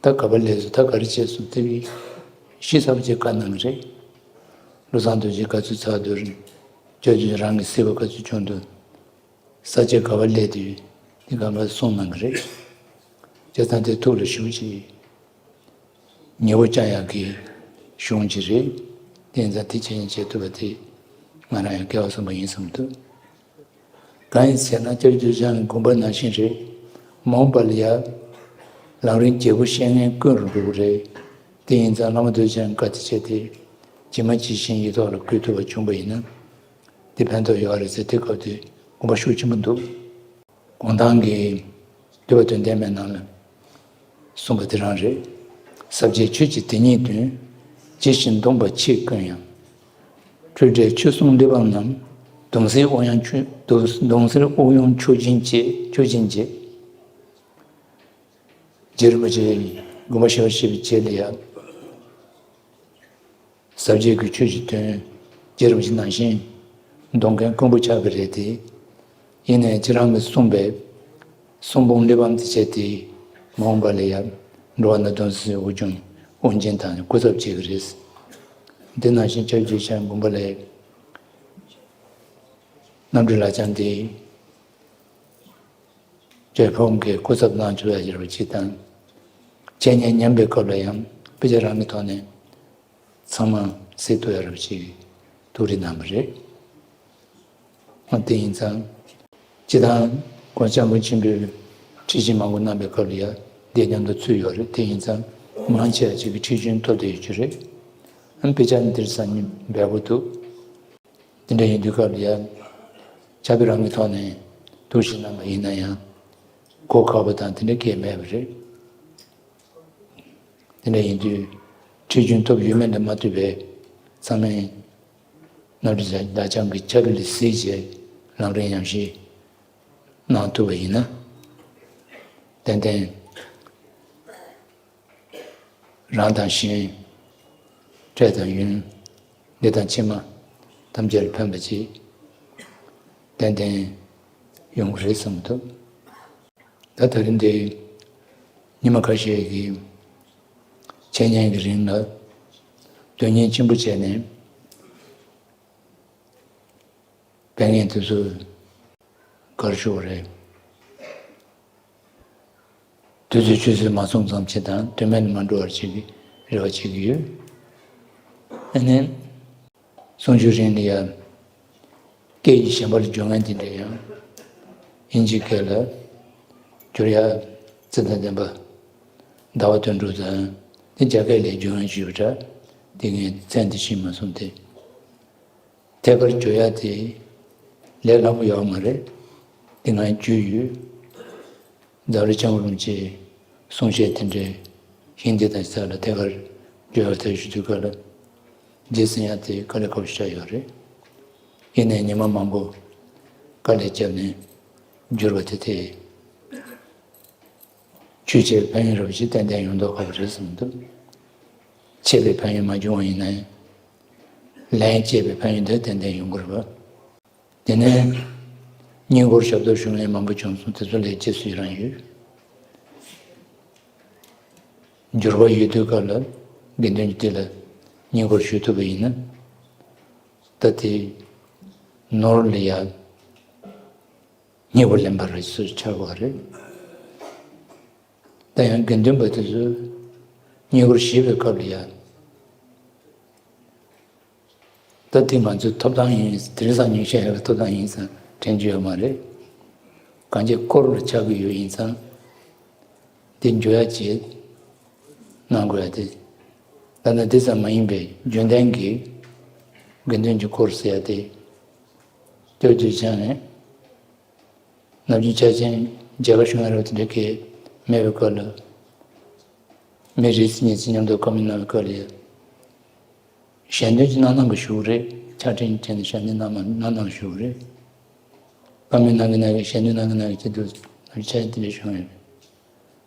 ད་ག་པར་སླེབས་སོང་། ད་ག་རེ་བྱས་སོང་། དེ་བས་ཤི་ཚར་བ་ཅིག་བཀའ་གནང་གི་རེད། བློ་བཟང་རྡོ་རྗེ་ག་ཚོད་ཚར་འདུག་རེད། ཅོ་ཅོ་རང་གི་སྲིད་པ་ག་ཚོད་བྱུང་འདུག་ས་ཆ་ག་པར་སླེབས་དུས་དེ་ག་པར་གསུང་གནང་གི་རེད། བྱས་ཙང་དེ་ཐུགས་ལ་ཞུགས་ཅིག་ཉེ་བོ་བཅའ་ཡག་གི་གཞུང་ཅིག་རེད། དེ་ཡིན་ཙང་དེ་ཁྱེད་ཉིད་བྱེད་ཐུབ་པ་དེ་ང་རང་ཡང་སྐལ་བ་བཟང་པོ་ཡིན་བསམ་འདུག་གང་ཡིན་ཟེར་ན་སྐྱབས་རྗེ་འདུལ་བྱེད་ཀྱི་དགོངས་པ་ནང་བཞིན་རེད། མ་འོངས་པ་ལ་ཡང་ལམ་རིམ་རྒྱས་པོ་བཤད་མཁན་དཀོན་རུ་འགྲོ་གི་རེད། དེ་ཡིན་ཙང་བླ་མ་རྡོ་རྗེ་འཆང་གི་བཀའ་དེ་བྱས་ཏེ་ཇི་མ་ཇི་བཞིན་ཡིག་ཐོག་ལ་བཀོད་ཐུབ་པ་བྱུང་པ་ཡིན་ན་དེ་ཕན་ཐོགས་ཡོད་རེད་ཟེར། དེ་སྐབས་དེ་དགོངས་པ་ཤུགས་ཆེན་པོ་འདུག་གུང་ཐང་གི་འདུས་པ་དོན་ལྡན་མའི་ནང་ལ་གསུངས་པ་དེ་རང་རེད། ཟབ་རྒྱས་ཆོས་ཀྱི་དེ་ཉིད་དོན། ཇི་བཞིན་སྟོང་པ་ཆོས་ཀུན་ཡང་། སྤྲོས་བྲལ་ཆོས་གསུམ་གླེགས་བམ་རྣམས། གདུང་སེལ་དབུགས་དབྱུང་ཆོས། གདུང་སེལ་དབུགས་དབྱུང་མཆོག་སྦྱིན་བྱེད། མཆོག་སྦྱིན་བྱེད། རྗེ་རིན་པོ་ཆེ་དགོངས་པ་བཞེས་པའི་རྗེས་ལ་ཡང་། ཟབ་རྒྱས་ཀྱི་ཆོས་ཀྱི་དོན་རྗེ་རིན་པོ་ཆེ་ནང་བཞིན་འདོན་མཁན་དཀོན་པོ་ཆགས་པ་རེད་དེ། ཡིན་ནའི་ཁྱེད་རང་གིས་གསུངས་པའི་གསུང་འབུམ་གླེགས་བམ་དེ་བྱས་ཏེ་མ་འོངས་པ་ལ་ཡང་འགྲོ་བ་ན་གདུང་སེལ་དབུགས་དབྱུང་དབུགས་འབྱིན་དང་སྐུ་ཚབ་བྱེད་ཀྱི་རེད། འདི་ནང་བཞིན་སྐྱབས་རྗེ་འཆང་དགོངས་པ་ལ་རྣམ་འགྲེལ་ལག་བཅངས་དེ་རྒྱལ་ཕམ་གྱི་སྐུ་ཚབ་གནང་བཅུག་ཡ་ཡོད་པ་ཅིག་དང་། འཆད་ཉན་ཉན་པའི་སྐབས་ལ་ཡང་དཔེ་ཆ་རང་གི་ཐོག་ནས་ཚང་མ་གཟིགས་ཐུབ་ཡ་རབ་ཅིག་ཐུགས་རེ་གནང་བ་རེད། འོ་དེ་ཡིན་ཙང་། སྤྱི་བཏང་གོང་ས་སྐྱབས་མགོན་ཆེན་པོས་ཁྲིད་ཆེན་མང་པོ་གནང་པའི་སྐབས་ལ་ཡ་དེ་མཉམ་དུ་ཚུད་ཡོད་རེད། དེ་ཡིན་ཙང་མང་ཆེ་བ་ཅིག་གིས་ཁྲིད་རྒྱུན་ཐོབ་བསྡད་ཡོད་རྒྱུ་རེད། ཨ་ནི་དཔེ་ཆ་ནི་འདིར་ས་ཉིན་འབེལ་པོ་འདུག་དེ་འདྲ་ཡིན་དུས་སྐབས་ལ་ཡ། ཕྱག་དཔེ་རང་གི་ཐོག་ནས་ཐུགས་ཞིབ་གནང་པ་ཡིན་ན་ཡང་གོ་ཁག་པོ་དང་དེ་འདྲ་གང་ཡང་མེད་པ་རེད། དེ་འདྲ་ཡིན་དུས་ཁྲིད་རྒྱུན་ཐོབ་ཡོད་མེད་ལ་མ་ལྟོས་པའི་ཚང་མས་རྣམ་འགྲེལ་བདག་ཅག་གི་ཕྱག་དཔེ་ལ་གཟིགས་བྱས་ལམ་རིམ་ཉམས་བཞེས་གནང་ཐུབ་པ་ཡིན་ན། ཏན་ཏན་རང་དང་གཞན། འཕྲལ་དང་ཡུན། འདས་དང་ཕྱི་མ་ཐམས་ཅད་ལ་ཕན་པ་ཅིག་ཏན་ཏན་ཡོང་གི་རེད་བསམ་གྱི་འདུག་ད་ད་རིང་འདི་ཉི་མ་ཁ་ཤས་ཀྱི་འཆད་ཉན་གྱི་རིང་ལ་དོན་གཉེར་ཆེན་པོ་བྱས་ནས་དཔེ་ངན་དེ་ཚོ་གར་ཞུ་བ་རེད། དུས་ཚོད་ཆུད་ཟོས་མ་སོང་ཙམ་བྱེད་དང་དོན་མེད་ལ་མ་འགྲོ་བར་བྱེད་ཀྱི་རེ་བ་བྱེད་ཀྱི་ཡོད། ཨ་ནི། གསུང་ཆོས་རིང་ལ་ཡང་སྐད་ཡིག་གཞན་པ་ལ་སྦྱོར་མཁན་དེ་འདྲ་ཡང་དབྱིན་ཇིའི་སྐད་ལ་སྒྱུར་ཡ་རྩེ་ལྡན་བསྟན་པ་ཟླ་བ་དོན་གྲུབ་དང་དེ་རྒྱ་སྐད་ལ་སྒྱུར་མཁན་ཞིག་ཡོད་པ་འདྲ། དེ་ངས་མཚན་དེ་ཤེས་མ་སོང་སྟེ། ཐད་ཀར་བརྗོད་ཡ་དེ་ལས་སླ་པོ་ཡོད་མ་རེད། དེ་ང་རྒྱུས་ཡོད། རྫ་རི་ལྕང་རོང་གི་གསུང་བཤད་དེ་འདྲའི་ཧིན་དི་དང་ས་ལ་ཐད་ཀར་བརྗོད་ཡ་ཐབས་ཞུ་དུས་སྐབས་ལ་རྗེས་ཟིན་ཡ་དེ་དཀའ་ལས་ཁག་པོ་ཞིག་ཆགས་ཡོད་རེད། ཡིན་ནའི་ཉི་མ་མང་པོ་དཀའ་ལས་བརྒྱབ་ནས་བསྒྱུར་བ་དེ་དེ། ཆོས་བྱས་པའི་ཕན་ཡོན་རབ་ཅིག་ཏན་ཏན་ཡོང་མདོག་ཁ་པོ་རེད་བསམ་འདུག་འཆད་པའི་ཕན་ཡོན་མ་བྱུང་བ་ཡིན་ན་ཡང་། ལན་འཆད་པའི་ཕན་ཡོན་དེ་ཏན་ཏན་ཡོང་གི་རེད་པ། དེ་ནས་སྙན་སྐོར་ཞབས་ཏོག་ཞུ་མཁན་མང་པོ་བྱུང་སོང་། དེ་ཚོ་ལ་རྗེས་སུ་ཡི་རང་ཡོད། འགྱུར་བ་ཡོད་དུས་སྐབས་ལ་དགེ་འདུན་གྱི་སྡེ་ལ་སྙན་སྐོར་ཞུ་ཐུབ་པ་ཡིན་ན། ད་དེ་ནོར་ལ་ཡ་སྙིང་པོ་ལེན་པ་རེད་ཟེར་ཆགས་པ་རེད། ད་ཡང་དགེ་འདུན་པ་དེ་ཚོས་ བསྙེན་བཀུར་བཞེས་པའི་སྐབས་ལ་ཡང་། ད་དེ་ང་ཚོའི་ཐོབ་ཐང་ཡིན། དེང་སང་ཉིན་ཤས་ཡོད་པའི་ཐོབ་ཐང་ཡིན་ཙང་དྲན་རྒྱུ་ཡོད་མ་རེད། གང་ཅི་དཀོར་ལ་ཆགས་ཀྱི་ཡོད་ཡིན་ཙང་། དེ་འཇོག་ཡ་ཅིག་གནང་དགོས་ཡ་དེ། ད་ནི་དེ་ཙམ་མ་ཡིན་པའི་རྒྱུན་ལྡན་གྱི་དགེ་འདུན་གྱི་དཀོར་ཟེར་ཡ་དེ། སྐྱོར་རྒྱུ་བྱས་ནས། ནམ་རྒྱུན་ཆ་ཅན་མཇལ་ཁ་ཞུ་ཡ་རེ་བ་དེ་འདྲ་གི་མེད་པའི་སྐབས་ལ། མི་རེ་ཚོ་གཉིས་ཚོ་མཉམ་དུ་བཀའ་མོལ་གནང་བའི་སྐབས་ལ། ཞལ་འདོན་གྱི་གནང་གནང་གི་ཞུ་གི་རེད། ཕྱག་སྤྲིན་བྱས་ནས་ཞལ་འདོན་གནང་མ་གནང་གནང་གི་ཞུ་གི་རེད། བཀའ་མོལ་གནང་གི་གནང་གི་ཞལ་འདོན་གནང་གི་གནང་གི་བྱེད་དུས་ནམ་ཆ་དེ་འདྲ་བྱུང་ཡོད་རེད།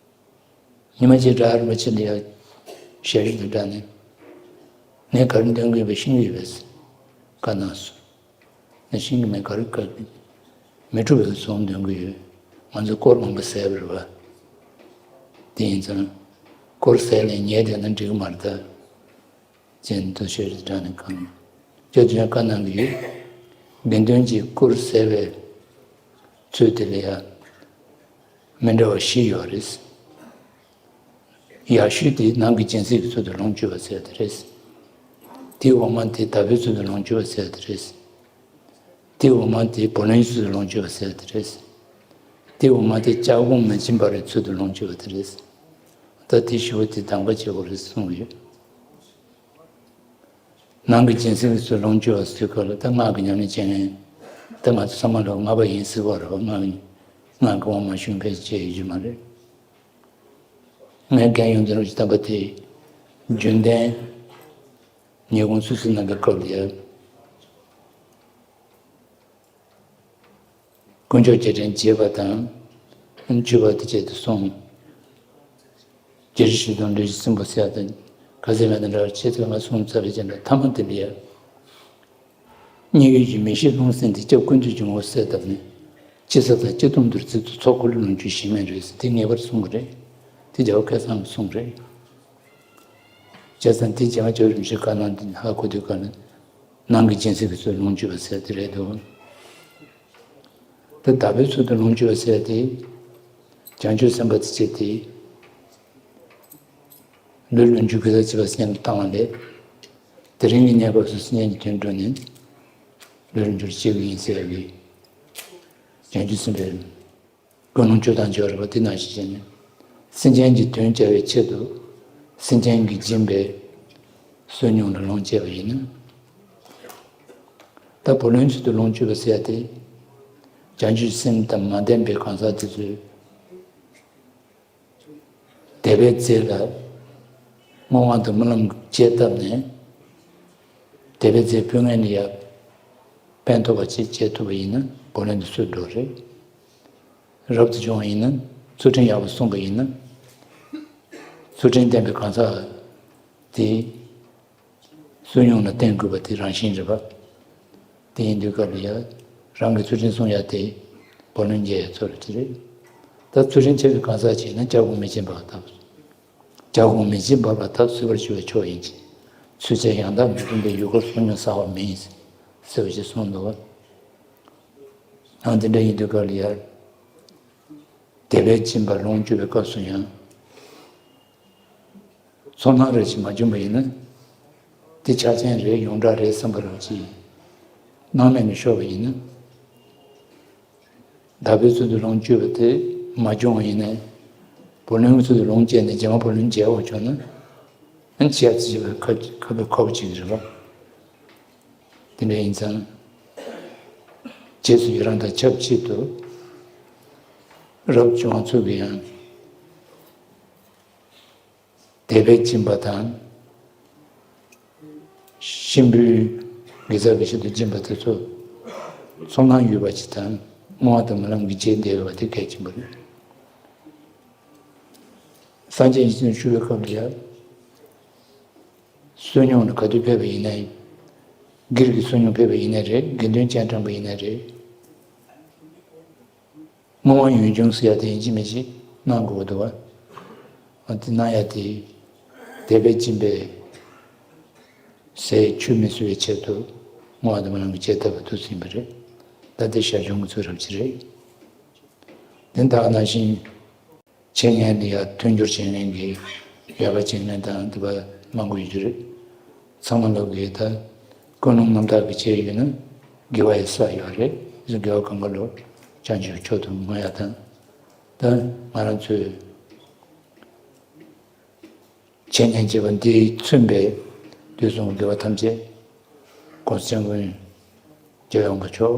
ཉི་མ་གཅིག་གྲྭ་བ་རིན་པོ་ཆེ་འདི་ཡ་ཞལ་རས་དང་སྦྲགས་ནས། ངས་ག་རེ་འདོན་གི་ཡོད་པ་ཤེས་ཀྱི་ཡོད་པས། བཀའ་གནང་སོང་། ནས་ཤིང་གི་མེ་གར་ག་མི་འཁྲུགས་པའི་གསུང་འདོན་གྱི་ཡོད། ང་ཚོ་དཀོར་མང་པོ་ཟས་པ་རེད་བ། དེ་ཡིན་ཙང་། དཀོར་ཟས་ལས་ཉེས་བསྡད་ན་འགྲིག་གི་མ་རེད་ད། ཅན་དུ་ཤོད་རེ་དྲག་ནས་གང་། ཁྱོད་ཚོས་བཀའ་གནང་གི་ཡོད། དགེ་འདུན་གྱིས་དཀོར་ཟས་པའི་ཚུལ་དེ་ལ་ཡང་མི་འདྲ་བ་བཞི་ཡོད་རེད། ཡར་ཞུས་དེ་ནང་གི་སྦྱིན་སྲེག་གི་ཚུལ་དུ་ལོངས་སྤྱོད་པ་ཟེར་དེ་རེད། དེའི་འོག་མ་དེ་བདག་པོའི་ཚུལ་དུ་ལོངས་སྤྱོད་པ་ཟེར་དེ་རེད། དེའི་འོག་མ་དེ་བུ་ལོན་ཚུལ་དུ་ལོངས་སྤྱོད་པ་ཟེར་དེ་རེད། དེའི་འོག་མ་དེ་ལྕགས་གོང་མི་སྦྱིན་པ་རེད་ཚུལ་དུ་ལོངས་སྤྱོད་པ་དེ་རེད། ད་དེ་ཞུ་བ་དེ་དང་པོ་བྱེད་དགོས་རེད་གསུངས་ཡོད། ནང་གི་སྦྱིན་སྲེག་གི་ཚུལ་ལོངས་སྤྱོད་པ་ཟེར་སྐབས་ལ་ད་སྔགས་ཀྱི་ཉམས་ལེན་བྱེད་མཁན། ད་ང་ཚོ་ཚང་མ་ལ་སྔགས་པ་ཡིན་ཟེར་བ་རེད་བ། སྔགས་སྔགས་ཀྱི་དབང་མ་ཞུ་མཁན་བྱེད་ཡོད་རྒྱུ་མ་རེད། ངས་རྒན་ཡོངས་འཛིན་རིན་པོ་ཆེ་དམ་པ་དེ་རྒྱུན་ལྡན་ཉིན་གུང་སུད་སི་གནང་གི་སྐབས་ལ་ཡ། དཀོན་མཆོག་རྗེས་དྲན་རྒྱས་པ་དང་། མཆོད་པ་དེ་བྱས་ཏེ་སོང་། རྒྱལ་སྲས་ཞི་བདེ་དང་ལས་ཀྱི་སྲིན་པོ་ཟེར་ཡ་དང་། ཁ་ཟས་མེད་དང་འདྲ་བར་བྱེད་ཚུལ་ལྔ་གསུངས་ཚར་བའི་རྗེས་ལ་ཐ་མ་དེ་ལ་ཡ། སྙིང་ཡུལ་གྱི་མི་ཤེས་རླུང་སེམས་དེ་སྐྱབས་ཀུན་འདུས་ཀྱི་ངོ་བོ་གསལ་བཏབ་ནས། ཅི་ཟབ་དང་ཅི་སྟོང་དུ་རྩིས་སུ་ཚོགས་འཁོར་ལོ་ལོངས་སྤྱོད་གཞི་མེད་རེད་ཟེར་དེ་ངེས་པར་གསུང་གི་རེད། དེ་རྒྱལ་བ་སྐལ་བཟང་གིས་གསུངས་རེད། བྱས་ཙང་དེ་རྗེས་མ་རྒྱལ་བ་རིན་པོ་ཆེས་བཀའ་གནང་དེ་ཧ་གོ་དུས་ག་ལ། ནང་གི་སྦྱིན་སྲེག་གི་ཚུལ་ལོངས་སྤྱོད་པ་ཟེར་དེ་རེད་འདུག་ད་བདག་པོའི་ཚུལ་དུ་ལོངས་སྤྱོད་པ་ཟེར་དེ། བྱང་ཆུབ་སེམས་དཔའ་དེ་བྱས་ཏེ། ལུས་ལ་འཇུག་གི་ལ་བྱེད་པ་སེམས་བཏང་བ་ལས། དེ་རིང་གི་གནས་སྐབས་སུ་སེམས་ཅན་གྱི་དོན་སྒྲུབ་ནས། ལུས་ལ་འཇུག་བྱེད་ཀྱི་ཡིན་ཟེར་བའི། བྱང་ཆུབ་སེམས་དཔའི། ཀུན་སློང་བཅུ་དང་བཅས་པ་དེ་ནང་བཞིན་བྱས་ནས། སེམས་ཅན་གྱི་དོན་བྱ་བའི་ཆེད་དུ། སེམས་ཅན་གྱིས་སྦྱིན་པའི་བསོད་སྙོམས་ལ་ལོངས་སྤྱད་པ་ཡིན་ན། ད་བུ་ལོན་ཚུལ་དུ་ལོངས་སྤྱོད་པ་ཟེར་ཡ་དེ། བྱང་ཆུབ་སེམས་དང་མ་ལྡན་པའི་གང་ཟག་དེ་ཚོས། དད་པའི་རྫས་ལ་བསྔོ་བ་དང་སྨོན་ལམ་བཅས་བཏབ་ནས། དད་པའི་རྫས་ཕུལ་མཁན་ལ་ཡང་ཕན་ཐོགས་པ་ཅིག་བྱེད་ཐུབ་པ་ཡིན་ན་བུ་ལོན་དེ་ཚུར་འགྲོ་རེད། རབ་ཏུ་བྱུང་བ་ཡིན་ན་ཚུལ་ཁྲིམས་ཡག་པོ་སྲུང་པ་ཡིན་ན། ཚུལ་ཁྲིམས་ལྡན་པའི་གང་ཟག་དེ། བསོད་སྙོམས་ལ་བརྟེན་དགོས་པ་དེ་རང་བཞིན་རེད་པ། དེ་ཡིན་དུས་སྐབས་ལ་ཡ། རང་གི་ཚུལ་ཁྲིམས་སྲུང་ཡ་དེ། བུ་ལོན་འཇལ་ཡ་ཚོ་རེད་དེ་རེད། ད་ཚུལ་ཁྲིམས་འཆལ་བའི་གང་ཟག་ཅིག་ཡིན་ན་ལྕགས་གོང་མི་སྦྱིན་པ་ལྟ་བུ། ལྕགས་གོང་མི་སྦྱིན་པ་ལ་ཐབས་སུ་བར་ཞུ་བའི་ཕྱོགས་ཡིན་གྱི། ཚུལ་ཁྲིམས་ཡང་དག་མི་སྲུང་བའི་ཡུལ་འཁོར་བསོད་སྙོམས་བསགས་པ་མིན། ཟེར་བ་ཞིག་གསུངས་འདུག་བ། ཡང་དེ་འདྲ་ཡིན་དུས་སྐབས་ལ་ཡ། དད་པས་སྦྱིན་པ་ལོངས་སྤྱོད་པའི་སྐབས་སུ་ཡང་། ཚོར་སྣང་རེ་ཞིག་མ་བྱུང་བ་ཡིན་ན། དེ་ཆགས་ཞེན་རེད་ཡོངས་གྲགས་རེད་བསམ་པ་རང་ཅིག་སྣང་མེད་ནས་ཤོར་བ་ཡིན་ན། བདག་པོའི་ཚུལ་དུ་ལོངས་སྤྱོད་པ་དེ་མ་བྱུང་བ་ཡིན་ན། བུ་ལོན་གྱི་ཚུལ་དུ་ལོངས་སྤྱད་ནས་རྗེས་མ་བུ་ལོན་འཇལ་བ་བྱུང་ན། ཨ་ནི་ཅི་ཡ་ཚི་བྱེད་པའི་ཁ་ཁ་བའི་ཁོག་ཅིག་རེད་བ། དེ་འདྲ་ཡིན་ཙང་། རྗེས་སུ་ཡི་རང་དང་ཆབས་ཅིག་ཏུ། རབ་བྱུང་བ་ཚོ་གི་ཡང་། དད་པས་སྦྱིན་པ་དང་། གཤིན་པོའི་དགེ་རྩ་གི་ཆེད་དུ་སྦྱིན་པ་དེ་ཚོ། ཚོར་སྣང་ཡོད་པ་ཅིག་དང་བསྔོ་བ་དང་སྨོན་ལམ་གྱི་རྗེས་འདེད་དགོས་པ་དེ་གལ་ཆེན་པོ་རེད། སངས་རྒྱས་ཀྱི་ཞུ་བའི་སྐབས་ལ་ཡང་། བསོད་སྙོམས་ལ་ག་དུས་ཕེབས་པ་ཡིན་ན། སྒེར་གྱི་བསོད་སྙོམས་ཕེབས་པ་ཡིན་ན་རེད། དགེ་འདུན་སྤྱན་དྲངས་པ་ཡིན་ན་རེད། བསྔོ་བ་ཡོན་སྦྱོང་ཟེར་ཡ་དེ་ཡིན་གཅིག་མིན་གཅིག་གནང་དགོས་འདུག་བ། འོ་དེ་གནང་ཡ་དེ། དད་པས་སྦྱིན་པའི་ཟས་ཆུད་མི་ཟ་བའི་ཆེད་དུ་བསྔོ་བ་དང་སྨོན་ལམ་གྱི་བྱེད་ཐབས་དུས་ཚོད་ཡིན་པ་རེད། ད་དེ་ཞར་བྱུང་གི་ཚུལ་རབ་ཅིག་རེད། དེ་ལྟ་ནང་བཞིན། འཆད་ཉན་ལ་ཡ་མཐུན་འགྱུར་བྱེད་མཁན་གྱི་ ཡག་པ་བྱས་ན་དང་འདི་པ་མང་པོ་ཡོད་རེད། ཚང་མ་ལོག་གི་ད་ཀུན་སློང་རྣམ་དག་གི་བྱས་ཡོད་ན་དགེ་བ་ཡི་ས་ཡོད་རེད། དགེ་བ་གང་ག་ལོ་བྱང་ཆུབ་མཆོག་ཏུ་བསྔོ་ཡ་དང་། ད་ང་རང་ཚོས་བྱས་ཉེས་བྱས་པ་འདིས་མཚོན་པའི་དུས་གསུམ་དགེ་བ་ཐམས་ཅད་༸གོང་ས་༸སྐྱབས་མགོན་རྒྱལ་བའི་དབང་པོ་མཆོག་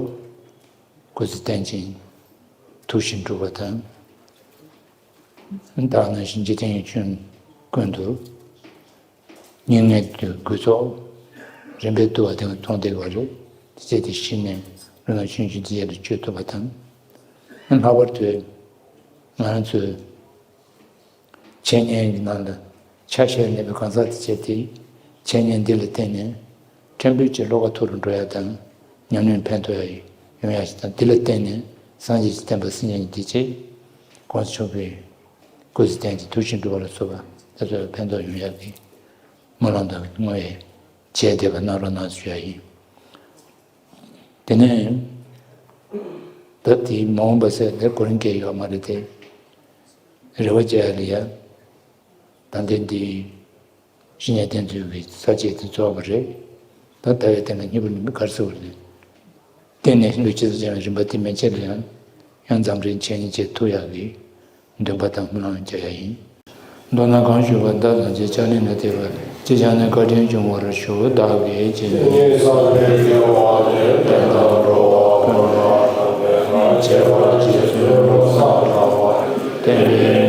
སྐུ་ཚེ་བརྟན་ཅིང་ཐུགས་བཞེད་འགྲུབ་པ་དང་། བདག་ནང་བཞིན་འཇིག་རྟེན་ཡིད་བཞིན་ཀུན་ཏུ་སྙིང་ནས་འདུན་གྱི་ཚོགས་རིམ་པས་བསྡུ་བ་དེ་མཐོང་བདེ་བ་རེད། དེ་བྱས་ཏེ་གཞི་ནས་ལུས་ངག་ཡིད་གསུམ་གྱི་འདི་ཡལ་དུ་བཅོས་ཐུབ་པ་དང་། ལྷག་པར་དུ་ང་རང་ཚོའི་བྱས་ཉེས་ཀྱི་ནང་ལ་ཆ་ཤས་གནས་པའི་གང་ཟག་དེ་བྱས་ཏེ་བྱས་ཉེས་འདི་ལ་བརྟེན་ནས་ཕྲན་བུ་ཅིག་བློ་ཁ་མཐོ་རུ་འགྲོ་ཡ་དང་ཉམས་མྱོང་ཕན་ཐོགས་ཡ་ཡོང་ཡ་ཞིག་དང་། འདི་ལ་བརྟེན་ནས་སངས་རྒྱས་ཀྱི་བསྟན་པ་སྲིད་ཉན་གྱི་བདེ་སྐྱིད་༸གོང་ས་མཆོག་གི་སྐུ་ཚེ་བརྟན་ཅིང་ཐུགས་བཞེད་འགྲུབ་པ་ལ་སོགས་པ་དེ་ཚོ་ལ་ཕན་ཐོགས་ཡོང་ཡག་གི་སྨོན་ལམ་དང་བསྔོ་བས་བྱས་བསྡད་པ་གནང་རོགས་གནང་ཞུ་ཡ་ཡིན། དེ་ནས་ད་དེའི་མ་འོངས་པ་ཟེར་དེ་གོ་རིམ་གྱི་ཡོད་མ་རེད་དེ། རེ་བ་བྱེད་ཡ་ལ་ཡ། ད་ལྟའི་འདི་བཤེས་གཉེན་བསྟེན་ཚུལ་གྱི་ས་བཅད་དེ་རྫོགས་པ་རེད། ད་ལྟ་བའི་དེ་ལ་སྙིང་པོ་ནི་ག་རེ་ཟེར་བ་རེད། བརྟེན་ནས་ལུས་ཅི་ཙམ་ཅང་རིམ་པ་དེ་མན་ཆད་ལ་ཡང་ཡང་འཛམ་རིང་བྱས་ཉེས་བྱེད་ཐུབ་ཡག་གི་འདུན་པ་དང་སྨོན་ལམ་རྒྱག་ཡ་ཡིན། མདོར་ན་གང་ཞུས་པ་བདག་ཐམས་ཅད་ཕྱག་ལེན་ལ་གཏད་པ་ཅི་བྱ་ནས་བཀའ་དྲིན་འབྱུང་བར་ཞུ། བདག་གིས་ཇི་སྙེད་བསགས་པའི་དགེ་བ་དེ་ཕན་དང་འགྲོ་བ་ཀུན་ལ་ཕན་པའི་བྱེད་པ་རྗེས་སུ་བསྔོ་བསམ་བཏང་བ་བསྟན་པའི་